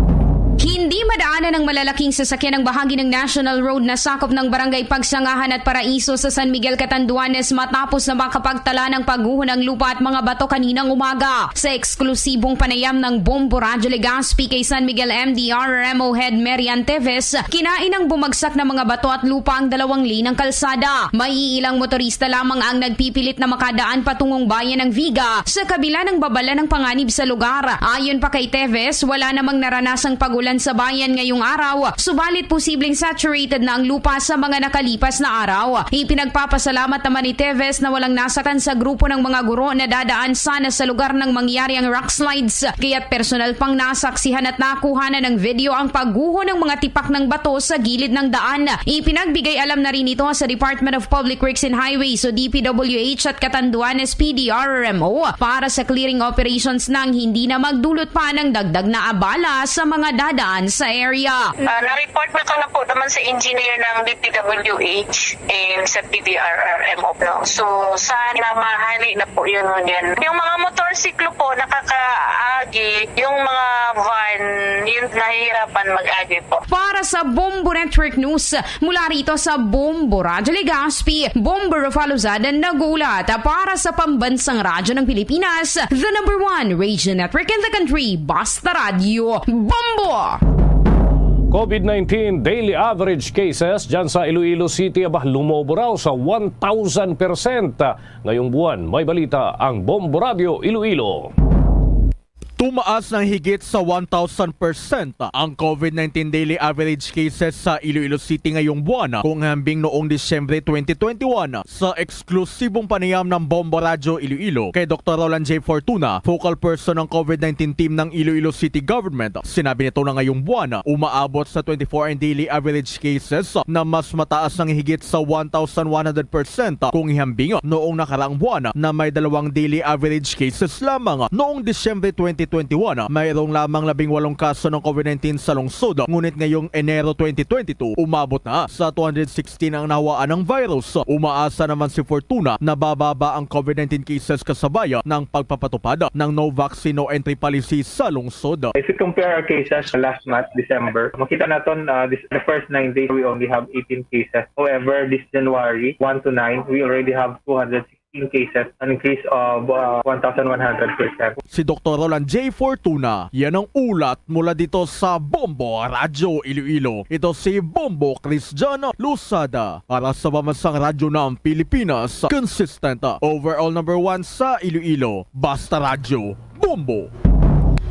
Hindi madaanan ng malalaking sasakyan ang bahagi ng National Road na sakop ng Barangay Pagsangahan at Paraiso sa San Miguel, Catanduanes, matapos na makapagtala ng pagguho ng lupa at mga bato kaninang umaga. Sa eksklusibong panayam ng Bombo Radyo Legazpi kay San Miguel M D R R M O Head Merian Teves, kinain ng bumagsak na mga bato at lupa ang dalawang lane ng kalsada. May iilang motorista lamang ang nagpipilit na makadaan patungong bayan ng Viga, sa kabila ng babala ng panganib sa lugar. Ayon pa kay Teves, wala namang naranasang pag-ulan sa bayan ngayong araw, subalit posibleng saturated na ang lupa sa mga nakalipas na araw. Ipinagpapasalamat naman ni Teves na walang nasaktan sa grupo ng mga guro na dadaan sana sa lugar nang mangyari ang rock slides, kaya't personal pang nasaksihan at nakuhanan ng video ang pagguho ng mga tipak ng bato sa gilid ng daan. Ipinagbigay alam na rin ito sa Department of Public Works and Highways o D P W H at Catanduanes P D R R M O para sa clearing operations nang hindi na magdulot pa ng dagdag na abala sa mga dadaan sa area. Ah, na-report na ko na po naman sa engineer ng D P W H and sa P D R R M O, no? So, sana mahali na po yun, yun. Yung mga motorsiklo po, nakakaagi. Yung mga van, yun, nahihirapan mag-agi po. Para sa Bombo Network News, mula rito sa Bombo Radyo Legazpi, Bombo Rafa Lozada nag-uulat para sa Pambansang Radyo ng Pilipinas, the number one radio network in the country, Basta Radyo Bombo! COVID nineteen daily average cases dyan sa Iloilo City, aba, lumobo raw sa one thousand percent ngayong buwan. May balita ang Bombo Radyo Iloilo. Tumaas ng higit sa one thousand percent ang COVID nineteen daily average cases sa Iloilo City ngayong buwan kung hambing noong Disyembre twenty twenty-one. Sa eksklusibong panayam ng Bombo Radyo Iloilo kay Doktor Roland J Fortuna, focal person ng COVID nineteen team ng Iloilo City Government, sinabi nito na ngayong buwan umaabot sa twenty-four ang daily average cases na mas mataas ng higit sa one thousand one hundred percent kung ihambing noong nakaraang buwan na may dalawang daily average cases lamang. Noong Disyembre twenty twenty-one, mayroong lamang labing walong kaso ng COVID nineteen sa lungsod, ngunit ngayong Enero twenty twenty-two, umabot na sa two hundred sixteen ang nahawaan ng virus. Umaasa naman si Fortuna na bababa ang COVID nineteen cases kasabay ng pagpapatupad ng no vaccine, no entry policy sa lungsod. If you compare our cases last month, December, makita naton, uh, this, the first nine days, we only have eighteen cases. However, this January, one to nine, we already have two hundred sixteen cases, an increase of, uh, one thousand one hundred percent. Si Doktor Roland J Fortuna, yan ang ulat mula dito sa Bombo Radyo Iloilo. Ito si Bombo Christian Losada para sa Pambansang Radyo ng Pilipinas, consistent, overall number one sa Iloilo, Basta Radyo, Bombo.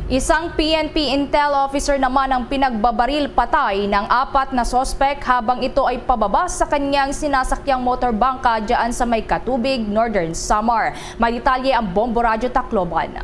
Isang P N P intel officer naman ang pinagbabaril patay ng apat na suspek habang ito ay pababa sa kanyang sinasakyang motorbangka dyan sa may Katubig, Northern Samar. May detalye ang Bombo Radyo Tacloban.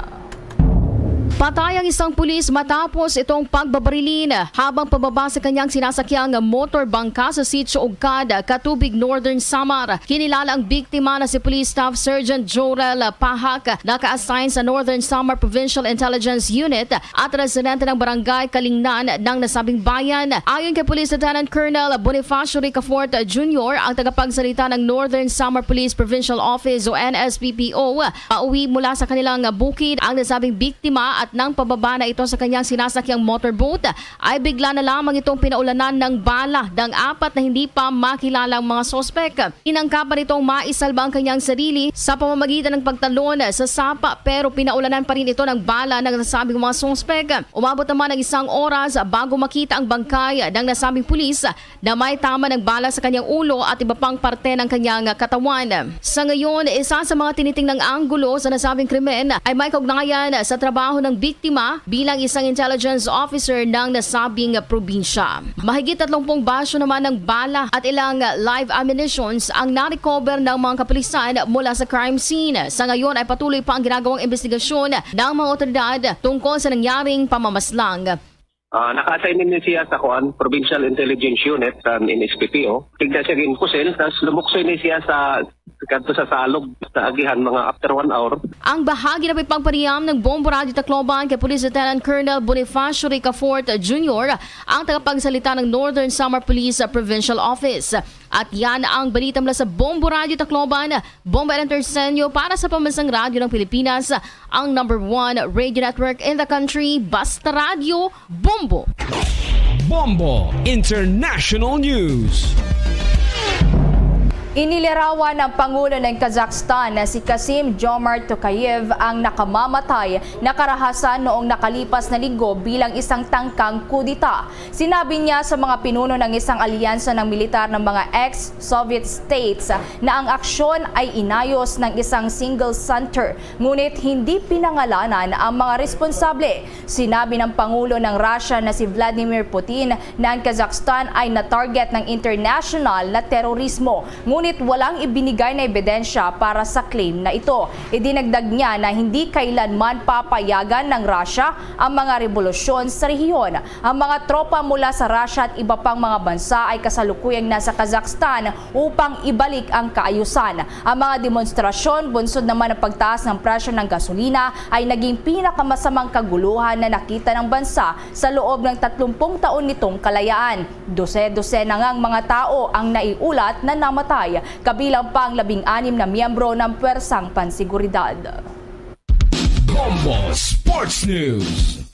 Patay ang isang pulis matapos itong pagbabarilin habang pababa sa kanyang sinasakyang motor bangka sa Sitio Ugkad, Katubig, Northern Samar. Kinilala ang biktima na si Police Staff Sergeant Jorel Pahak, naka-assign sa Northern Samar Provincial Intelligence Unit at residente ng barangay Kalingnan ng nasabing bayan. Ayon kay Police Lieutenant Colonel Bonifacio Ricafort Junior, ang tagapagsalita ng Northern Samar Police Provincial Office o N S P P O, pauwi mula sa kanilang bukid ang nasabing biktima at nang pababa na ito sa kanyang sinasakyang motorboat, ay bigla na lamang itong pinaulanan ng bala ng apat na hindi pa makilalang mga sospek. Inangkapan nitong maisalba ang kanyang sarili sa pamamagitan ng pagtalon sa sapa, pero pinaulanan pa rin ito ng bala ng nasabing mga sospek. Umabot naman ang isang oras bago makita ang bangkay ng nasabing pulis na may tama ng bala sa kanyang ulo at iba pang parte ng kanyang katawan. Sa ngayon, isa sa mga tinitingnang anggulo sa nasabing krimen ay may kaugnayan sa trabaho ng biktima bilang isang intelligence officer ng nasabing probinsya. Mahigit tatlumpung basyo naman ng bala at ilang live ammunitions ang na-recover ng mga kapulisan mula sa crime scene. Sa ngayon ay patuloy pa ang ginagawang investigasyon ng mga otoridad tungkol sa nangyaring pamamaslang. Ah, naka-assign ni siya sa kuan, Provincial Intelligence Unit, sa N S P P O. Tigda siya ginkusil, tas lumuksoy ni siya sa, kadto sa salog, sa agihan, mga after one hour. Ang bahagi na pagpaniyam ng Bombo Radyo Tacloban kay Police Lieutenant Colonel Bonifacio Ricafort Junior, ang tagapagsalita ng Northern Samar Police Provincial Office. At yan ang balita mula sa Bombo Radyo Tacloban, Bombo Enter Senyo para sa Pambansang Radyo ng Pilipinas, ang number one radio network in the country, Basta Radyo, Bombo. Bombo International News. Inilarawan ng Pangulo ng Kazakhstan na si Kasim-Jomart Tokayev ang nakamamatay na karahasan noong nakalipas na linggo bilang isang tangkang kudeta. Sinabi niya sa mga pinuno ng isang alyansa ng militar ng mga ex-Soviet states na ang aksyon ay inayos ng isang single center, ngunit hindi pinangalanan ang mga responsable. Sinabi ng Pangulo ng Russia na si Vladimir Putin na ang Kazakhstan ay na-target ng international na terorismo, ngunit walang ibinigay na ebidensya para sa claim na ito. Idinagdag niya na hindi kailanman papayagan ng Russia ang mga rebolusyon sa rehiyon. Ang mga tropa mula sa Russia at iba pang mga bansa ay kasalukuyang nasa Kazakhstan upang ibalik ang kaayusan. Ang mga demonstrasyon, bunsod naman ng pagtaas ng presyo ng gasolina, ay naging pinakamasamang kaguluhan na nakita ng bansa sa loob ng tatlumpung taon nitong kalayaan. Dose-dose na ngang mga tao ang naiulat na namatay, kabilang pa ang labing-anim na miyembro ng Pwersang Pansiguridad. Bombo Sports News.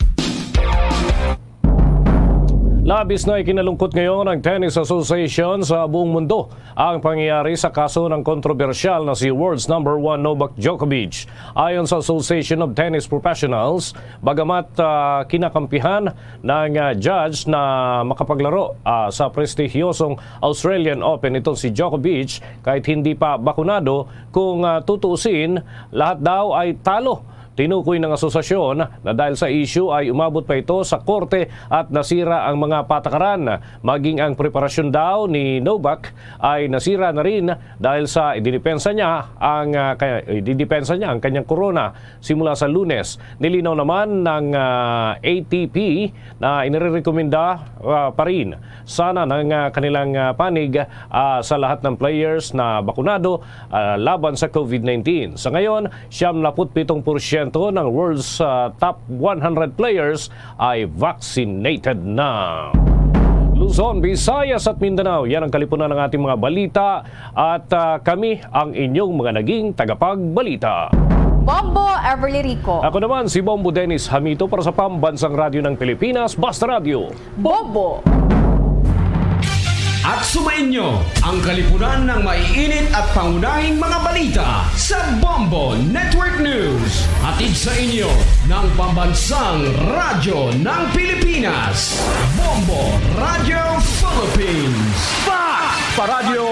Labis na ikinalungkot ngayon ng Tennis Association sa buong mundo ang pangyayari sa kaso ng kontrobersyal na si world's number one Novak Djokovic. Ayon sa Association of Tennis Professionals, bagamat, ah, kinakampihan ng, ah, judge na makapaglaro, ah, sa prestihiyosong Australian Open itong si Djokovic, kahit hindi pa bakunado, kung, ah, tutuusin, lahat daw ay talo. Tinukoy ng asosasyon na dahil sa issue ay umabot pa ito sa korte at nasira ang mga patakaran. Maging ang preparasyon daw ni Novak ay nasira na rin dahil sa ididepensa niya ang, ah, kaya, ididepensa niya ang kanyang korona simula sa Lunes. Nilinaw naman ng, ah, A T P na inirerekomenda, ah, pa rin sana ng, ah, kanilang, ah, panig, ah, sa lahat ng players na bakunado, ah, laban sa COVID nineteen. Sa ngayon, siyam na put pitong porsyento ng world's, ah, top one hundred players ay vaccinated na. Luzon, Visayas at Mindanao, yan ang kalipunan ng ating mga balita at, ah, kami ang inyong mga naging tagapagbalita. Bombo Everly Rico. Ako naman si Bombo Dennis Hamito para sa Pambansang Radyo ng Pilipinas, Basta Radyo. Bombo. At sumainyo ang kalipunan ng maiinit at pangunahing mga balita sa Bombo Network News. Hatid sa inyo ng Pambansang Radyo ng Pilipinas, Bombo Radio Philippines. Fast pa Radyo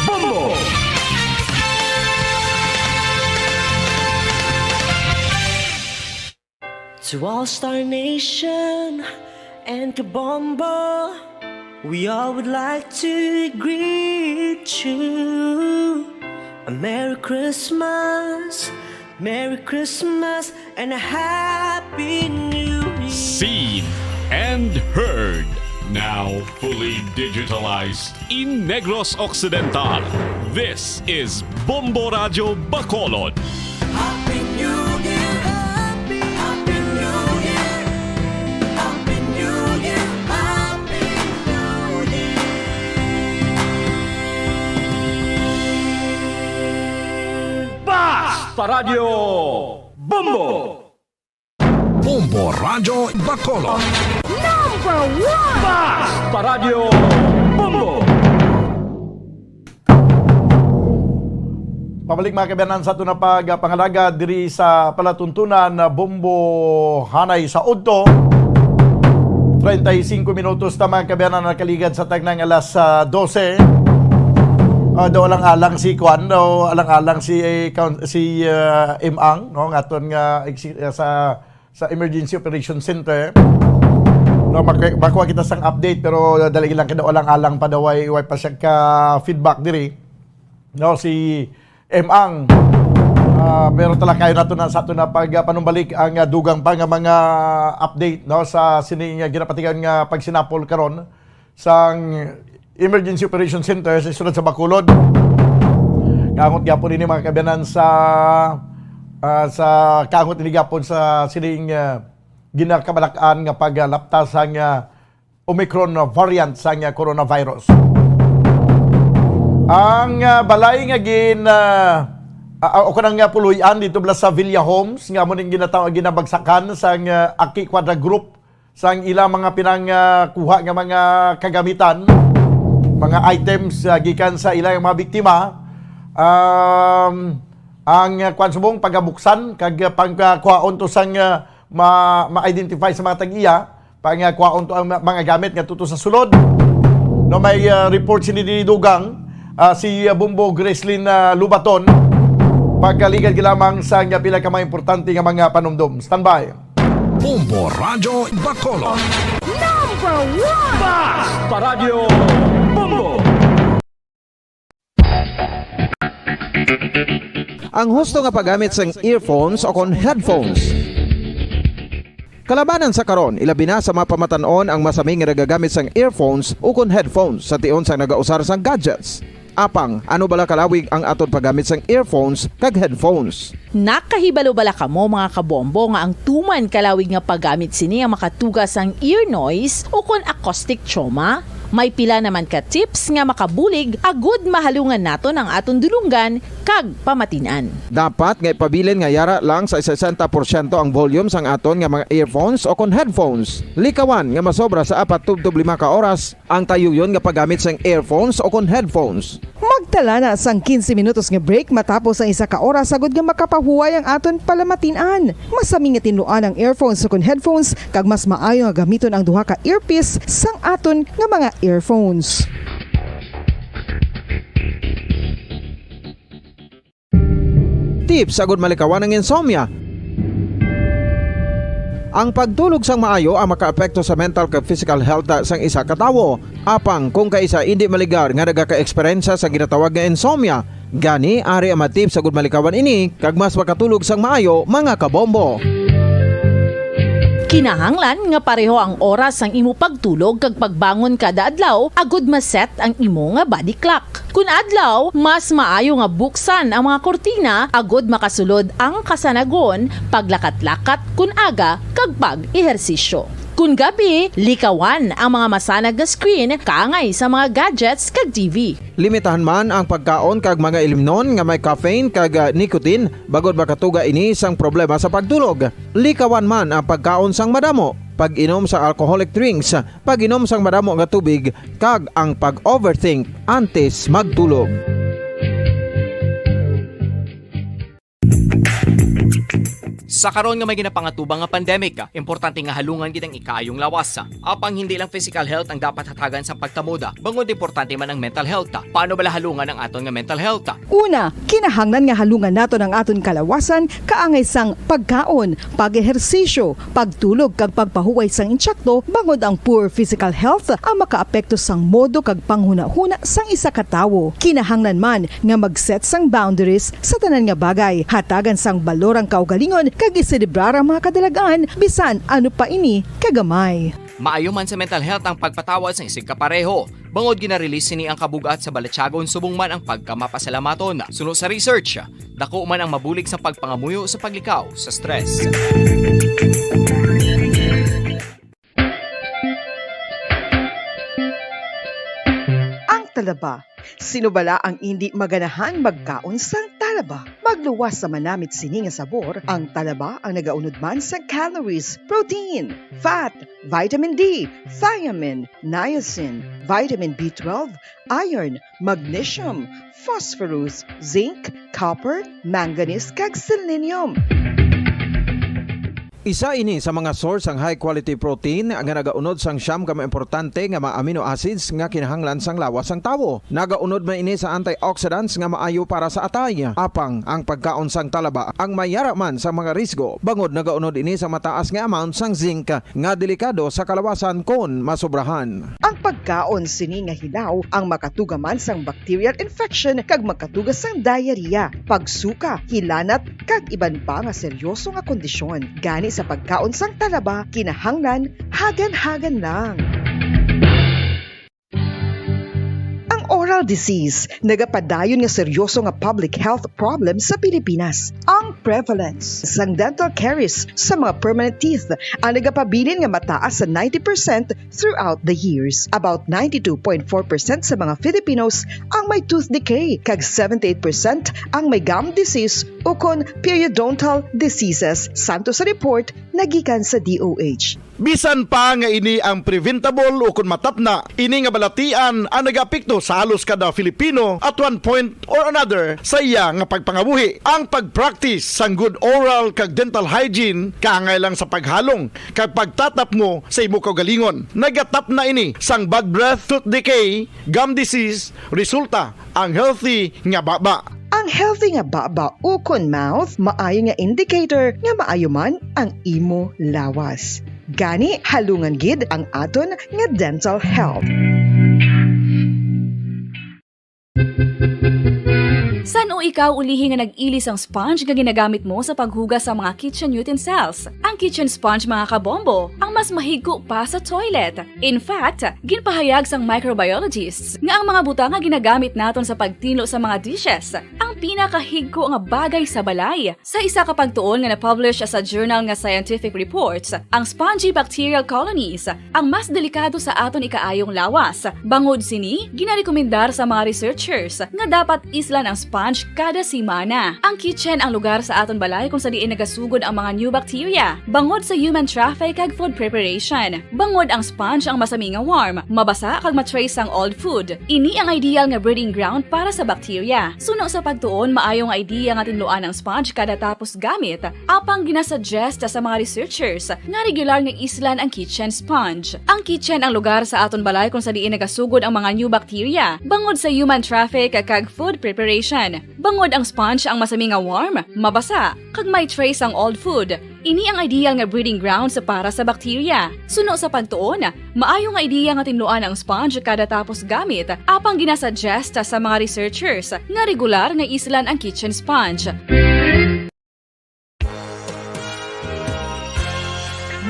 Bombo! To All Star Nation and Kabombo, we all would like to greet you a Merry Christmas Merry Christmas and a Happy New Year. Seen and heard. Now fully digitalized in Negros Occidental. This is Bombo Radyo Bacolod. Happy New Year! Happy, Happy New Year! Happy New Year! Happy New Year! Basta Radyo Bombo! Bombo Radyo Bacolod. Number one! Basta Radyo Bombo! Pabalik, mga kaabyanan, sa aton nga pagpangalaga diri sa palatuntunan, ah, Bombo Hanay sa Udto. Treinta y cinco minutos na, mga kaabyanan, nakaligad sa tagnang alas, ah, dose. Ah, daw alang-alang si Kwan, daw alang-alang si, eh, Kaun-, si, ah, Imang, no, nga aton nga exi-, ah, sa, sa Emergency Operation Center. No, mak-, makuha kita sang update, pero dali lang, kay daw alang-alang pa daw, way, way pa siya ka-feedback diri. No, si Imang. Ah, pero talakayon nato na sa ato na pag, ah, panumbalik ang, ah, dugang pa nga mga update, no, sa sini nga ginapatigan nga pagsinapol karon sang Emergency Operation Center sa syudad sa Bacolod. Kaangot gyapon ini, mga kaabyanan, sa, ah, sa kaangot ini gyapon sa sining, ah, ginakabalak-an nga paglapta sang, ah, Omicron variant sang, ah, coronavirus. Ang, ah, balay nga gin, ah, ah, o kanang, ah, puloy-an dito bala sa Villa Homes, nga amo ning ginataw-, ginabagsakan sang, ah, Aki Quadra Group, sang ila mga pinang, ah, kuha nga mga kagamitan, mga items, ah, gikan sa ila nga mga biktima. Um, ang, ah, kwan subong pagabuksan kag, ah, pangkuhaon to sang, ah, ma-, ma-identify sa mga tag-iya, pangkuhaon to ang ma-, mga gamit nga tuto sa sulod. No, may, ah, report sini diri dugang, ah, si, ah, Bombo Gracelyn, ah, Lubaton. Pagkaligad ka lamang sa nga pila ka mga importante nga mga panumdom. Standby. Bombo Radyo Bacolod. Number one! Basta Radyo Bombo! Ang husto nga paggamit sang earphones o kon headphones. Kalabanan sa karon, ilabi na sa mga pamatan-on ang masami nga nagagamit sang earphones o kon headphones sa tion sang nagausar sang gadgets. Apang, ano bala kalawig ang aton paggamit sang earphones kag headphones? Nakahibalo bala kamo, mga kabombo, nga ang tuman kalawig nga paggamit sini ang makatuga sang ear noise o kon acoustic trauma? May pila naman ka tips nga makabulig agud mahalungan naton ang aton dulonggan kag pamatin-an. Dapat nga ipabilin nga yara lang sa sesenta porsyento ang volume sang aton nga mga earphones o kon headphones. Likawan nga masobra sa apat tubtob lima ka oras ang tayuyon nga paggamit sang earphones o kon headphones. Magtala na sang quince minutos nga break matapos ang isa ka oras, agud nga makapahuway ang aton palamatin-an. Masami nga tinluan ang earphones o kon headphones, kag mas maayo nga gamiton ang duha ka earpiece sang aton nga mga earphones. Tips agud malikawan ang insomnia. Ang pagtulog sang maayo ang makaapekto sa mental kag physical health sang isa ka tawo. Apang kung kaisa indi maligar nga nagaka-eksperyensya sa ginatawag nga insomnia, gani ari ang mga tips agud malikawan ini kag mas makatulog sang maayo, mga kabombo. Kinahanglan nga pareho ang oras sang imo pagtulog kag pagbangon kada adlaw agud ma-set ang imo nga body clock. Kun adlaw, mas maayo nga buksan ang mga kurtina agud makasulod ang kasanagon, paglakat-lakat kun aga, kag pag-ehersisyo. Kun gabi, likawan ang mga masanag nga screen kaangay sa mga gadgets kag T V. Limitahan man ang pagkaon kag mga ilimnon nga may caffeine kag, ah, nicotine, bangod makatuga ini sang problema sa pagtulog. Likawan man ang pagkaon sang madamo, pag-inom sa alcoholic drinks, pag-inom sang madamo nga tubig, kag ang pag-overthink antes magtulog. Sa karon nga may ginapangatubang nga pandemic, importante nga halungan gid ang ikaayong lawas. Apang hindi lang physical health ang dapat hatagan sang pagtamod, bangod importante man ang mental health. Paano bala halungan ang aton nga mental health? Una, kinahanglan nga halungan naton ang aton kalawasan kaangay sang pagkaon, pag-ehersisyo, pagtulog kag pagpahuway sang intsakto, bangod ang poor physical health ang makaapekto sang modo kag panghunahuna sang isa ka tawo. Kinahanglan man nga mag-set sang boundaries sa tanan nga bagay, hatagan sang balor ang kaugalingon kag iselebrar ang mga kadalag-an, bisan ano pa ini kagamay. Maayo man sa mental health ang pagpatawad sang isigkapareho, bangod gina-release sini ang kabug-at sa balatyagon subong man ang pagkamapasalamaton. Suno sa research, dako man ang mabulig sa pagpangamuyo sa paglikaw sa stress. Ang talaba. Sino bala ang indi maganahan magkaon sang talaba? Magluwas sa manamit sini nga sabor, ang talaba ang nagaunod man sa calories, protein, fat, vitamin D, thiamine, niacin, vitamin B twelve, iron, magnesium, phosphorus, zinc, copper, manganese, kag selenium. Isa ini sa mga source sang high quality protein nga nagaunod sang siyam ka mga importante nga mga amino acids nga kinahanglan sang lawas sang tawo. Nagaunod man ini sa antioxidants nga maayo para sa atay. Apang ang pagkaon sang talaba ang mayara man sa mga risgo, bangod nagaunod ini sa mataas nga amount sang zinc nga delikado sa kalawasan kon masobrahan. Ang pagkaon sini nga hilaw ang makatuga man sang bacterial infection kag makatuga sang diarrhea, pagsuka, hilanat, kag iban pa nga seryoso nga kondisyon. Gani sa pagkaon sang talaba, kinahanglan hagan-hagan lang. Ang oral disease nagapadayon nga seryoso nga public health problem sa Pilipinas. Ang prevalence sang dental caries sa mga permanent teeth ang nagapabilin nga mataas sa ninety percent throughout the years. About ninety-two point four percent sa mga Filipinos ang may tooth decay, kag seventy-eight percent ang may gum disease ukon periodontal diseases, santo sa report nagikan sa D O H. Bisan pa nga ini ang preventable ukon matapna, ini nga balatian ang nagaapekto sa halos kada Filipino at one point or another sa iya nga pagpangabuhi. Ang pag-practice sang good oral kag dental hygiene kaangay lang sa paghalong kag pagtatapngo sa imo kaugalingon. Nagatapna ini sang bad breath, tooth decay, gum disease, resulta ang healthy nga baba. Ang healthy nga baba ukon mouth maayo nga indicator nga maayo man ang imo lawas. Gani, halungan gid ang aton nga dental health. San-o ikaw ulihi nga nag-ili sang sponge nga ginagamit mo sa paghugas sa mga kitchen utensils? Ang kitchen sponge, mga kabombo, ang mas mahigko pa sa toilet. In fact, ginpahayag sang microbiologists nga ang mga butang nga ginagamit naton sa pagtinlo sa mga dishes ang pinakahigko nga bagay sa balay. Sa isa ka pagtuon nga na-publish sa journal nga Scientific Reports, ang spongy bacterial colonies ang mas delikado sa aton ikaayong lawas. Bangod sini, ginarekomendar sa mga researchers nga dapat islan ang sponge kada semana. Ang kitchen ang lugar sa aton balay kung sa diin nagasugod ang mga new bacteria, bangod sa human traffic kag food preparation. Bangod ang sponge ang masami nga warm, mabasa kag ma-trace sang old food. Ini ang ideal nga breeding ground para sa bacteria. Suno sa pagtuon, maayo nga idea nga tinluan ang sponge kada tapos gamit. Apang ginasuggest sa mga researchers nga regular nga islan ang kitchen sponge. Ang kitchen ang lugar sa aton balay kung sa diin nagasugod ang mga new bacteria, bangod sa human traffic kag food preparation. Bangod ang sponge ang masami nga warm, mabasa, kag may trace ang old food. Ini ang ideal nga breeding grounds para sa bacteria. Suno sa pagtuon, maayo nga idea nga tinluan ang sponge kada tapos gamit, apang ginasuggest sa mga researchers nga regular nga islan ang kitchen sponge.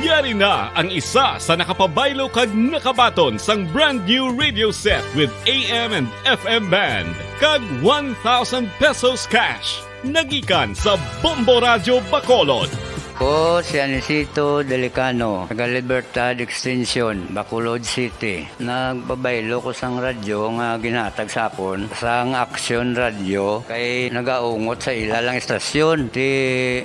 Yari na ang isa sa nakapabaylo kag nakabaton sang brand new radio set with A M and F M band kag one thousand pesos cash. Nagikan sa Bombo Radyo Bacolod. Ko si Anisito Delicano, taga Libertad Extension, Bacolod City. Nagpabaylo ko sang radyo nga ginhatag sa akon sang Aksyon Radyo kay nagaungot sa ila lang istasyon. Ti,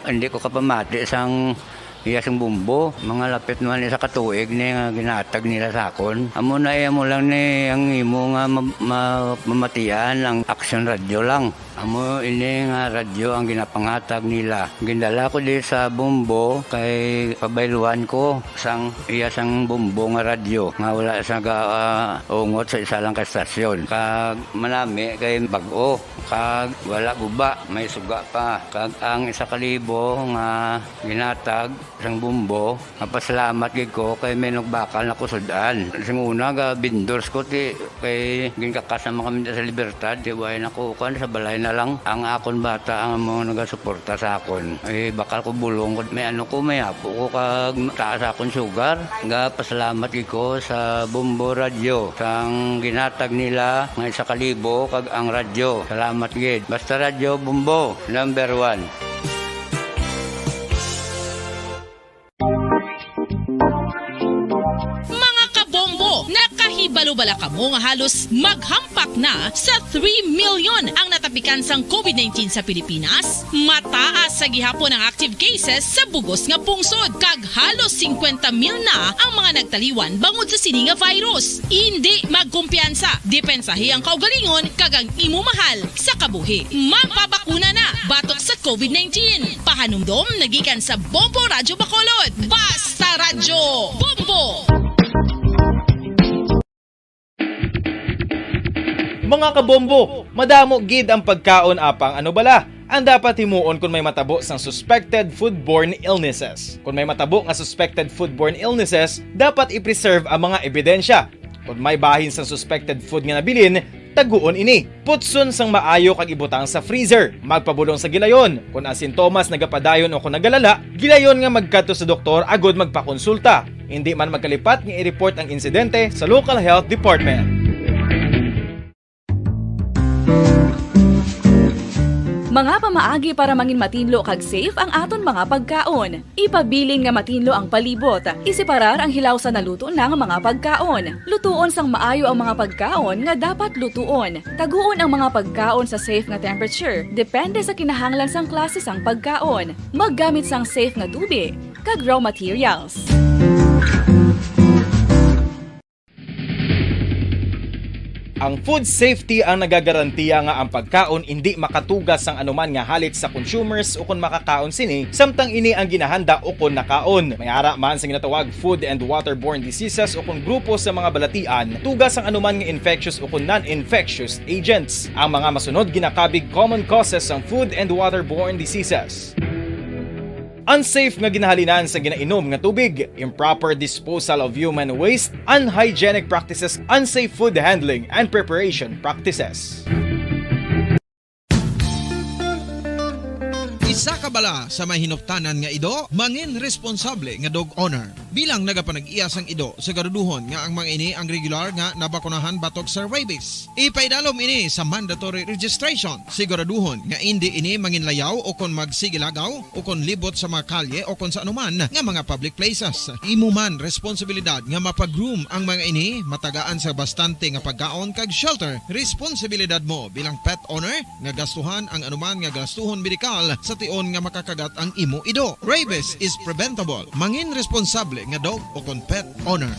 hindi ko kapamati sang iya sing bumbo. Mga lapit naman isa ka tuig ni nga ginhatag nila sa akon. Amo na iya mo lang ni ang imo nga ma-, ma-, mamatian ang Aksyon Radyo lang. Amo ini nga radyo ang ginapangatag nila. Gindala ko di sa Bombo kay pabayluhan ko sang iya sang Bombo nga radyo nga wala sa ga-, ah, ungot sa isa lang ka estasyon. Kag manami kay bag-o, kag wala guba, may suga pa. Kag ang isa ka libo nga ginatag sang Bombo, mapasalamat gid ko kay may nagbakal na ko sud-an. Sing una, ga vendors ko, ti, kay ginkakas naman kami sa Libertad, ti, way na ko, kuwan, sa balay na lang. Ang akon bata ang mga nagasuporta sa akon. Eh, bakal ko bulong ko, may ano ko, may apo ko, kag taas akon sugar. Ga pasalamat gid ko sa Bombo Radyo, sang ginatag nila nga isa ka libo, kag ang radyo. Salamat gid. Basta Radyo Bombo, number one. Mga kabombo, nakahibalo bala kamo nga halos maghampak na sa three million ang natapikan sang covid nineteen sa Pilipinas? Mataas sa gihapon ang active cases sa bugos nga pungsod, kag halos singkwenta mil na ang mga nagtaliwan bangod sa sini nga virus. Indi magkumpiyansa, depensahi ang kaugalingon kag ang imo mahal sa kabuhi. Magpabakuna na batok sa covid nineteen. Pahanumdom nagikan sa Bombo Radyo Bacolod. Basta Radyo Bombo! Mga kabombo, madamo gid ang pagkaon, apang ano bala ang dapat himuon kon may matabo sang suspected foodborne illnesses? Kon may matabo nga suspected foodborne illnesses, dapat i-preserve ang mga ebidensya. Kon may bahin sang suspected food nga nabilin, taguon ini. Putson sang maayo kag ibutang sa freezer. Magpabulong sa gilayon. Kon ang sintomas nagapadayon o kon nagalala, gilayon nga magkadto sa doktor agud magpakonsulta. Indi man magkalipat nga i-report ang insidente sa local health department. Mga pamaagi para mangin matinlo kag safe ang aton mga pagkaon. Ipabilin nga matinlo ang palibot. Iseparar ang hilaw sa naluto na nga mga pagkaon. Lutuon sang maayo ang mga pagkaon nga dapat lutuon. Taguon ang mga pagkaon sa safe nga temperature, depende sa kinahanglan sang klase sang pagkaon. Maggamit sang safe nga tubig kag raw materials. Ang food safety ang nagagarantiya nga ang pagkaon indi makatuga sang anuman nga halit sa consumers ukon makakaon sini, samtang ini ang ginahanda ukon nakaon. May ara man sa ginatawag food and waterborne diseases ukon grupo sa mga balatian, tuga sang anuman nga infectious ukon non-infectious agents. Ang mga masunod ginakabig common causes sang food and waterborne diseases. Unsafe nga ginahalinan sa ginainom nga tubig, improper disposal of human waste, unhygienic practices, unsafe food handling and preparation practices. Isa ka bala sa may hinuptanan nga ido, mangin responsable nga dog owner. Bilang nagapanag-iya sang ido, siguraduhon nga ang mga ini ang regular nga nabakunahan batok sa rabies. Ipaidalom ini sa mandatory registration. Siguraduhon nga indi ini manginlayaw o kon magsigilagaw o kon libot sa mga kalye o kon sa anuman nga mga public places. Imo man responsibilidad nga mapa-groom ang mga ini, matagaan sa bastante nga pagkaon kag shelter. Responsibilidad mo bilang pet owner nga gastuhan ang anuman nga gastuhon medikal sa tion nga makakagat ang imo ido. Rabies is preventable. Mangin responsable nga dog o kon pet owner.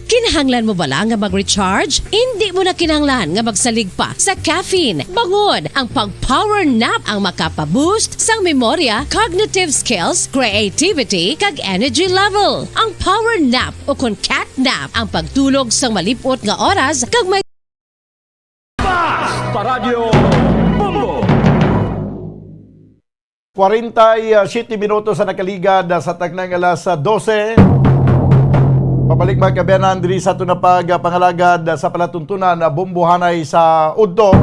Kinahanglan mo bala nga mag-recharge? Indi mo na kinahanglan nga magsalig pa sa caffeine. Bangod ang pag-power nap ang makapa-boost sang memorya, cognitive skills, creativity, kag energy level. Ang power nap o kon cat nap ang pagtulog sang malip-ot nga oras kag may Basta Radyo Bombo! Kwarenta y siyete minutos ang nakaligad sa taknang alas dose. Pabalik, mga kaabyanan, diri sa aton nga pagpangalagad sa palatuntunan, ah, Bombo Hanay sa Udto.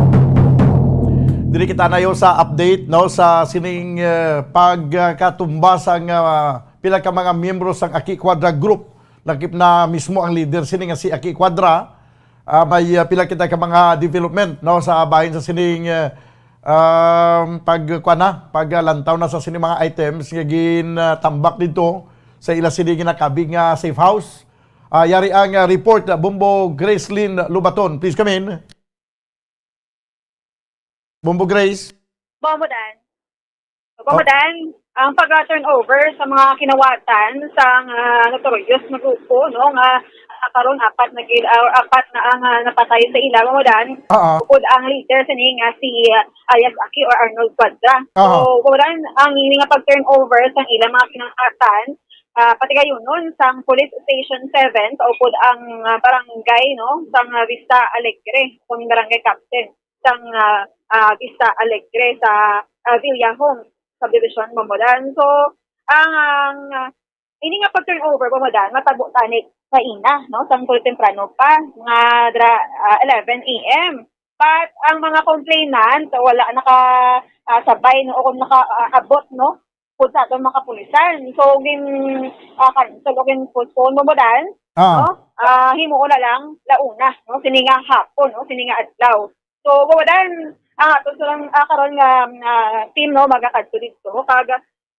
Diri kita nayo sa update, no, sa sining, eh, pagkatumba sang, ah, pila ka mga miyembro sang Aki Cuadra Group. Lakip na mismo ang leader sini nga si Aki Cuadra. Ah, may, ah, pila kita ka mga development, no, sa bahin sa sining, ah, um, pag, kuwan na, paglantaw na sa sining mga items nga gin, ah, tambak didto sa ila sini ginakabig nga safe house. Ah, yari ang, ah, report, ah, Bombo Gracelyn Lubaton. Please come in. Bombo Grace. Bombo Dan. Oh. Bombo Dan. ang pag-turnover sa mga kinawatan sa, ah, notorious nga grupo, no, nga, ah, karon apat na gid, ah, apat na ang, ah, napatay sa ila, Ma'am Odan. Oo. Bukod ang leader sini nga si, ah, Alias Aki or Arnold Cuadra. Oo. So, Ma'am Odan, ang ini nga pag-turnover sa ilang mga kinawatan, ah, patigayunon sang Police Station seven sa upod ang, ah, barangay, no, sang, ah, Vista Alegre, kung barangay captain sang, ah, ah, Vista Alegre sa, ah, Villa Homes subdivision, Ma'am Odan. So, ang, ang, ah, ini nga pag-turnover, Ma'am Odan, matabo tani sa ina, no, sang tulo temprano pa, mga dra-, ah, eleven A M. But ang mga complainant, wala naka, ah, sabay, no, o kung naka, ah, abot, no, pud sa aton mga kapulisan. So, gin, ah, cancel o gin postpone, Ma'am Odan, Ah. no? Ah, himuon na lang, launa, no? Sini nga hapon, no? Sini nga adlaw. So, Ma'am Odan, ang ato silang, ah, karon nga, ah, team, no, magakadto dito. Kag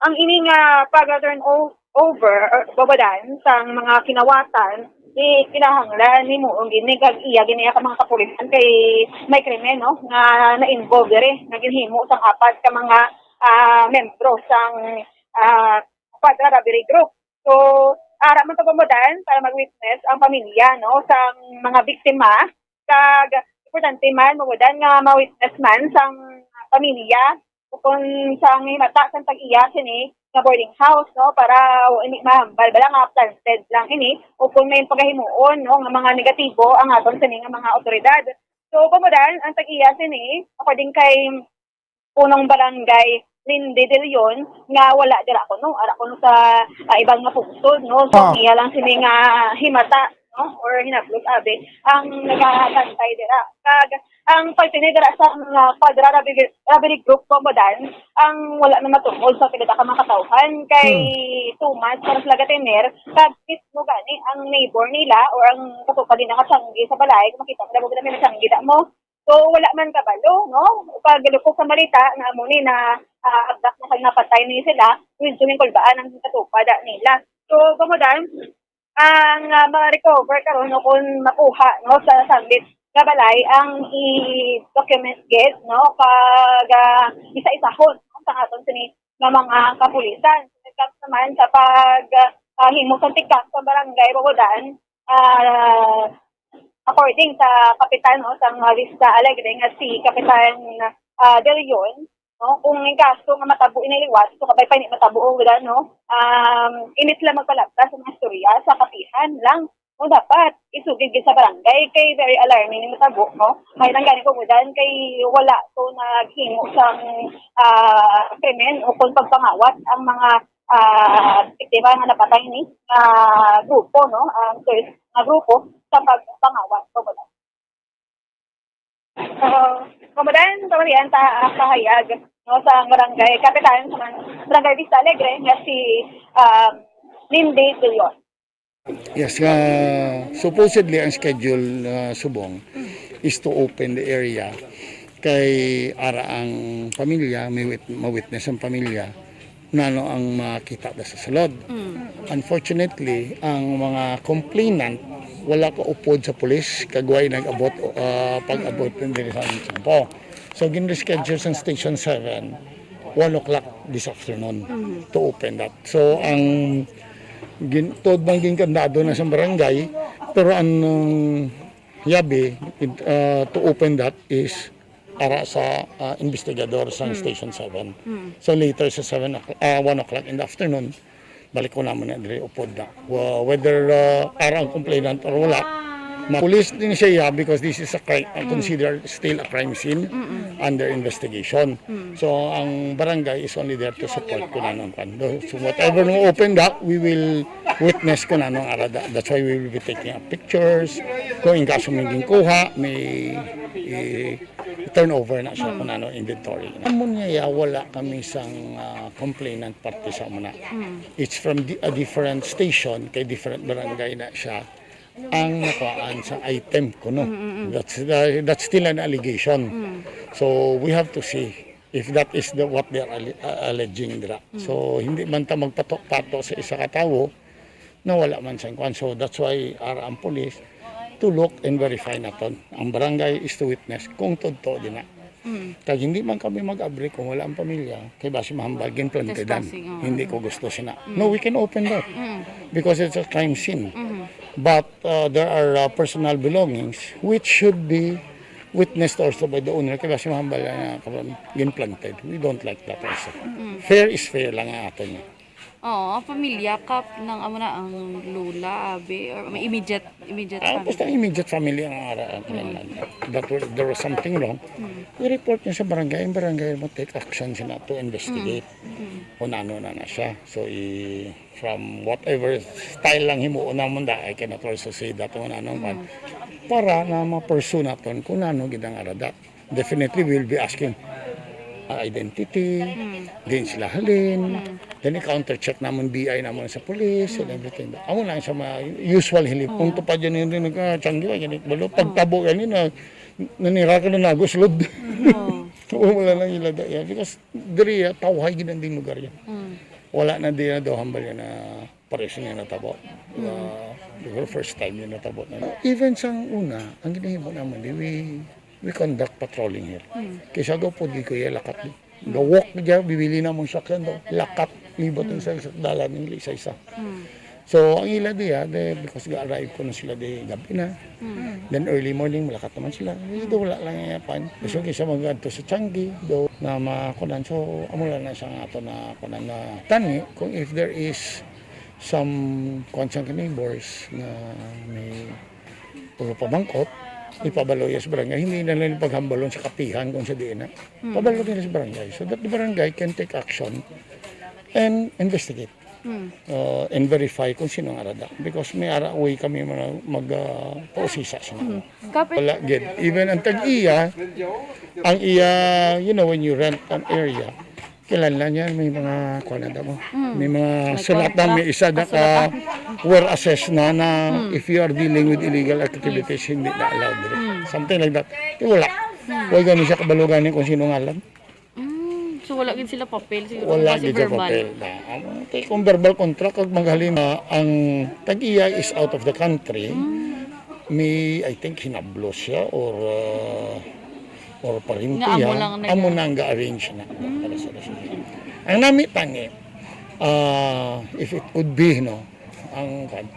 ang ini nga pag-turn o-, over, or Ma'am Odan, sang mga kinawatan, di kinahanglan himuon gini kag iya gini ka mga kapulisan kay may krimen, no, nga na-involve diri, nga ginhimo sang apat ka mga, ah, membro sang, ah, Quadra Robbery Group. So, ara man to, Ma'am Odan, para mag-witness ang pamilya, no, sang mga biktima. Kag importante man, Ma'am Odan, nga ma-witness man sang pamilya ukon sang himata sang tag-iya sini nga boarding house, no, para hindi mahambal bala nga planted lang ini ukon may pagahimuon, no, nga mga negatibo ang aton sini nga mga awtoridad. So, Ma'am Odan, ang tag-iya sini, according kay punong barangay Lindy De Leon, nga wala dira kuno, ara kuno sa, ah, ibang nga pungsod, no? So, Ah. iya lang sini nga himata, no? Or hinablog, abi, ang nagabantay dira. Kag ang pagtini dira sa mga Quadra Robbery, Robbery Group, Ma'am Odan, ang wala na matungod sa pila ka mga katawhan kay Hmm. two months para sila gatener, kag mismo gani ang neighbor nila or ang katupa din nakatiyanggi sa balay, kung makita mo, damo gid may natiyanggi, damo. So, wala man kabalo, no? Pag lukok sa balita, na amo ni na, ah, abdak na kag napatay ni sila, medyo ginkulbaan ang katupa da nila. So, Ma'am Odan, ang, ah, ma-recover karon, no, kung makuha, no, sa sambit nga balay ang i-document gid, no, kag, ah, isa-isahon, no, sa aton sini nga mga kapulisan. Sa naman sa pag, ah, himo sa tikang sa barangay Bogodan, ah, according sa kapitan, no, sa mga Vista Alegre nga si Kapitan, ah, De Leon, no, kung in kaso nga matabo ini liwat, so kabay pa ini matabo, wala, no, um, init lang magpalabta sa mga istorya sa kapihan lang. No, dapat isugid gid sa barangay kay very alarming ni matabo, no. May nang gani ko, Ma'am Odan, kay wala to naghimo sang, ah, krimen o kung pagpangawat ang mga, ah, biktima nga napatay ni, ah, grupo, no, ang first nga grupo sa pagpangawat, Ma'am Odan. So, Ma'am Odan, pamalian ta ang pahayag, no, sa barangay kapitan sa man-, barangay Vista Alegre nga si, um, Lindy Guillon. Yes, nga supposedly ang schedule, uh, subong is to open the area kay ara ang pamilya, may wit-, ma-witness ang pamilya nano ang makita da sa sulod. Mm. Unfortunately, ang mga complainant wala kaupod sa pulis, kag way nag-abot, ah, pag-abot diri sa among kampo. So, gin-reschedule sa Station seven, one o'clock this afternoon Mm. to open that. So, ang gin-, tuod man ginkandado na sa barangay, pero ang, um, yabi, it, ah, to open that is ara sa, ah, investigador sa Mm. Station seven. Mm. So, later sa seven o'clock, ah, one o'clock in the afternoon, balik ko naman na diri upod na. Wa-, whether, ah, ara ang complainant or wala, ma-, police din siya, yeah, because this is a crime, uh, Mm. considered still a crime scene Mm-mm. under investigation. Mm. So, ang barangay is only there to support kung ano ang kan-, so, whatever mo open that, we will witness kung ano ang ara da. That's why we will be taking up pictures. Kung in kaso may ginkuha, may i-, turnover na siya Hmm. kung ano inventory. Amo niya, ya, wala kami sang, ah, complainant parte sa muna. Hmm. It's from di-, a different station, kay different barangay na siya ang nakuhaan sa item kuno. Mm, mm, mm. That's, uh, that's still an allegation. Mm. So, we have to see if that is the, what they are alle-, uh, alleging dira. Mm. So, hindi man ta magpato-pato sa isa ka tawo na wala man sa kuan. So, that's why ara ang police to look and verify naton. Ang barangay is to witness kung totoo din na. Mm. Kag hindi man kami mag-abri kung wala ang pamilya, kay basi mahambal, ginplantidan. Trespassing, oo. Hindi ko gusto sina. Mm. No, we can open that. Mm. Because it's a crime scene. Mm-hmm. But, uh, there are, uh, personal belongings which should be witnessed also by the owner, kay basi mahambal na karon ginplanted. We don't like that also. Mm. Fair is fair lang ang aton. Oo, ang pamilya, kap, ng amo na, ang lola, abi, or may immediate, immediate Ah, family. Basta immediate family ang ara-, ang Mm. kinahanglan. That was, there was something wrong. Mm. I-report niyo sa barangay, ang barangay mo take action sina to investigate Mm. Mm. kung ano na na siya. So, i-, from whatever style lang himuon namon da, I cannot also say that kung ano man. Mm. Para na ma-pursue naton kung ano gid ang ara-, that. Definitely, we'll be asking, ah, identity, Mm. diin sila halin, Mm. then i-counter check namon, B I namon sa police and Mm. everything. Amo lang sa mga usual hili. Oo. Kung tupad yan yung, yung, ah, tiyanggi, ah, yan, balo, Oo. pagtabo yan, yun, ah, nanira ka na naguslod. Oo. Oo, wala lang ila da yan. Because diri, ah, tawhay gid ang ding lugar yan. Mm. Wala na di na daw hambal yan na pares niya natabo. Mm. Ah, siguro first time yun natabo na. Even sang una, ang ginahimo naman, di, we, we conduct patrolling here. Mm. Kaysa go po, di ko iya lakat. Mm. Go walk dyan, bibili na mong sakyan daw. Lakat, libot Mm. sa isa, dalan ng isa-isa. Mm. So, ang ila diya, de, because ga-arrive ko na sila di gabi na. Mm. Then early morning, malakat naman sila. Dito wala lang yung pan. So, kaysa mag-adto sa Changi, do, na makunan. So, amo lang na siya nga ato na kunan na tani, kung if there is some, kwan, sa neighbors na may puro pamangkot, ipabalo niya sa barangay. Hindi na lang paghambalon sa kapihan kung sa diin na. Hmm. Pabalo nila sa barangay. So that the barangay can take action and investigate. Hmm. Uh, and verify kung sino ang arada. Because may ara way kami mag, mag, uh, pausisa sa mga. Hmm. Kapit- Wala gid. Even ang tag-iya, ang iya, you know, when you rent an area, kilala niya, may mga, kuwan na daw mo. Mm. May mga May sulat na, contract. May isa na ka, kasulatan. Where assess na, na Mm. if you are dealing with illegal activities, hindi na allowed diri. Mm. Something like that. Eh, wala. Mm. Wala gani siya kabalo gani kung sino ngalan. Mm. So, wala gid sila papel, siguro Wala kasi gid sa verbal. Papel na. Ano, kay kung verbal contract, kag maghalin na ang tag-iya is out of the country, Mm. may, I think, hinablo siya or, uh, or parente Nga amo iya, lang nag- amo na ang ga-arrange na. Mm. Ang nami tangi, ah, if it could be, no, ang kan-,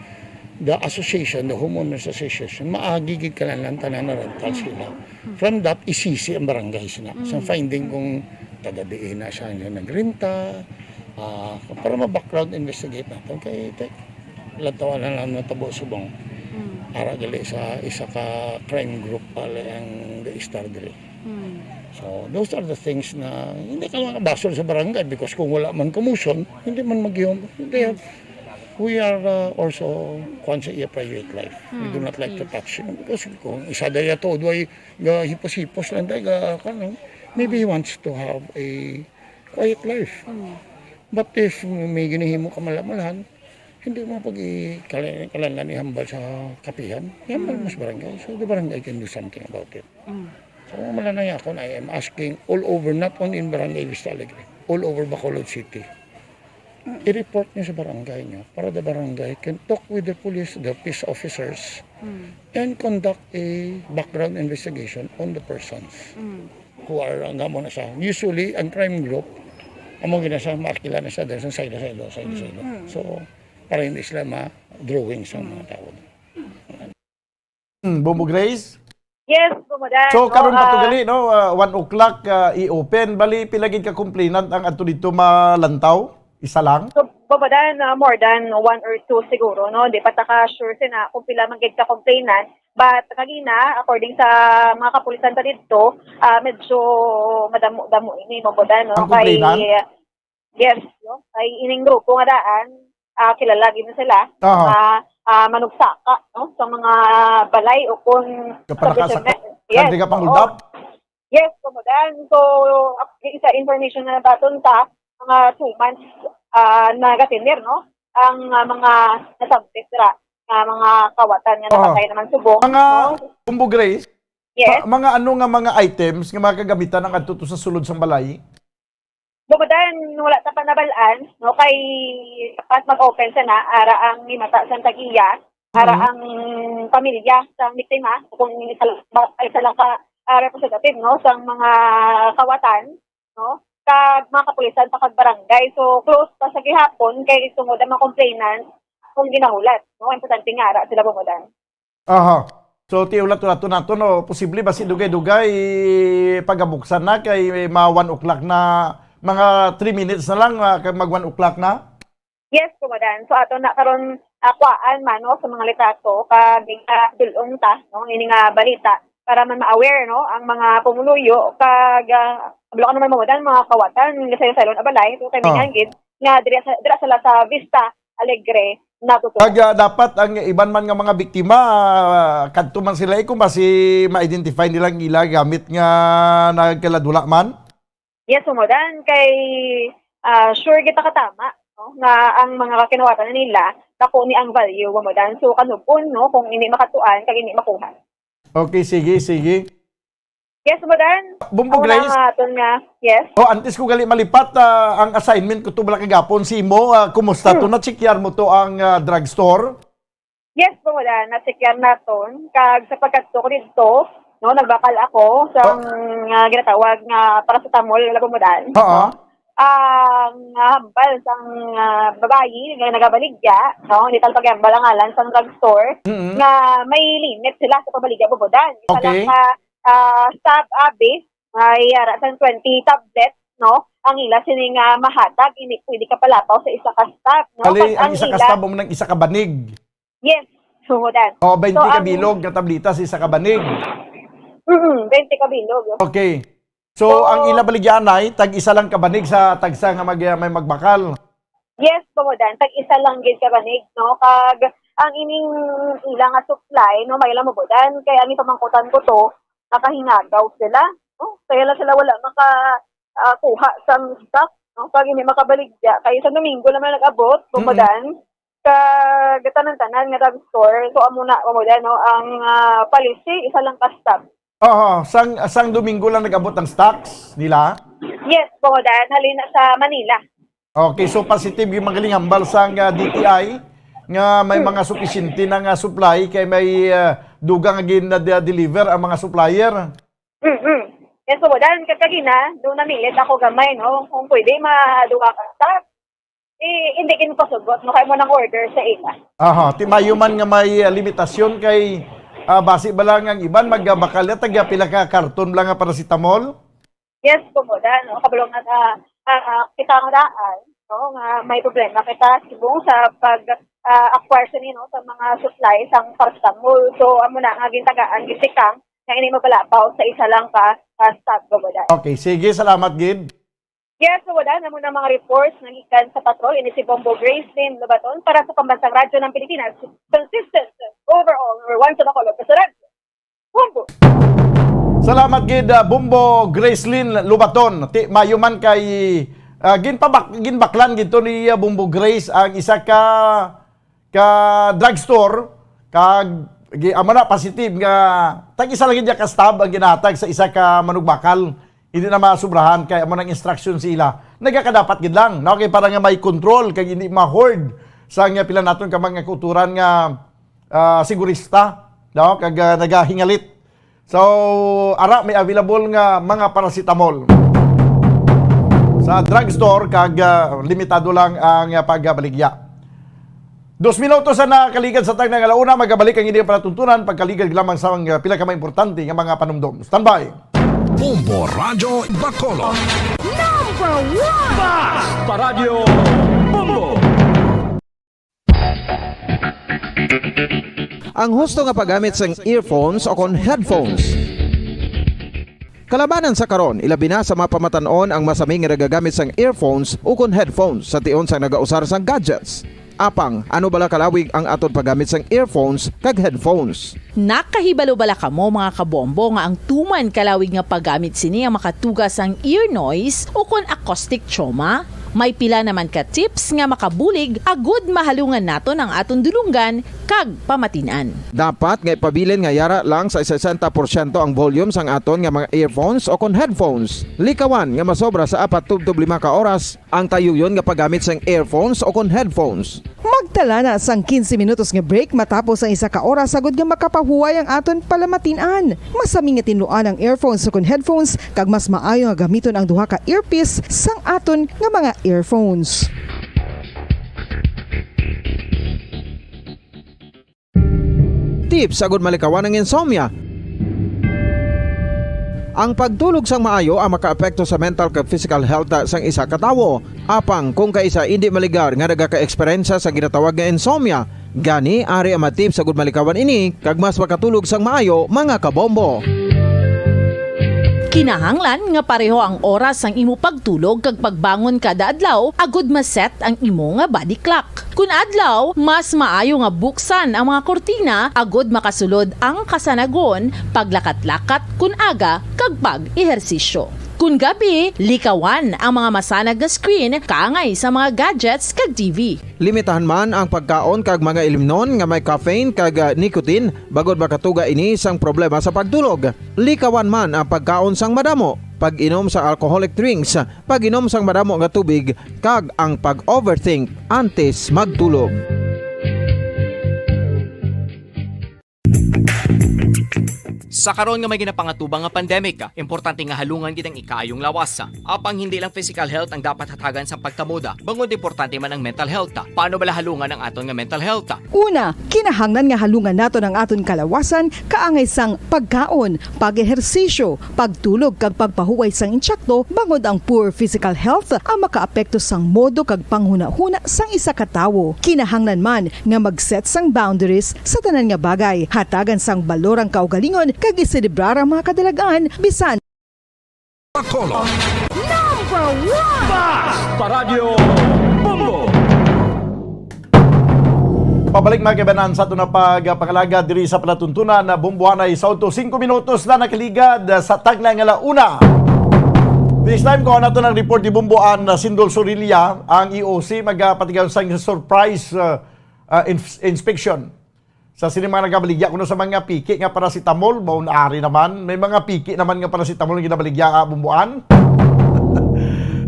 the association, the homeowners association, maagi gid ka lang tanan na rental Mm. sila. Mm. From that, isisi ang barangay sila. Sa Mm. finding kung taga diin na siya nga nagrenta, ah, para ma-background investigate natin. Kay, te-, lantawan na lang natabo subong. Mm. Ara gali sa isa ka crime group pala ang ga-start diri. Mm. So, those are the things na hindi ka makabasol sa barangay because kung wala man commotion, hindi man mag-, hindi, Mm. we are, uh, also, kwan sa iya private life. We do Mm. not like to Yes. touch him because kung isa daya to, duway ga hipos-hipos lang tayo, ga, kwan, no? Maybe he wants to have a quiet life. Mm. But if may ginahimo ka malamalahan, hindi mo pag i-, kala-, kalanlan ihambal sa kapihan, ihambal Mm. mo sa barangay. So, the barangay can do something about it. Mm. So, malanay ako na I am asking all over, not only in Barangay Vista Alegre, all over Bacolod City. Mm. I-report niyo sa barangay niyo para the barangay can talk with the police, the peace officers, Mm. and conduct a background investigation on the persons Mm. who are, ang amo na siya. Usually, ang crime group, amo gina siya, maakila na siya dahil sa silo-silo, silo-silo. Mm. So, para hindi sila ma-drawing sa Mm. mga tao. Hmm, Bombo Grace? Yes, Bombo Dan. So, karon pa to gali, no? Ah, one o'clock, ah, i-open. Bali, pila gid ka complainant ang adto dito malantaw? Isa lang? So, Bombo Dan, ah, more than one or two siguro, no? Di pa ta ka sure sina kung pila man gid ka complainant. But kagina, according sa mga kapulisan pa dito, ah, medyo madamo-damo ini, Bombo Dan, no? Ang complainant? Yes, no? Kay ining grupo nga daan, ah, kilala gid na sila, Aha. ah, ah, manugsaka, no? Sa mga balay o kung Kapanakasaka. Yes, Kante ka oo. Pangulap? Yes, Bombo Dan. So, ak-, sa information na nabaton ta, mga two months, ah, nagatener, no? Ang, ah, mga nasabit dira, nga mga kawatan nga Aha. Napatay naman subong, Mga no? Bombo Grace, Yes. pa-, mga ano nga mga items nga mga kagamitan ang adto to sa sulod sang balay? Bombo Dan, wala ta pa nabal-an, no, kay dapat mag-open sana, ara ang himata sang tag-iya, ara Mhm. ang pamilya sang biktima, kung isa lang ba, isa lang ka, ah, representative, no, sang mga kawatan, no, kag mga kapulisan sa kag barangay. So, close pa sa gihapon kay tungod ang mga complainant kung ginahulat, no, importante nga ara sila bumudan. Aha. So, ti ulat-ulaton nato, no, posible ba si dugay-dugay pagabuksan na kay ma one o'clock na, mga three minutes na lang, ah, kay mag one o'clock na? Yes, Kumadan. So, ato na karon, ah, kuhaan man, no, sa mga litrato, kag, ah, dul-ong ta, no, ini nga balita para man ma-aware, no, ang mga pumuluyo, kag, ah, kabalo ka naman, Kumadan, mga kawatan, nga sayon-sayon, abalay, so, kay Ah. Mingan gid, nga dira sa, dira sila sa Vista Alegre, natutulog. Kag, ah, dapat ang iban man nga mga biktima, ah, kadto man sila, eh, kung basi ma-identify nila ang ila gamit nga nagkaladula man? Yes, Kumadan, kay, ah, sure kita katama, no, nga ang mga kakinawatan na nila, dako ni ang value, Kumadan. So, kanubon, no, kung hindi makatuan, kag hindi makuha. Okay, sige, sige. Yes, Kumadan. Bumbo Ako na Grace. Ang aton nga, yes. Oh, antes ko gali malipat, ah, ang assignment ko to bala kagapon si mo, ah, kumusta to? Hmm. Na-checkar mo to ang, ah, drugstore? Yes, Kumadan, na-checkar naton. Kag sa pagkadto ko didto, no, nagbakal ako sa, Oh. ah, ginatawag nga paracetamol, alam mo, Kumadan. Oo. No? Ang, ah, hambal sang, ah, babayi nga nagabaligya, no, hindi tal paghambal ang ngalan sang drugstore, Mm-mm. nga may limit sila sa pagbaligya, Kumadan. Isa Okay. lang ka, ah, stop, abi, may ara sang twenty tablets, no, ang ila sini nga mahatag, hindi pwede ka palapaw sa isa ka stop, no? Ali, Kag ang ang isa ka ila stop mo nang isa ka banig. Yes, Kumadan. O, twenty So, ka ang bilog nga tablita sa isa ka banig. Mm, twenty ka bilog. Okay. So, Oh. ang ila baligyaanay, tag isa lang ka banig sa tagsa nga mag-, may magbakal. Yes, Kumadan. Tag isa lang gid ka banig, no? Kag ang ining ila nga supply, no, may alam mo, Kumadan, kay ang ipamangkutan ko to, nakahingagaw sila, no? Kaya lang sila wala maka, ah, kuha sang stock, no? Kag hindi makabaligya. Kay sa Domingo lang man nag-abot, Mm-mm. Kumadan, kag tanan-tanan nga drugstore. So, amo na, Kumadan, no? Ang, ah, policy, isa lang ka stock. Oo, sang, sang Domingo lang nag-abot ang stocks nila? Yes, Kumadan, halin na sa Manila. Okay, so positive yung magaling hambal sang, ah, D T I nga may Hmm. mga supisyente na nga supply kay may, ah, dugang nga gin-, na-deliver ang mga supplier. Mm-mm. Yes, Kumadan, kag kagina, doon namilit ako gamay, no? Kung pwede, maduha ka stock. Eh, hindi gid pasugot, no? Kay mo nang order sa ila. Aha, ti mayo man nga may, ah, limitasyon kay, ah, basi ba lang ang iban magabakal na tagya pila ka karton lang nga paracetamol? Yes, Kumadan, no? Kabalo nga, ah, ah, kita nga daan, no? Nga may problema kita subong sa pag, ah, acquire sa, no, sa mga supply sang paracetamol. So, amo na nga gintagaan, gisikang, nga hindi magpalapaw sa isa lang ka, ah, stop, Kumadan. Okay, sige, salamat gid. Yes, Kumadan, amo na mga reports nga gikan sa patrol, ini si Bombo Gracelyn Lobaton para sa Pambansang Radyo ng Pilipinas, consistent, overall, number one sa Bacolod, sa radyo. Bombo! Salamat gid, ah, Bombo Gracelyn Lobaton. Ti, mayo man kay, ah, ginpabak-, ginbaklan gid to ni, ah, Bombo Grace ang isa ka, ka drugstore, kag gi-, amo na, positive nga tag isa lang gid ka stub ang ginahatag sa isa ka manugbakal. Hindi na masubrahan kay amo nang instruction sa ila. Nagakadapat gid lang, no? Kay para nga may control, kay hindi ma-hoard sa nga pila naton ka mga kauturan nga, ah, sigurista, no? Kag, ah, nagahingalit. So, ara, may available nga mga paracetamol sa drugstore kag, ah, limitado lang ang, ah, pagbaligya. Dos minutos ang nakaligad sa tag nga alauna, magabalik ang inyong palatuntunan, pagkaligad lamang sa mga pila ka mga importante nga mga panumdom. Standby. Bombo Radyo Bacolod. Number one! Bas! Paradyo Bombo! Ang husto nga paggamit sang earphones o kon headphones. Kalabanan sa karon, ilabi na sa mga pamatan-on ang masami nga nagagamit sang earphones ukon headphones sa tion sang nagausar sang gadgets. Apang, ano bala kalawig ang aton paggamit sang earphones kag headphones? Nakahibalo bala kamo, mga kabombo, nga ang tuman kalawig nga paggamit sini ang makatuga sang ear noise ukon acoustic trauma? May pila naman ka tips nga makabulig agud mahalungan naton ang aton dulonggan kag pamatin-an. Dapat nga ipabilin nga yara lang sa sesenta porsyento ang volume sang aton nga mga earphones o kon headphones. Likawan nga masobra sa apat tubtob lima ka oras ang tayuyon nga paggamit sang earphones o kon headphones. Mag Tala na sang quince minutos nga break matapos ang isa ka oras agud nga makapahuway ang aton palamatin-an. Masami nga tinluan ang earphones ukon headphones, kag mas maayo nga gamiton ang duha ka earpiece sang aton nga mga earphones. Tips agud malikawan ang insomnia. Ang pagtulog sang maayo ang makaapekto sa mental kag physical health sang isa ka tawo. Apang kung kaisa indi maligar nga nagaka-eksperyensya sa ginatawag nga insomnia, gani ari ang mga tips agud malikawan ini kag mas makatulog sang maayo, mga kabombo. Kinahanglan nga pareho ang oras sang imo pagtulog kag pagbangon kada adlaw agud ma-set ang imo nga body clock. Kun adlaw, mas maayo nga buksan ang mga kurtina agud makasulod ang kasanagon, paglakat-lakat kun aga, kag pag-ehersisyo. Kun gabi, likawan ang mga masanag nga screen kaangay sa mga gadgets kag T V. Limitahan man ang pagkaon kag mga ilimnon nga may caffeine kag, ah, nicotine, bangod makatuga ini sang problema sa pagtulog. Likawan man ang pagkaon sang madamo, pag-inom sa alcoholic drinks, pag-inom sang madamo nga tubig, kag ang pag-overthink antes magtulog. Sa karon nga may ginapangatubang nga pandemic, importante nga halungan gid ang ikaayong lawas. Apang hindi lang physical health ang dapat hatagan sang pagkamoda, bangod importante man ang mental health. Paano bala halungan ang aton nga mental health? Una, kinahanglan nga halungan naton ang aton kalawasan kaangay sang pagkaon, pag-ehersisyo, pagtulog kag pagpahuway sang intsakto, bangod ang poor physical health ang makaapekto sang modo kag panghunahuna sang isa ka tawo. Kinahanglan man nga mag-set sang boundaries sa tanan nga bagay. Hatagan sang balor ang kaugalingon kag iselebrar ang mga kadalag-an bisan Bacolod. Number one! Bas! Paradyo Bombo! Pabalik, mga kaibanan, sa aton na pagpangalaga diri sa palatuntunan na Bomboanay sa Auto. Singko minutos na nakaligad sa tagna nga la una. This time, kuha nato ng report ni Bomboan na Sindol Sorilla, ang E O C, magapatigayon sang surprise, uh, uh, ins- inspection. Sa sini mga nagabaligya kuno sa mga piki nga paracetamol, baon ari naman. May mga piki naman nga paracetamol nga ginabaligya, ah, Bomboan.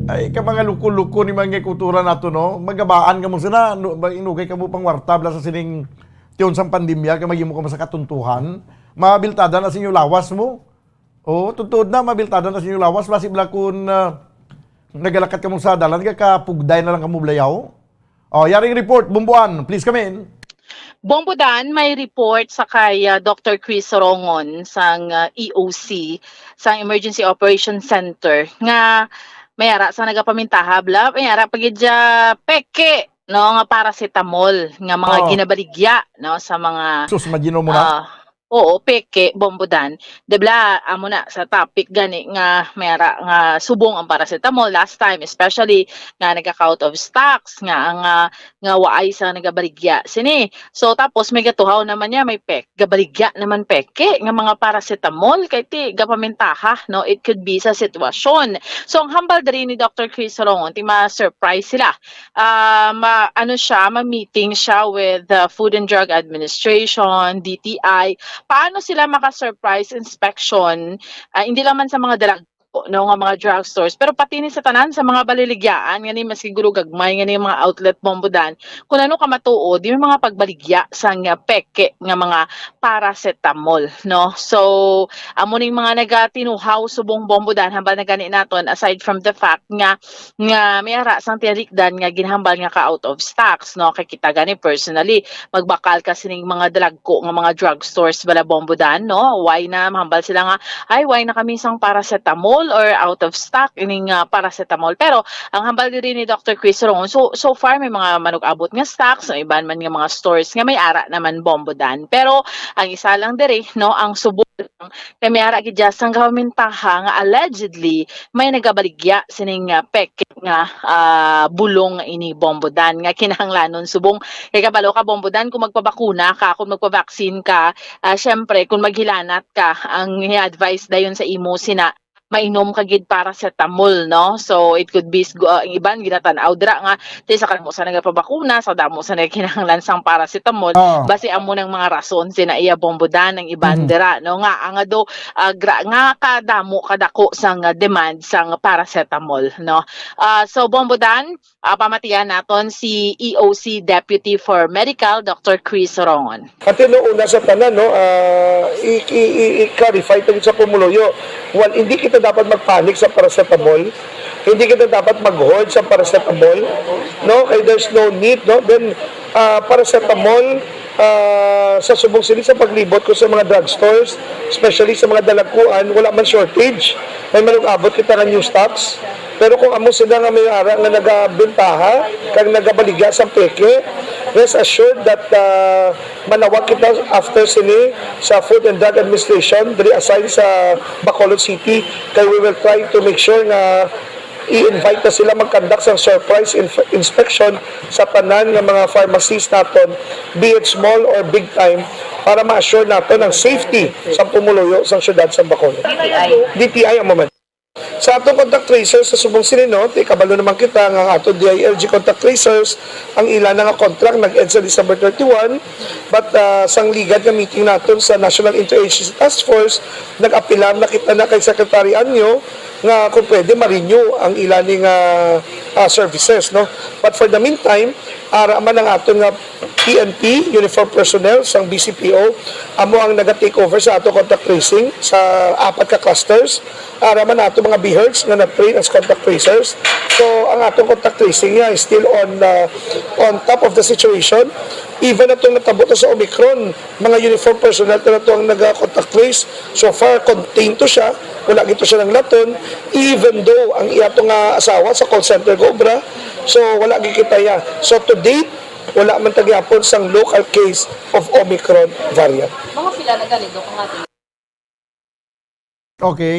Ay, ka mga luko-luko ni mga kultura nato, no? Magabaan ka mo sila, no, ba, inugay ka mo pang warta, bala sa sining tiyon sang pandemya, kay maghimo ka mo sa katuntuhan. Mabiltada na sa inyo lawas mo. Oo, tutuod na, mabiltada na sa inyo lawas. Basi bala kun, ah, nagalakat ka mo sa dalan, ka kapugday na lang ka mo blayaw. Oh, yaring report, Bomboan, please come in. Bombodan, may report sa kay, ah, Doctor Chris Rongon sang, ah, E O C, sang Emergency Operation Center, nga may ara sa nagapamintaha, bla, may ara pa gid siya peke, no, nga paracetamol nga mga Oh. ginabaligya, no, sa mga Sus, magino mo na? ah, Oo, peke, Bombodan. Di bala, amo na sa topic gani nga may ara nga subong ang paracetamol last time, especially nga nagaka-out of stocks, nga ang, ah, nga waay sa nagabaligya sini. So, tapos may gatuhaw naman niya, may pek, gabaligya naman peke nga mga paracetamol kay ti gapamintaha, no? It could be sa sitwasyon. So, ang hambal diri ni Doctor Chris Rongon, ti ma-surprise sila. Ah, ma-, ano siya, ma-meeting siya with the Food and Drug Administration, D T I. Paano sila maka-surprise inspection? Ah, hindi lang man sa mga drug, no, nga mga drugstores, pero pati ni sa tanan sa mga baliligyaan, nga ni mas siguro gagmay nga ni mga outlet, Bombodan, kung ano ka matuod, yung mga pagbaligya sa nga peke nga mga paracetamol, no? So, amo ning mga nagatinuhaw subong, Bombodan, hambal na gani naton, aside from the fact nga nga may ara sang tiyalikdan nga ginhambal nga ka out of stocks, no? Kay kita gani personally, magbakal ka sining mga dalagko nga mga drugstores bala, Bombodan, no? Why na mahambal sila nga, "Ay, why na kami sang paracetamol or out of stock ining, ah, paracetamol?" Pero ang hambal diri ni Doctor Chris Rongon, so, so far may mga manug-abot nga stocks, ang iban man nga mga stores nga may ara naman, Bombodan. Pero ang isa lang diri, no, ang subong kay may ara gid dya sang gapamintaha nga allegedly may nagabaligya sining, ah, peke nga, ah, bulong nga ini, Bombodan, nga kinahanglanon subong. Kay kabalo ka, Bombodan, kung magpabakuna ka, kung magpa-vaccine ka, ah, syempre, kung maghilanat ka, ang i-advise dayon sa imo sina, mainom ka gid paracetamol, no? So, it could be, sgu-, ah, ang iban ginatan-aw dira nga, ti sa kadamo sa nagapabakuna, sa damo sa nagkinahanglan sang paracetamol, Ah. basi amo nang mga rason sina iya Bombo Dan, ang iban Mhm. dira, no? Nga, nga do, ah, gra-, nga kadamo, kadako sang, ah, demand sang paracetamol, no? Ah, so, Bombo Dan, ah, pamatian naton si E O C Deputy for Medical, Doctor Chris Rongon. Ate, no, una sa tanan, no, ah, i-, i-, i-, i-clarify tungod sa pumuluyo. Well, hindi kita dapat magpanik sa paracetamol. Hindi kita dapat mag-hoard sa paracetamol, no? Kay there's no need, no? Then, ah, paracetamol, ah, sa subong sini sa paglibot ko sa mga drugstores, especially sa mga dalagkuan, wala man shortage. May manug-abot kita nga new stocks. Pero kung amo sila nga may ara nga nagabentaha kag nagabaligya sa peke, rest assured that, ah, manawag kita after sini sa Food and Drug Administration diri aside sa Bacolod City, kay we will try to make sure nga i-invite na sila mag-conduct sang surprise inf-, inspection sa tanan nga mga pharmacies naton, be it small or big time, para ma-assure naton ang safety sa pumuluyo sang syudad sa Bacolod. D T I. D T I ang moment. Sa atong contact tracer sa subong sini, no, ti kabalo naman kita nga ang atong D I L G contact tracers, ang ila na nga contract nag-end sa December thirty-one, but, ah, sang ligad nga meeting naton sa National Interagency Task Force, nag-apilar na kita na kay Secretary Anyo nga kung pwede ma-renew ang ila ni nga, ah, services, no. But for the meantime, ara man ang aton nga P N P, uniform personnel sang B C P O, amo ang naga-take over sa ato contact tracing sa apat ka clusters. Ara man ato mga BHERTs nga na-train as contact tracers. So, ang atong contact tracing niya is still on, uh, on top of the situation. Even atong natabo to sa Omicron, mga uniform personnel to na to ang naga-contact trace. So far, contained to siya. Wala gito siya ng laton. Even though ang iya to nga asawa sa call center gaobra, so wala gid kita ya. So to date, wala man ta gyapon sang local case of Omicron variant. Mga pila na gani, Dok, ang ating Okay.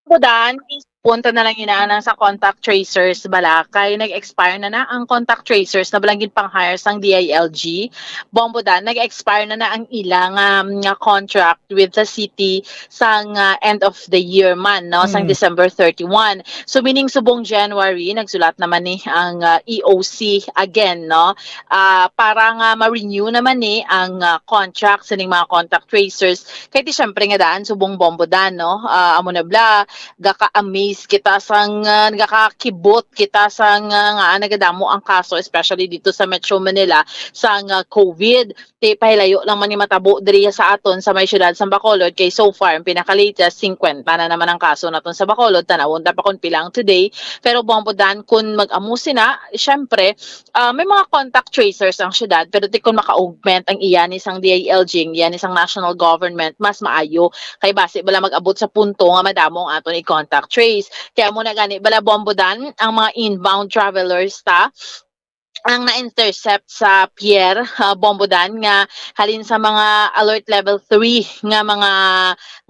Budan, punta na lang inaan sa contact tracers bala, kay nag-expire na na ang contact tracers na balang ginpang-hire sang D I L G. Bombo Dan, nag-expire na na ang ila nga, nga contract with the city sang, ah, end of the year man, no, sang Mm. December thirty-one. So, meaning subong January, nagsulat naman ni ang, ah, E O C again, no, ah, para nga ma-renew naman ni ang, ah, contract sining mga contact tracers. Kay ti syempre nga daan subong Bombo Dan, no, ah, amo na bala, gaka-amaze kita sang, ah, gakakibot kita sang, ah, nga, ah, nagadamo ang kaso, especially dito sa Metro Manila, sang, ah, COVID. Ti pahilayo lang man ni matabo diri sa aton sa may siyudad sang Bacolod, kay so far, ang pinaka-latest, singkwenta na naman ang kaso naton sa Bacolod. Tanawon ta pa kung pila ang today. Pero Bombo Dan, kung mag-amo sina, syempre, ah, may mga contact tracers ang siyudad, pero ti kung maka-augment ang iya ni sang D I L G, ang iya ni sang national government, mas maayo. Kay basi bala mag-abot sa punto nga madamo ang aton i-contact trace. Kaya mo na gani, bala Bombo Dan, ang mga inbound travelers ta, ang na-intercept sa pier, ah, Bombo Dan, nga halin sa mga alert level three nga mga,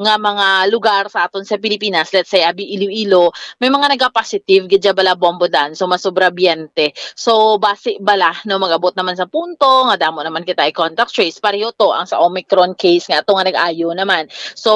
nga mga lugar sa aton sa Pilipinas, let's say, abi Iloilo, may mga naga-positive gid dya bala, Bombo Dan, so masobra biyente. So, basi bala, no, mag-abot naman sa punto nga damo naman kita i-contact trace, pareho to ang sa Omicron case nga ato nga nag-ayo naman. So,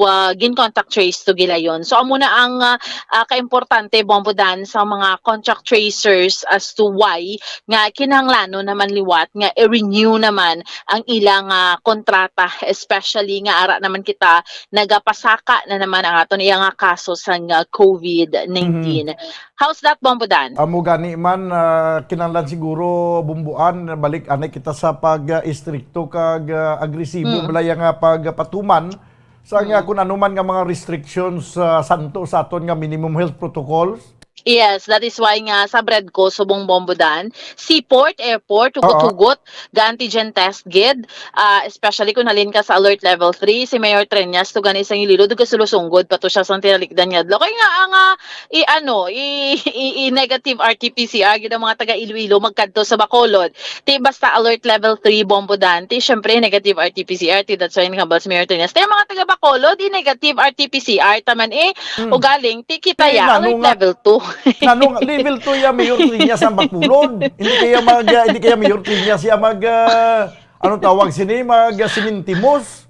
ah, gin-contact trace to gilayon. So, amo na ang, ah, ah, kaimportante, Bombo Dan, sa mga contact tracers as to why nga kinahanglanon naman liwat nga i-renew naman ang ilang, ah, kontrata, especially nga ara naman kita nagapasaka na naman ang aton iya nga kaso sang, ah, COVID nineteen. Mhm. How's that, Bombo Dan? Amo gani man, ah, kinahanglan siguro, Bombo Dan, balik anay kita sa pag, ah, istrikto kag, ah, agresibo, Mm. balaya nga pagpatuman sa nga Mm. kung ano man nga mga restrictions, ah, santo sa aton nga minimum health protocols. Yes, that is why nga sa Bredco, subong Bombo Dan, seaport, airport, Oo. hugot-hugot, ga-antigen test gid, ah, especially kung halin ka sa alert level three, si Mayor Treñas to gani sa Iloilo, do gasulusunggod pa to siya sang tinalikdan nga adlaw. Kay nga, ang, ah, i-, ano, i-, i-, i-negative R T P C R gid ang mga taga Iloilo magkadto sa Bacolod. Ti basta alert level three, Bombo Dan, ti syempre negative R T P C R, ti that's why nakabal si Mayor Treñas. Ti ang mga taga Bacolod, di negative R T P C R, taman eh, Mm. ugaling, ti kita Ti ya, nano alert nga, level two. Nano nga, level two ya, Mayor Treñas ang Bacolod. Hindi kaya mag, ah, hindi kaya Mayor Treñas ya mag, ah, anong tawag sini? Mag, ah, simintimos.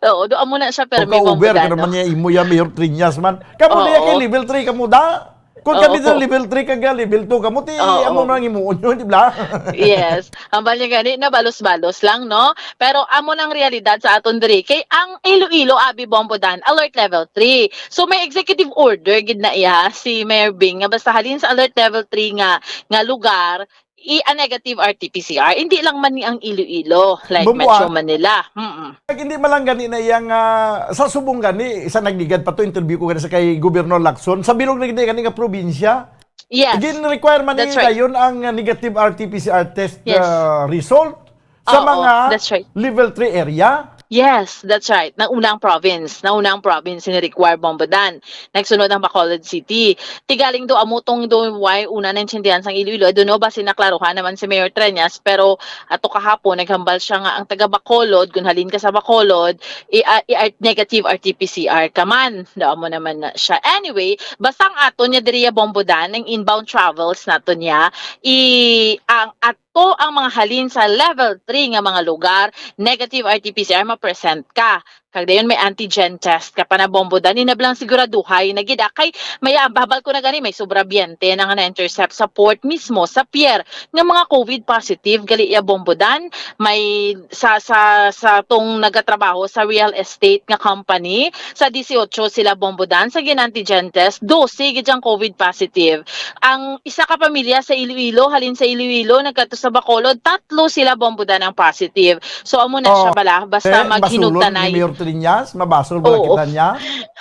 Oo, do amo na siya, pero may Pagka-over ka bombodan, naman no? Niya, imo ya, Mayor Triñas man. Kamo Oo. Niya kay level three, kamo da? Kung Oo. Kami sa level three, kag level two, kamo, ti, Oo. Amo na ang imuon nyo, di ba? Yes. Ang bali gani, nabalos-balos lang, no? Pero amo nang realidad sa aton diri. Kay ang Iloilo, abi, Bombo Dan, alert level three. So, may executive order gid na iya si Mayor Bing nga basta halin sa alert level three nga, nga lugar, i-, a negative R T P C R. Hindi lang man ni ang Iloilo, like Bumbuan. Metro Manila. Mm-mm. Hindi man lang gani na iyang, ah, sa subong gani, isa nagligad pa to, interview ko gani sa kay Gobernador Lacson, sa bilog na gani, gani nga probinsya. Yes. Gin-require man That's ni right. Dayon ang, ah, negative R T P C R test, Yes. ah, result sa Oo, mga that's right. Level three area. Yes, that's right. Nauna ang province. Nauna ang province ni require Bombo Dan. Nagsunod ang Bacolod City. Tigaling do amo tong do why una na intindihan sang Iloilo. I don't know ba sinaklaruhan naman si Mayor Treñas, pero ato kahapon naghambal siya nga ang taga Bacolod, kung halin ka sa Bacolod, i, a, i, a, negative R T P C R ka man. Do amo naman na siya. Anyway, basta ang aton niya diri ya Bombo Dan, ang inbound travels naton niya, i, ang at to ang mga halin sa level three nga mga lugar, negative R T P C R, ma-present ka. Kag dayon may antigen test ka pa na Bombo Dan, inablang siguraduhay na gid, ah, kay may ababal ko na gani, may sobra twenty na nga na-intercept sa port mismo sa pier nga mga covid positive gali ya Bombo Dan. May sa, sa, sa tong nagatrabaho sa real estate nga company, sa dieciocho sila Bombo Dan, sa gin-antigen test, dose gid ang covid positive. Ang isa ka pamilya sa Iloilo, halin sa Iloilo, nagkadto sa Bacolod, tatlo sila Bombo Dan ang positive. So, amo na siya Oh, bala, basta eh, mabasulon ni maghinugtanay. Mayor Triñas, mabasol bala Oo. Kita niya.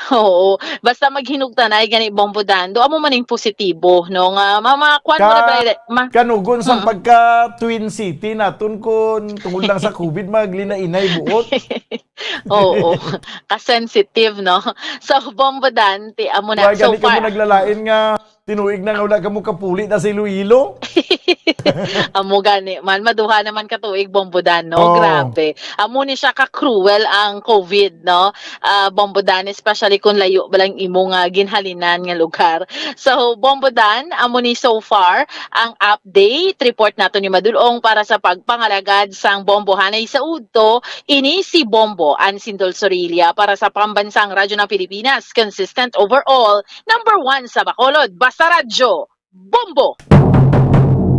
Oo, basta maghinugtanay gani Bombo Dan. Do amo man ning positibo, no, nga ma-, ma-, kuwan mo na Ka-, bala, ma-, kanugon sang Mm. pagka Twin City naton kun tungod lang sa covid, maglinainay buot. Oo, ka-sensitive, no? So, Bombo Dan, ti-, amo na. Why So gani kamo far. Naglalain nga tinuig na nga wala kamo kapuli na sa Iloilo? Amo gani man, maduha naman ka tuig, Bombo Dan, no? Oh. Grabe. Amo ni siya ka-cruel ang covid, no? Ah, Bombo Dan, especially kung layo ba lang imo nga ginhalinan nga lugar. So, Bombo Dan, amo ni so far ang update report nato ni Madulong para sa pagpangalagad sang Bombo. Hanay sa udto, ini si Bombo Ansindol Sorilla para sa Pambansang Radyo ng Pilipinas, consistent overall, number one sa Bacolod. Basta Radyo, Bombo!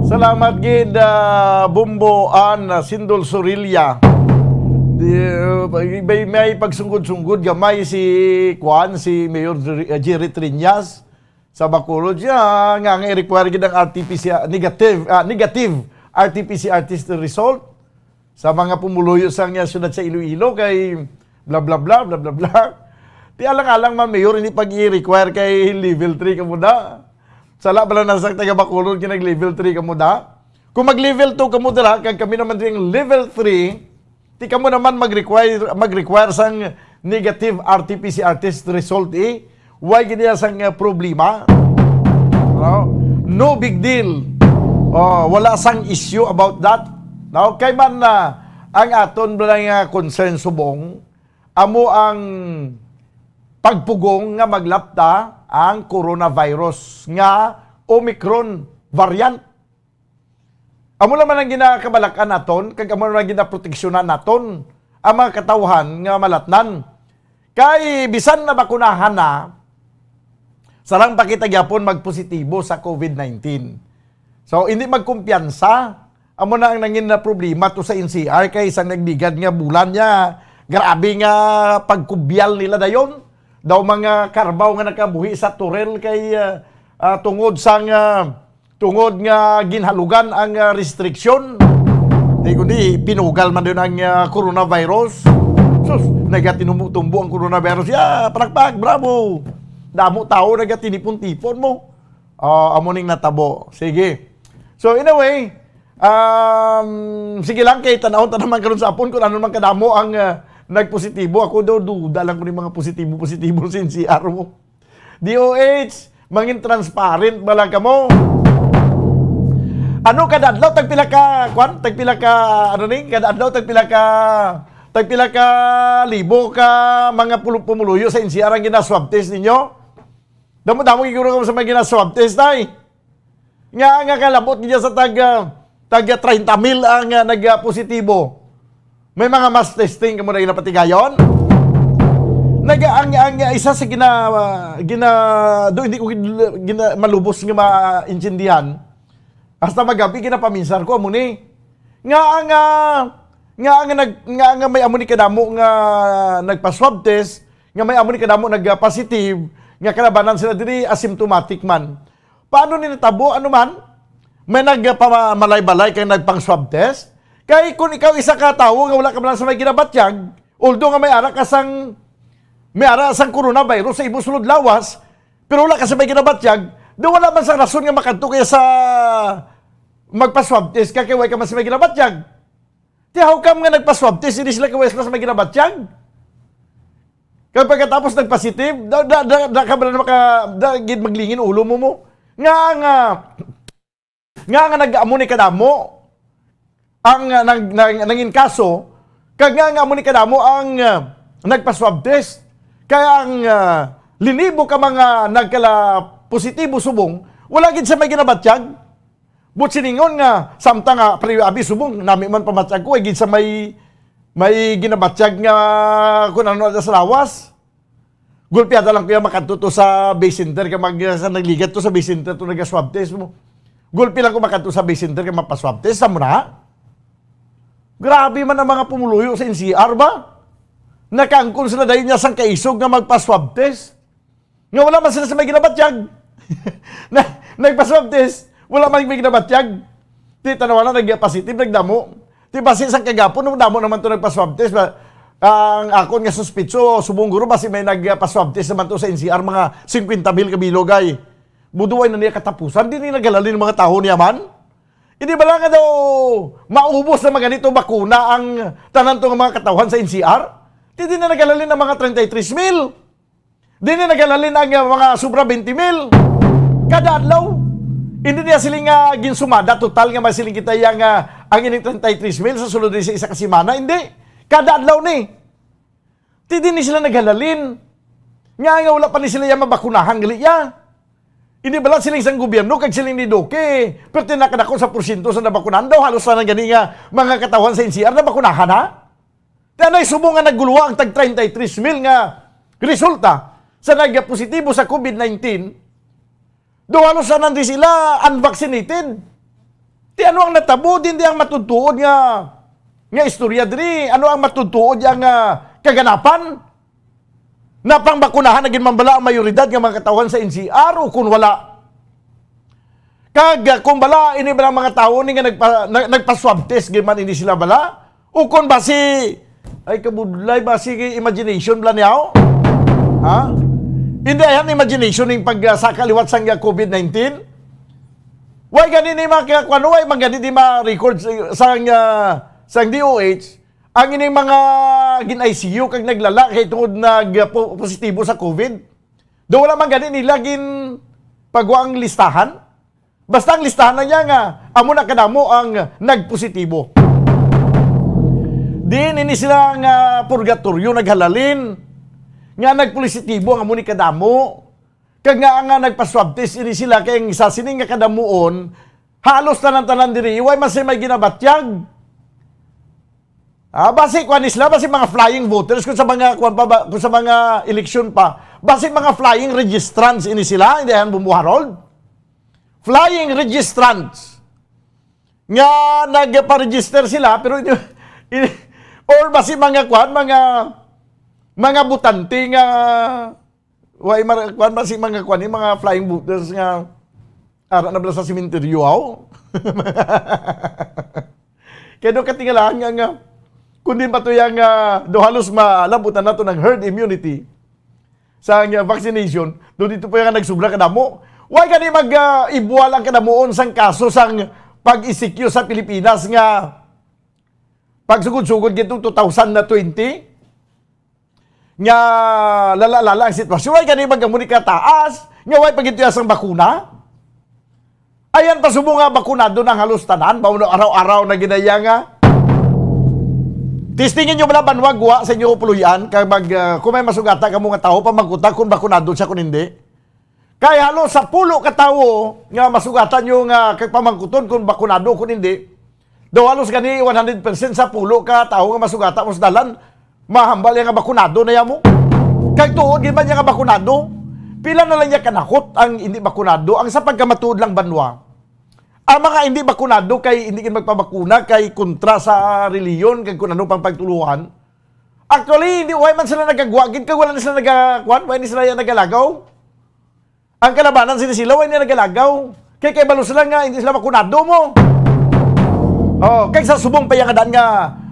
Salamat gid, ah, Bombo An, ah, Sindol Sorilla. Di, uh, may, may pagsunggod-sunggod gamay si, kuan, si Mayor Jerry, uh, Jerry Triñas sa Bacolod siya nga, nga i-require gid ang R T P C R, negative, ah, negative R T P C R test result sa mga pumuluyo sa nga syudad sa Iloilo kay bla, bla, bla, bla, bla, bla. Ti alang-alang man, Mayor, hindi pag i-require kay level three kamo da. Sala bala na sa taga Bacolod kay nag level three kamo da. Kung mag level two kamo dira, kag kami naman diri ang level three, ti kamo naman mag-require, mag-require sang negative R T P C R test result, eh. Why gid iya sang, uh, problema? No? No big deal. Oh, wala sang issue about that. No? Kay man, uh, ang aton lang nga concern subong, amo ang pagpugong nga maglapta ang coronavirus nga Omicron variant. Amo lang man ang ginakabalakan naton, kag amo lang ginaproteksyonan naton ang mga katawhan nga malatnan. Kay bisan nabakunahan na, sarang pa kita gyapon magpositibo sa covid nineteen. So, hindi magkumpiyansa. Amo na ang nangin na problema to sa N C R, kay isang nagligad nga bulan niya, grabe nga pagkubyal nila dayon. Daw mga karbaw nga nakabuhi sa turel kay, ah, ah, tungod sang, ah, tungod nga ginhalugan ang, ah, restriction. Di kundi pinugal man dayon ang, ah, coronavirus. Sus, nagatinubo-tumbo ang coronavirus. Ya, palakpak, bravo! Damo tao nagatinipon-tipon mo. Ah, amo ning natabo. Sige. So, in a way, um, sige lang, kay tan-awon ta naman karon sa hapon kung ano man kadamo ang, ah, nagpositibo. Ako daw, duda lang ko ni mga positibo-positibo sa N C R mo. D O H, mangin transparent ba lang kamo? Ano, kada adlaw tagpila ka, kwan? Tagpila ka, ano ni? Kada adlaw tagpila ka, tagpila ka libo ka mga pulu-, pumuluyo sa N C R ang gina-swab test ninyo? Damo-damo gid siguro sa mga gina-swab test, ay. Nga, nga kalabot niya sa taga, taga treinta mil ang, ah, nag-positibo. May mga mass testing kamo na napatigayon? Naga, ang, ang isa sa gina, gina, do, hindi ko gina, gina, malubos nga maintindihan. Hasta magabi, ginapaminsar ko, amo ni. Nga ang, ah, nga ang nag-, nga ang may amo ni kadamo nga nagpa-swab test, nga may amo ni kadamo nag-positive, nga kalabanan sila diri asymptomatic man. Paano ni natabo? Ano man? May nagpamalay-balay kay nagpang-swab test? Kay kung ikaw isa ka tawo nga wala ka man sa may ginabatyag, although nga may ara ka sang, may ara sang coronavirus sa imo sulod lawas, pero wala ka sa may ginabatyag, do wala man sang rason nga makadto kaya sa magpa-swab test ka kay wala ka man sa may ginabatyag. Ti how come nga nagpa-swab test, hindi sila kay wala sa may ginabatyag? Kay pagkatapos nagpositive, da, da, da, da ka ba na maka, da, gid maglingin ulo mo mo? Nga nga, nga nga nag-amo ni kadamo ang, ah, nang, nang, nangin kaso, kag nga nga amo ni kadamo ang, ah, nagpa-swab test. Kaya ang, ah, linibo ka mga nagkala positibo subong, wala gid sa may ginabatyag. But siningon nga, samtang nga, pre, abi subong, nami man pamatyag ko, ay gid sa may, may ginabatyag nga kung ano na sa lawas. Gulpi ata lang kuya makadto to sa Bay Center kay mag, sa nagligat to sa Bay Center to naga-swab test mo. Gulpi lang ko makadto sa Bay Center kay mapa-swab test sa mo na. Grabe man ang mga pumuluyo sa N C R ba? Nakaangkon sila dayon niya sang kaisog nga magpa-swab test. Nga wala man sila sa may ginabatyag. Na, nagpa-swab test, wala man may ginabatyag. Di tanawa na nag-positive, nagdamo. Di basi sa kagapon, nung damo naman to nagpa-swab test, ba, ang akon nga suspitso, subong guro, basi may nagpa-swab test naman to sa N C R, mga fifty mil ka bilog ay. Buduay na niya katapusan, di ni naghalalin ang mga tawo niya man. Hindi ba lang nga daw maubos na mga nito bakuna ang tanan to nga mga katawhan sa N C R? Di, di na naghalalin ang mga thirty-three mil. Di na naghalalin ang, uh, mga sobra twenty mil. Kada adlaw. Hindi niya siling nga ginsumada total nga masiling kita iya nga ang ining thirty-three mil sa sulod sa isa ka semana. Hindi. Kada adlaw ni. Ti di ni sila naghalalin. Nga, nga wala pa ni sila iya mabakunahan gali iya. Hindi bala siling sang gobyerno kag siling ni Duque, pero tinakadako sa porsyento sa nabakunahan daw, halos na gani nga mga katawhan sa N C R nabakunahan, ha? Ti anay subong nga nagguluwa ang tag thirty-three mil nga resulta sa nagpositibo sa COVID nineteen, daw halos na di sila unvaccinated. Ti ano ang natabo? Din di ang matudtuod nga, nga istorya diri? Ano ang matudtuod yang, ah, kaganapan? Napangbakunahan na gid man bala ang mayoridad nga mga katawhan sa N C R o kun wala? Kag, ah, kung bala, ini bala mga tawo ni nga nagpa-, na-, nagpa-swab test gid man ini sila bala? O kun basi, ay, kabudlay, basi imagination bala niya, oh? Ha? Hindi, ayan, imagination ning pag, ah, sa kaliwat sang, ah, COVID nineteen. Why gani ni mga kuwan, why man gani di ma-record sa, sang, ah, sang D O H ang ining mga gin-I C U kag naglala kay tungod nag, ah, po-, positibo sa COVID? Do wala man gani nila gin pagwa ang listahan? Basta ang listahan na niya nga amo na kadamo ang nagpositibo. Di ini sila nga purgatoryo naghalalin nga nagpositibo ang amo ni kadamo. Kag nga, nga nagpa-swab test ini sila kay ang isa sini nga kadamuon, halos tanan-tanan diri, way man sila may ginabatyag. Ah, basi kuan ni sila, basi mga flying voters kung sa mga kuan pa ba, kung sa mga eleksyon pa, basi mga flying registrants ini sila, hindi yan, Bumbo Harold? Flying registrants nga nagpa-register sila, pero ito, or basi mga kuan, mga, mga butante nga, way mar-, kuan, basi mga kuan, yung mga flying voters nga ara na bala sa sementeryo, aw? Kaya do katingalahan nga, nga, kung di pa to yang, ah, do halos malabot na nato ng herd immunity sa, ah, vaccination, do dito po yung nagsubra kadamo. Why gani mag, ah, ibuwal ang kadamuon sang kaso sang pag-isikyo sa Pilipinas nga pagsugod-sugod gid two thousand na twenty? Nga lala-lala ang sitwasyon. Way gani ba gamo ni kataas? Nga way pa gid sang bakuna? Ayan pa subo nga bakunado na ang halos tanan. Mao na araw-araw na ginaya nga. Testingin nyo bala banwa gwa sa inyo puloy-an. Kag mag, ah, kung may masugata kamo nga tawo, pamangkuta kung bakunado siya kung hindi. Kay halos sa pulo ka tawo nga masugatan nyo nga kag pamangkuton kung bakunado kung hindi, Daw halos gani one hundred percent sa pulo ka tawo nga masugata mo sa dalan, mahambal niya nga bakunado na ya mo. Kag tuod gid man niya nga bakunado, pila na lang niya kanakot ang hindi bakunado. Ang sa pagkamatuod lang banwa, ang mga hindi bakunado kay hindi gid magpabakuna kay kontra sa relihiyon kag kun ano pang pagtuluhan. Actually, hindi, why man sila nagagwa gid kag wala na sila nagakuan, why ni sila yan nagalagaw? Ang kalabanan sini sila, wala na nagalagaw. Kay kay balo sila nga hindi sila bakunado mo. Oh, kay sa subong pa yan nga daan nga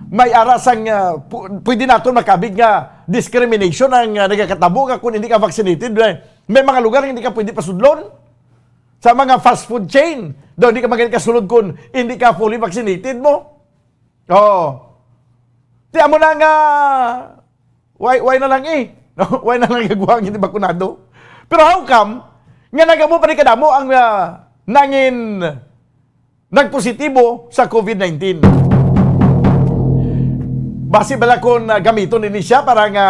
may ara sang, ah, pu-, pwede naton makabig nga discrimination ang, ah, nagakatabo nga kung hindi ka vaccinated, eh. May mga lugar nga hindi ka pwede pasudlon. Sa mga fast food chain, daw hindi ka magani kasulod kung hindi ka fully vaccinated mo. Oh. Ti amo na nga, why, why na lang eh? No? Why na lang gagwa ang hindi bakunado? Pero how come nga nagamo pa ni kadamo ang, ah, nangin nagpositibo sa covid nineteen? Basi bala kon, ah, gamiton ini siya para nga,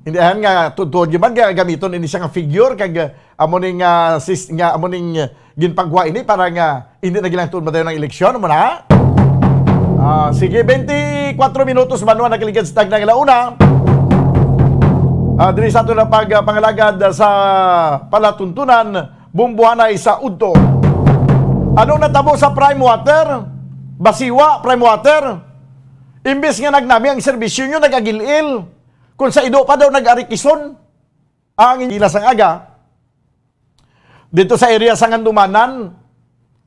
hindi, ayan nga, tuod-tuod gyud man nga gamiton ini siya nga figure, kag, ah, amo ning, ah, sis-, nga amo ning, ah, ginpagwa ini para nga hindi na ginangtod madayon ang eleksyon, amo na? Ah, sige, twenty-four minutos banwa nakaligad sa tagna nga launa. Ah, diri sa aton na pag, ah, pangalagad sa palatuntunan, bumbuhanay sa udto. Anong natabo sa Prime Water? Basiwa, Prime Water. Imbis nga nagnami ang serbisyo nyo, nag-agil-il. Kung sa ido pa daw nag-arikison ang ila sang aga. Dito sa area sa Ngandumanan,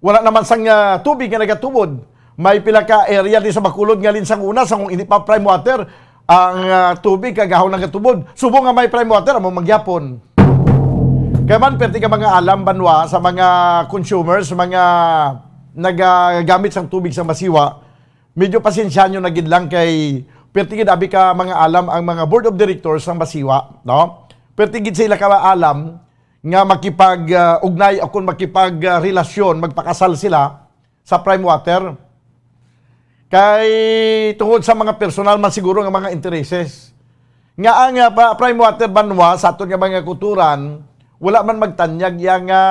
wala naman sang, ah, tubig nga nagatubod. May pila ka area di sa Bacolod nga linsang una sa kung hindi pa prime water ang, ah, tubig kag ahon nagatubod. Subong nga may prime water, amo mangyapon. Kaya man, perti ka mga alam, banwa, sa mga consumers, mga nagagamit sang tubig sa Masiwa, medyo pasensya nyo na gid lang kay perti gid abi ka mga alam ang mga board of directors sang Masiwa, no? Perti gid sila ka alam nga makipag, ah, ugnay o kung makipag, ah, relasyon, magpakasal sila sa Prime Water. Kay tungod sa mga personal man siguro nga mga intereses. Nga ang, ah, pa-, Prime Water banwa sa aton nga mga kulturan, wala man magtanyag iya nga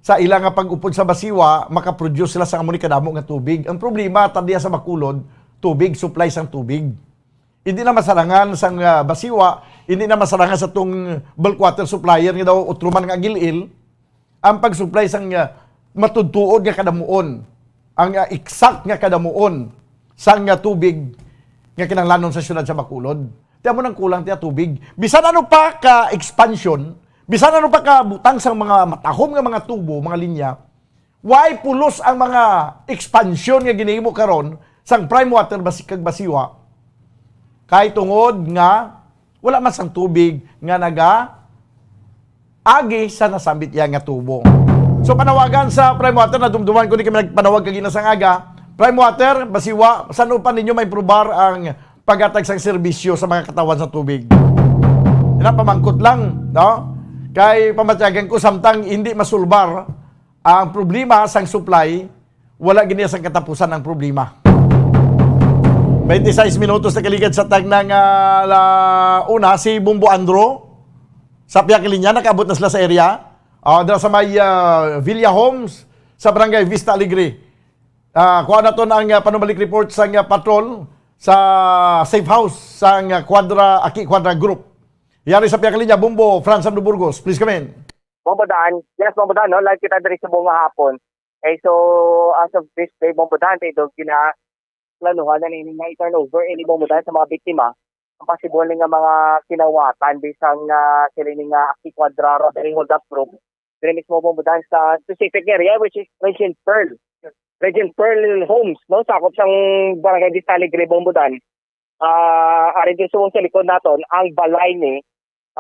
sa ila nga pag-upod sa Masiwa, makaproduce sila sa amo ni kadamo nga tubig. Ang problema, ta diya sa Bacolod, tubig, supply sang tubig. Hindi na masarangan sang, ah, Masiwa, hindi na masarangan sa tong bulk water supplier nga daw utro man nga agil-il ang pag-supply sang, ah, matudtuod nga kadamuon, ang, ah, exact nga kadamuon sang, ah, tubig nga kinahanglanon sa siyudad sa Bacolod. Ti amo nang kulang ti tubig. Bisan ano pa ka expansion, bisan ano pa ka butang sang mga matahom nga mga tubo, mga linya, why pulos ang mga expansion nga ginahimo karon sang Prime Water basi-, kag Masiwa? Kay tungod nga wala man sang tubig nga naga agi sa nasambit iya nga tubo. So, panawagan sa Prime Water, nadumduman ko ni kami nagpanawag kagina sang aga. Prime Water, Masiwa, san-o pa ninyo maimprobar ang paghatag sang serbisyo sa mga katawan sa tubig? Ina, pamangkot lang, no? Kay pamatyagan ko, samtang hindi masulbar ang problema sang supply, wala gid niya sang katapusan ang problema. Twenty-six minutos na kaligad sa tagna nga la una, si Bombo Andro, sa pihak linya, nakaabot na sila sa area. Ah, dira sa may, ah, Villa Homes, sa Barangay Vista Alegre. Ah, kuha naton ang, ah, panumalik report sa, ah, patrol sa safe house sa, ah, Quadra, Aki Quadra Group. Yari sa pihak linya, Bombo, Franz Sando Burgos, please come in. Bombo Dan. Yes, Bombo Dan, no? Live kita diri sa buong hapon. Okay, so, as of this day, Bombo Dan, ito gina-, planuhan na nini nga i-turnover ini, Bombo Dan, sa mga biktima. Ang possible ni nga mga kinawatan bisan nga sila ni nga Aki Quadra Robbery Hold Up Group diri mismo, Bombo Dan, sa specific area, which is Regent Pearl. Regent Pearl Homes, no? Sakop sang Barangay Vista Alegre, Bombo Dan. Ah, ari din subong sa likod naton, ang balay ni,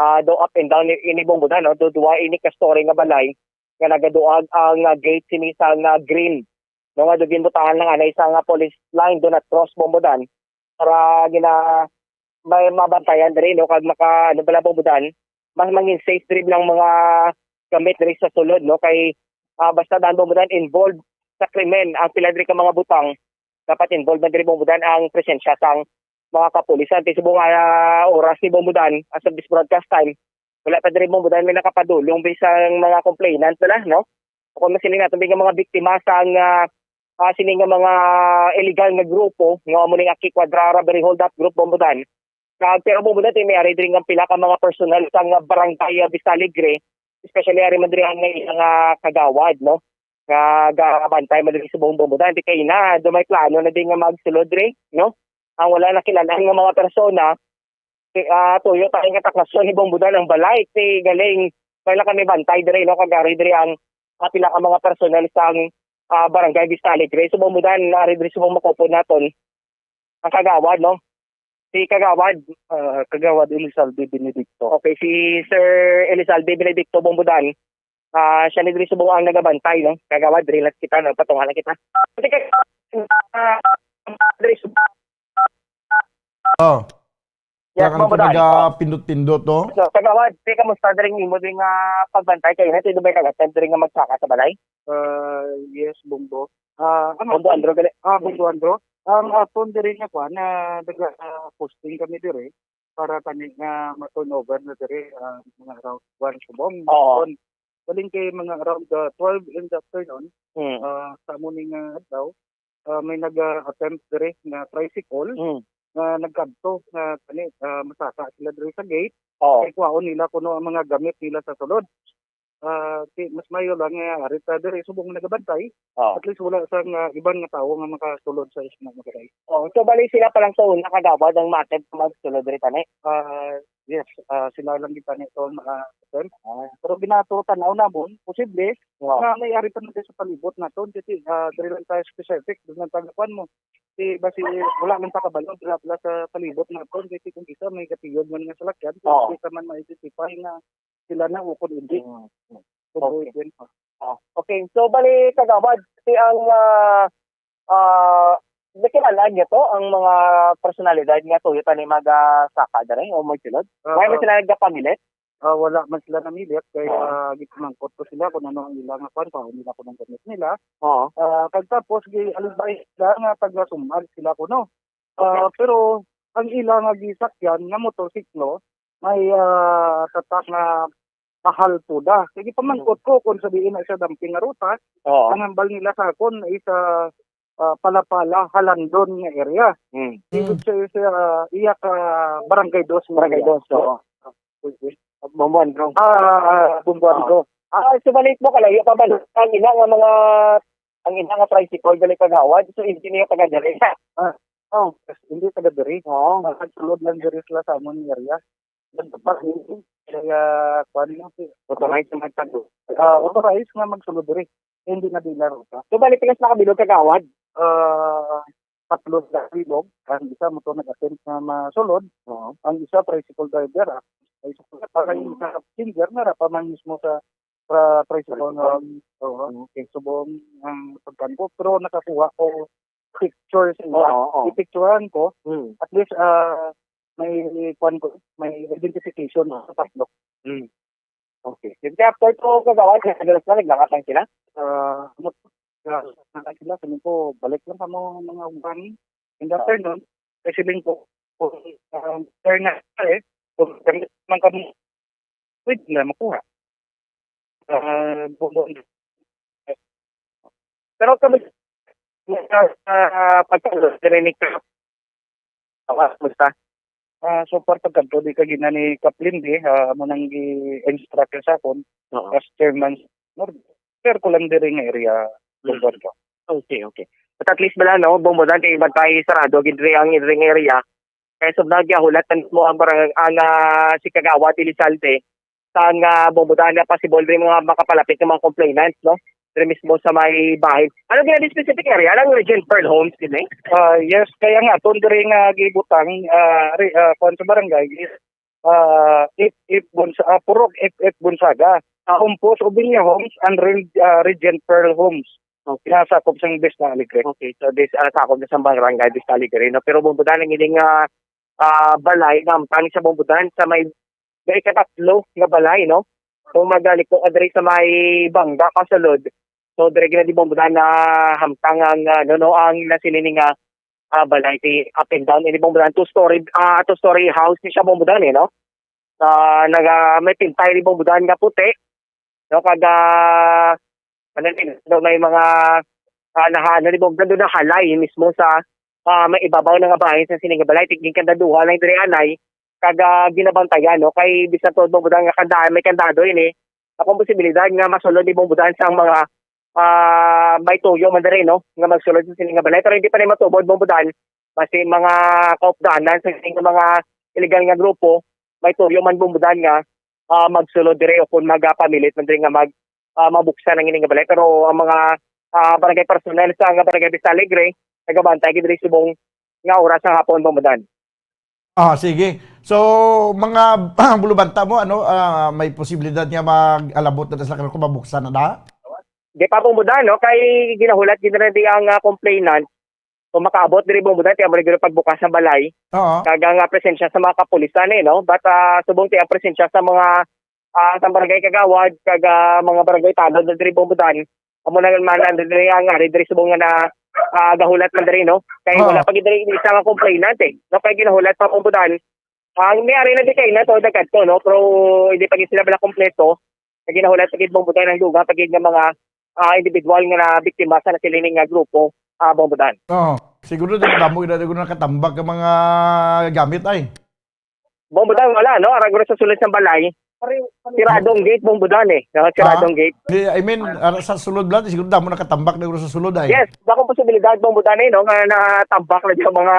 ah, do up and down ni, ini, Bombo Dan, no? Do duwa ini ka story nga balay nga nagaduag ang, ah, gate sini sa nga green, no, nga do ginbutangan lang anay sa nga police line, do not cross, Bombo Dan, para gina-, may mabantayan diri, no, kag maka, ano bala, Bombo Dan, mas mangin safe diri lang mga gamit diri sa sulod, no, kay, ah, basta daan, Bombo Dan, involved sa krimen ang pila diri ka mga butang, dapat involved na diri, Bombo Dan, ang presensya sang mga kapulisan. Ti subong nga, ah, oras ni, Bombo Dan, as of this broadcast time, wala pa diri, Bombo Dan, may nakapadulong bisan mga complainant nila, no? O kung masiling natin, bisan mga biktima sang, ah, ah, sini nga mga illegal nga grupo, nga amo ni Aki Quadra Robbery Holdup Group, Bombodan. Kag, pero, Bombodan, ti may ari diri nga pila ka mga personal sang Barangay, ah, Vista Alegre, especially ari man diri ang ilang, ah, kagawad, no? Nga gabantay man diri subong, Bombodan. Ti kay na, do may plano na din nga magsulod diri, no? Ang wala nakilala nga mga persona, ti, ah, tuyo tayo nga takasyon ni Bombodan ang balay. Ti galing, may lang kami bantay diri, no? Kag ari diri ang, ah, pila ka mga personal sang, ah, Barangay Vista Alegre. So, Bombodan, ari diri subong makupod naton ang kagawad, no? Si Kagawad. Ah, Kagawad Elizalde Benedicto. Okay, si Sir Elizalde Benedicto, Bombodan. Ah, siya ni diri subong ang nagabantay, no? Kagawad, relax kita, no? Patunga lang kita. Kasi kag-, ah, diri subong. Oh. Yes, Wala ka na Bombodan. Pinagapindot-pindot, no? So, Kagawad, ti kamusta diri ang imo diri nga pagbantay kay na ti dubay ka attempt diri nga magsaka sa balay? Ah, yes, Bombo. Ah, ano? Bombo Andro, gali. Ah, Bombo Andro. Ang aton diri nga kwan, na naga, ah, posting kami diri para tani nga ma-turnover na diri, ah, mga around one subong. Oo. Kon, galing kay mga around, ah, twelve in the afternoon, Mm. ah, sa amo ni nga adlaw, ah, may nag-attempt diri nga tricycle Mm. nga nagkadto nga tani, ah, masaka sila diri sa gate. Oo. Kay kuhaon nila kuno ang mga gamit nila sa sulod. Ah, ti-, mas mayo lang nga ari ta diri subong nagabantay. Oo. At least wala sang, ah, iban nga tawo nga makasulod sa isla, mga kay. Oh, so bali sila pa lang sa una, Kagawad, ang ma-attempt magsulod diri tani? Ah, yes, ah, sila lang gid tani to, ah, attempt. Ah. Pero ginato tanaw namon, posible Oo. nga may ari pa na sa palibot naton kasi, ah, diri lang tayo specific, diri lang taga kuan mo. Di ba si, wala lang ta kabalo, dira, dira sa palibot naton kasi kung isa may katiyog man nga salakyan, Oo. di ka man ma-identify nga sila na o kung hindi. Mm, mm. Kung Okay. boy din pa. Ah, okay. So, bali, Kagawad, si ang, ah, ah, nakilala niyo to, ang mga personalidad nga tuyo tani magasaka diri o magsulod? Ah, Wala man ah. sila nagapamilit? Ah, wala man sila namilit kay, Oo. ah, gipamangkot ko sila kung ano ang ilang nga kwan, paano nila kung ang gamit nila. Oo. Ah, kag tapos, gi-, alibay sila nga taga Sumag sila kuno. Ah, Okay. pero ang ila nga gisakyan nga motorsiklo may, ah, tatak nga mahal tuda. Sige, pamangkot Mm. ko kung sabihin na siya dumping nga ruta, Oo. ang hambal nila sa akon is, ah, ah, Palapala, Halandon nga area. Mm. Which is, ah, iya ka Barangay Dos nga Barangay area. Dos, oo. Yes. Bombo Andro. Ah, ah, ah, Bombo Oo. Andro. Ah, so balik mo, kalayo pa ba ang ina nga mga, ang ina nga tricycle, dali Kagawad? So, hindi niya taga diri. Ah, oh, hindi taga diri. Oo. Nagsulod lang diri sila sa amon area. Nagpapahuli. Kaya, kuwan mo, si Authorized na magtagbo. Ah, authorized nga magsulod diri. Hindi na dealer ka. So, balik ka sa nakabilog, Kagawad? Ah, tatlo na bilog. Ang isa mo to nag-attempt na masulod. Oo. Ang isa, tricycle driver, ah. Tricycle, para yung Mm. sa passenger, nara pa man mismo sa, sa tricycle Tricycle. nga, oo, Okay. subong ang pagkangkot. Pero nakakuha ko picture sa ila. Oo, oo. Ipicturean ko. Hmm. At least, ah, may kuwan ko, may identification sa tatlo. Hmm. Okay. Sige, after to, Kagawad, madalas na naglangat lang sila? Ah, ano, ah, sila, sabi ko, balik lang kamo mga ubangi. In the Oo. afternoon, kasi siling ko, kung, ah, fair na, eh, kung gamit man kamo, pwede na makuha. Ah, bu-, bu-, Pero kami, ah, ah, pagka-, diri ni Kap. Awa, kumusta? Ah, so far, pagkadto, di ka gina ni Kap Lindy, ah, amo nang gi-instruct sa akon, Oo. as chairman, no, share ko lang diri nga area, Mm. lugar ko. Okay, okay. But at least bala, no, Bombodan, kay bantay sarado gid diri ang diri nga area. Kay subnag gihulat na mismo ang barang-, ang, ah, si Kagawad Elizalde, sang, ah, Bombodan nga possible rin mga makapalapit ng mga complainants, no? Diri mismo sa may bahin. Ano gina di specific area? Anong Regent Pearl Homes din, eh? Ah, yes, kaya nga, aton diri nga gibutang, ah, re-, ah, kuwan sa barangay is, ah, F F Bonsa-, ah, Purok F F Bonsaga, Ah. Compos Ubiña Homes, and Re-, ah, Regent Pearl Homes. Okay. Nga sakop sang Vista Alegre. Okay, so this, ah, sakop na sa barangay Vista Alegre, no? Pero Bombodan ang ining, ah, ah, balay, nga ang sa Bombodan, sa may, may ikatatlo nga balay, no? Kung magaliko ka diri sa may Bangga, Kasulod, so diri gina di Bombodan na hamtang ang, ah, no, no, ang nasini nga, ah, balay, ti up and down, ini Bombodan, two story, ah, two story house ni siya Bombodan, eh, no? Ah, naga, may pintay ni Bombodan nga puti, no? Kag, ah, ano din, no, may mga ah, naha-, ano ni Bong, nandun nahalay mismo sa, ah, may ibabaw na nga bahin sa sining nga balay. Tiging kandaduhan lang diri anay, kag, ah, ginabantayan, no? Kay bisan tuod, Bong Budan, nga kanda-, may kandado ini, ako ang posibilidad nga masulod ni Bong Budan sang mga, ah, may tuyo man diri, no? Nga magsulod sa sining nga balay. Pero hindi pa ni matubod, Bong Budan, basi mga kaupdanan sa sining nga mga illegal nga grupo, may tuyo man, Bong Budan, nga, ah, magsulod diri o kung magapamilit man diri nga mag, ah, mabuksan ang ini nga balay. Pero ang mga, ah, barangay personnel sa nga barangay Vista Alegre, nagabantay gid diri subong nga oras sa hapon, Bong Budan. Ah, sige. So, mga bulubanta mo, ano, ah, may posibilidad nga mag-alabot na sila kung mabuksan na da? Di pa, Bong Budan, no? Kay ginahulat gid na di ang, ah, complainant. Kung makaabot diri, Bong Budan, kaya mo rin pagbukas ng balay. Oo. Kag ang, ah, presensya sa mga kapulisan, eh, no? But, ah, subong ti ang presensya sa mga, ah, sa barangay kagawad, kag, ah, mga barangay tanod na diri, Bong Budan. Amo na man ang diri ang ari diri subong nga na, ah, gahulat man diri, no? Kay Oo. wala pa gid diri isa nga complainant, eh. No, kay ginahulat pa, Bong Budan. Ang may ari na di kay na to, nagkadto, no? Pero hindi pa gid sila bala kompleto. Kay ginahulat pa gid, Bong Budan, ang dugang pa gid nga mga, ah, individual nga nabiktima sa nasiling nga grupo, ah, Bong Budan. Oo. Siguro damo gid na nakatambak ang mga gamit ay. Bong Budan, wala, no? Arang sa sulod sa balay. Siradong gate, Bong Budan, eh. No? Siradong Ah, gate. di, I mean, ara sa sulod lang, siguro damo nakatambak na sa sulod ay. Yes, dakong posibilidad, Bong Budan, eh, no? Nga natambak na yung mga,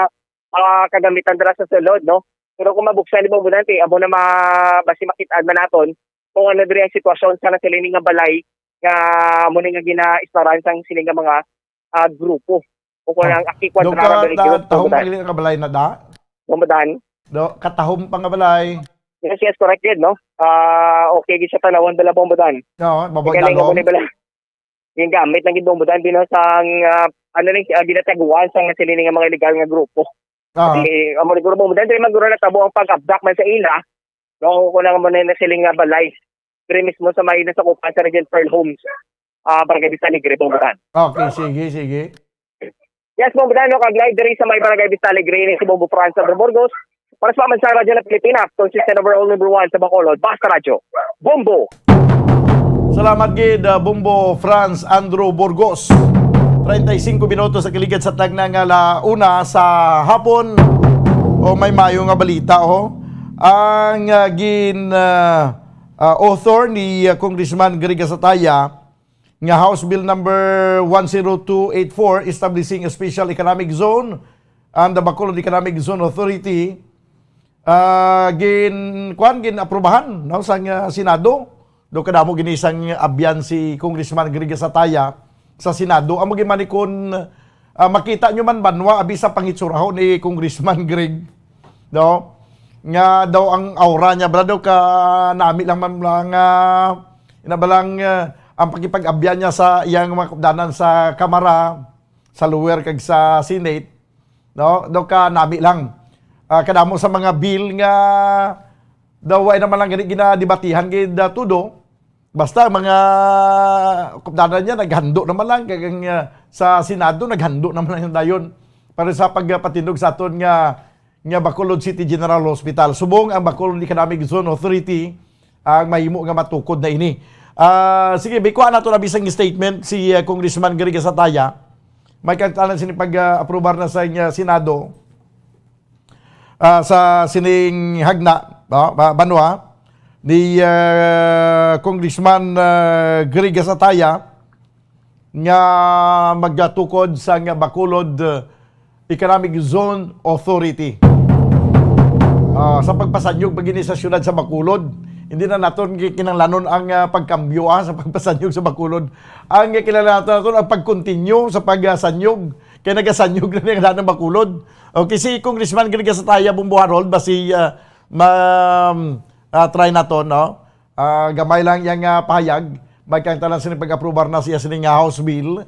ah, kagamitan dira sa sulod, no? Pero kung mabuksan ni Bong Budan, eh, amo na ma-, basi makit-an man naton kung ano diri ang sitwasyon sa nasiling nga balay nga amo ni nga gina-isparan sang siling nga mga, ah, grupo. O kung Oh. ang aki Doon kwadrara ka, diri ta-, grupo, tahong Bong Budan. Pagili ka balay na da? Bong Budan. Do, katahom pa nga balay. Yes, yes, correct yun, no? Ah, okay, gid siya tanawon bala, Bong Budan. No, Ikaw na yung babaw-dagom. Bong Budan. Yung gamit lang gid, Bong Budan, din, no, sang, ah, ano ni, ah, ginataguan sang nasiling nga mga illegal nga grupo. Ah. Kasi, amo ni, Bong Budan, dili man guro natabo ang pag-abdak man sa ila, no, kung lang mo na nasiling nga balay. Diri mismo sa may nasakupan sa Regent Pearl Homes, ah, Barangay Vista Alegre, Bong Budan. Okay, sige, sige. Yes, Bong Budan, no, kag live diri sa may Barangay Vista Alegre, ni si Bombo Franz Andrew Burgos. Para sa Pamansang Radyo ng Pilipinas, consistent overall number one sa Bacolod. Basta Radyo, Bombo! Salamat gid, ah, Bombo Franz Andrew Burgos. Treinta y cinco minutos sa kaligad sa tagna nga la una sa hapon. O, may mayo nga balita, oh. Ang, ah, gin, ah, ah, author ni, ah, Congressman Greg Gasataya, nga House Bill number one zero two eight four, establishing a special economic zone and the Bacolod Economic Zone Authority, ah, gin-, kuwan, gin-aprobahan, no, sang, ah, Senado. Do kadamo gini sang abyan si Congressman Greg Sataya sa Senado. Amo gid man ni kun, ah, makita nyo man banwa, abi sa pangitsuraho ni Congressman Greg, no? Nga daw ang aura niya, bala daw ka nami lang man lang, ah, ina ba lang, ah, ang pakipag-abyan niya sa iyang mga kupdanan sa Kamara, sa lower kag sa Senate, no? Daw ka nami lang. Ah, kadamo sa mga bill nga daw ay naman lang gani ginadebatihan gid, ah, tudo. Basta mga kupdanan niya, naghando naman lang. Kag ang, ah, sa Senado, naghando naman lang dayon para sa pagpatindog sa aton nga, nga Bacolod City General Hospital. Subong ang Bacolod Economic Zone Authority ang mahimo nga matukod na ini. Ah, sige, bikuha nato na bisang statement si, ah, Congressman Greg Sataya. May kagtanan sini pag, ah, aprobar na sa, ah, Senado, ah, sa sining hagna, no, ba-, banwa ni, ah, Congressman, ah, Greg Gasataya nga magatukod sa nga Bacolod, ah, Economic Zone Authority. Ah, sa pagpasanyog pa gini sa siyudad sa Bacolod, hindi na naton ki-, kinahanglanon ang, ah, pagkambyo, ah, sa pagpasanyog sa Bacolod. Ang kinahanglan naton, naton ang pag-continue sa pagsanyog. Kay nagasanyog na niya ang Bacolod. Okay, si Congressman Greg Sataya, Bombo Harold, basi, ah, ma-, ah, try nato, no? Ah, gamay lang yang, ah, pahayag. May kang tanan sini pag-aprobar na siya sini nga House Bill.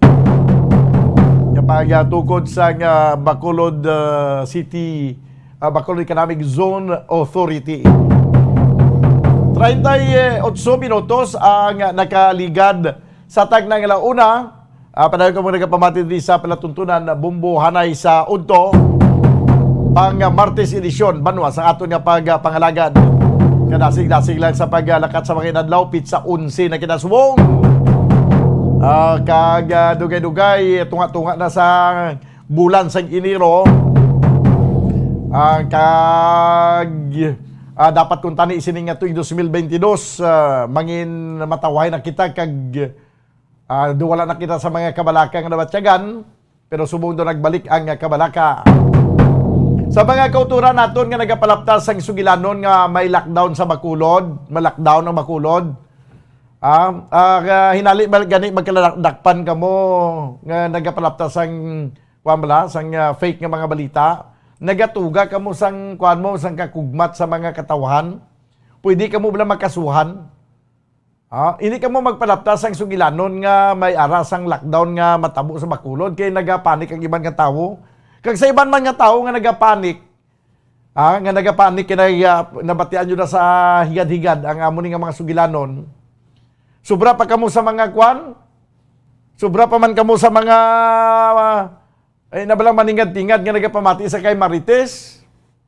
Nga pag, ah, tukod sa nga Bacolod, ah, City, ah, Bacolod Economic Zone Authority. Treinta y ocho minutos ang nakaligad sa tagna nga la una. Ah, padayon kamo nagapamati diri sa palatuntunan na Bombo Hanay sa Udto, pang Martes edisyon, banwa sa aton nga pagpangalagad. Kadasig-dasig lang sa paglakat sa mga inadlaw, pitsa onse na kinasubong. Ah, kag, ah, dugay-dugay, tunga-tunga na sa bulan sang Enero. Ah, kag, ah, dapat kuntani sini nga tuig dos mil bentidós, ah, mangin matawhay na kita kag, ah, duwala na kita sa mga kabalaka nga nabatyagan, pero subong do nagbalik ang, ah, kabalaka. Sa mga kauturan naton nga nagapalaptas sang sugilanon nga may lockdown sa Bacolod, may lockdown ang Bacolod. Ah, ah, ah, hinali mal-, gani magkaladakpan kamo nga nagapalaptas sang, kuwan bala, sang, ah, fake nga mga balita. Nagatuga kamo sang, kuwan mo, sang kakugmat sa mga katawhan. Pwede kamo bala makasuhan. Ah, hindi kamo magpalaptas sang sugilanon nga may ara sang lockdown nga matabo sa Bacolod kay nagapanik ang iban nga tawo. Kag sa iban man nga tawo nga nagapanik, ah, nga nagapanik kay nag-, ah, nabatian nyo na sa higad-higad ang amo ni nga mga sugilanon. Sobra pa kamo sa mga kwan? Sobra pa man kamo sa mga, ah, ay, nabalang maningad-tingad nga nagapamati sa kay Marites?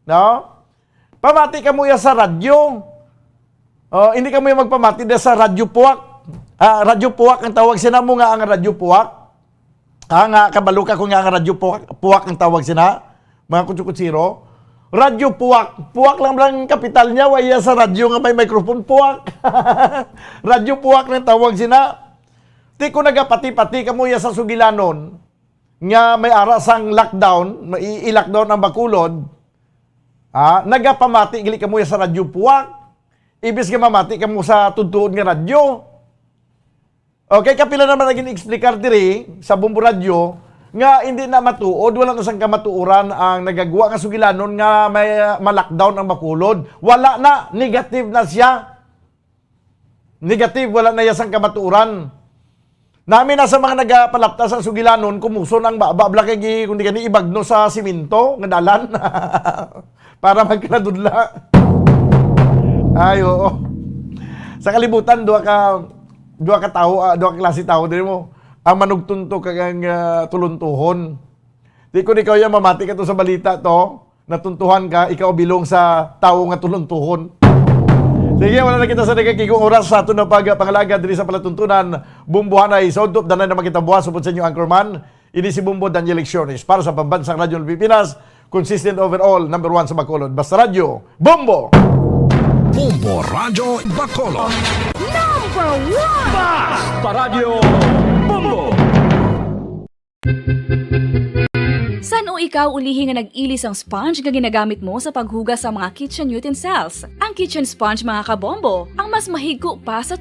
No? Pamati kamo ya sa radyo. Oh, hindi kamo ya magpamati da sa Radyo Puwak. Ah, Radyo Puwak ang tawag sina mo nga ang Radyo Puwak. Ah, nga kabalo ka kung nga ang Radyo Puwak, Puwak ang tawag sina. Mga kutsi-kutsiro. Radyo Puwak. Puwak lang lang ang kapital niya, wa iya sa radyo nga may microphone. Puwak. Radyo Puwak ang tawag sina. Ti kung nagapati-pati kamo ya sa sugilanon nga may ara sang lockdown, may i-, i-lockdown ang Bacolod, ah, nagapamati gali kamo ya sa Radyo Puwak, ibis nga mamati kamo sa tudtuon nga radyo. Okay, kapila naman naging explicar diri sa Bombo Radyo nga hindi na matuod, wala na sang kamatuoran ang nagagwa nga sugilanon nga may, ah, ma-lockdown ang Bacolod. Wala na, negative na siya. Negative, wala na iya sang kamatuoran. Nami na sa mga nagapalapta sa sugilanon, kumuson ang baba, bla kay gi-, kundi gani ibagno sa simento nga dalan para magkaladudla. Ay, oo. Sa kalibutan, duha ka, duha ka tawo, ah, duha ka klase tawo, diri mo. Ang manugtunto kag ang, ah, tuluntuhon. Di ko ni kaya mamati ka to sa balita to. Natuntuhan ka, ikaw bilong sa tawo nga tuluntuhon. Sige, wala na kita sa nagakigong oras sa aton na pagpangalaga diri sa palatuntunan. Bombohanay sa udtop, danay na makita buwas upod sa inyo anchorman. Ini si Bombo Daniel Lecciones para sa Pambansang Radyo ng Pilipinas, consistent overall, number one sa Bacolod. Basta Radyo, Bombo! Bombo Radyo Bacolod. Number one! Basta Radyo, Bombo! San-o ikaw ulihi nga nag-ili sang sponge nga ginagamit mo sa paghugas sa mga kitchen utensils? Ang kitchen sponge, mga kabombo, ang mas mahigko pa sa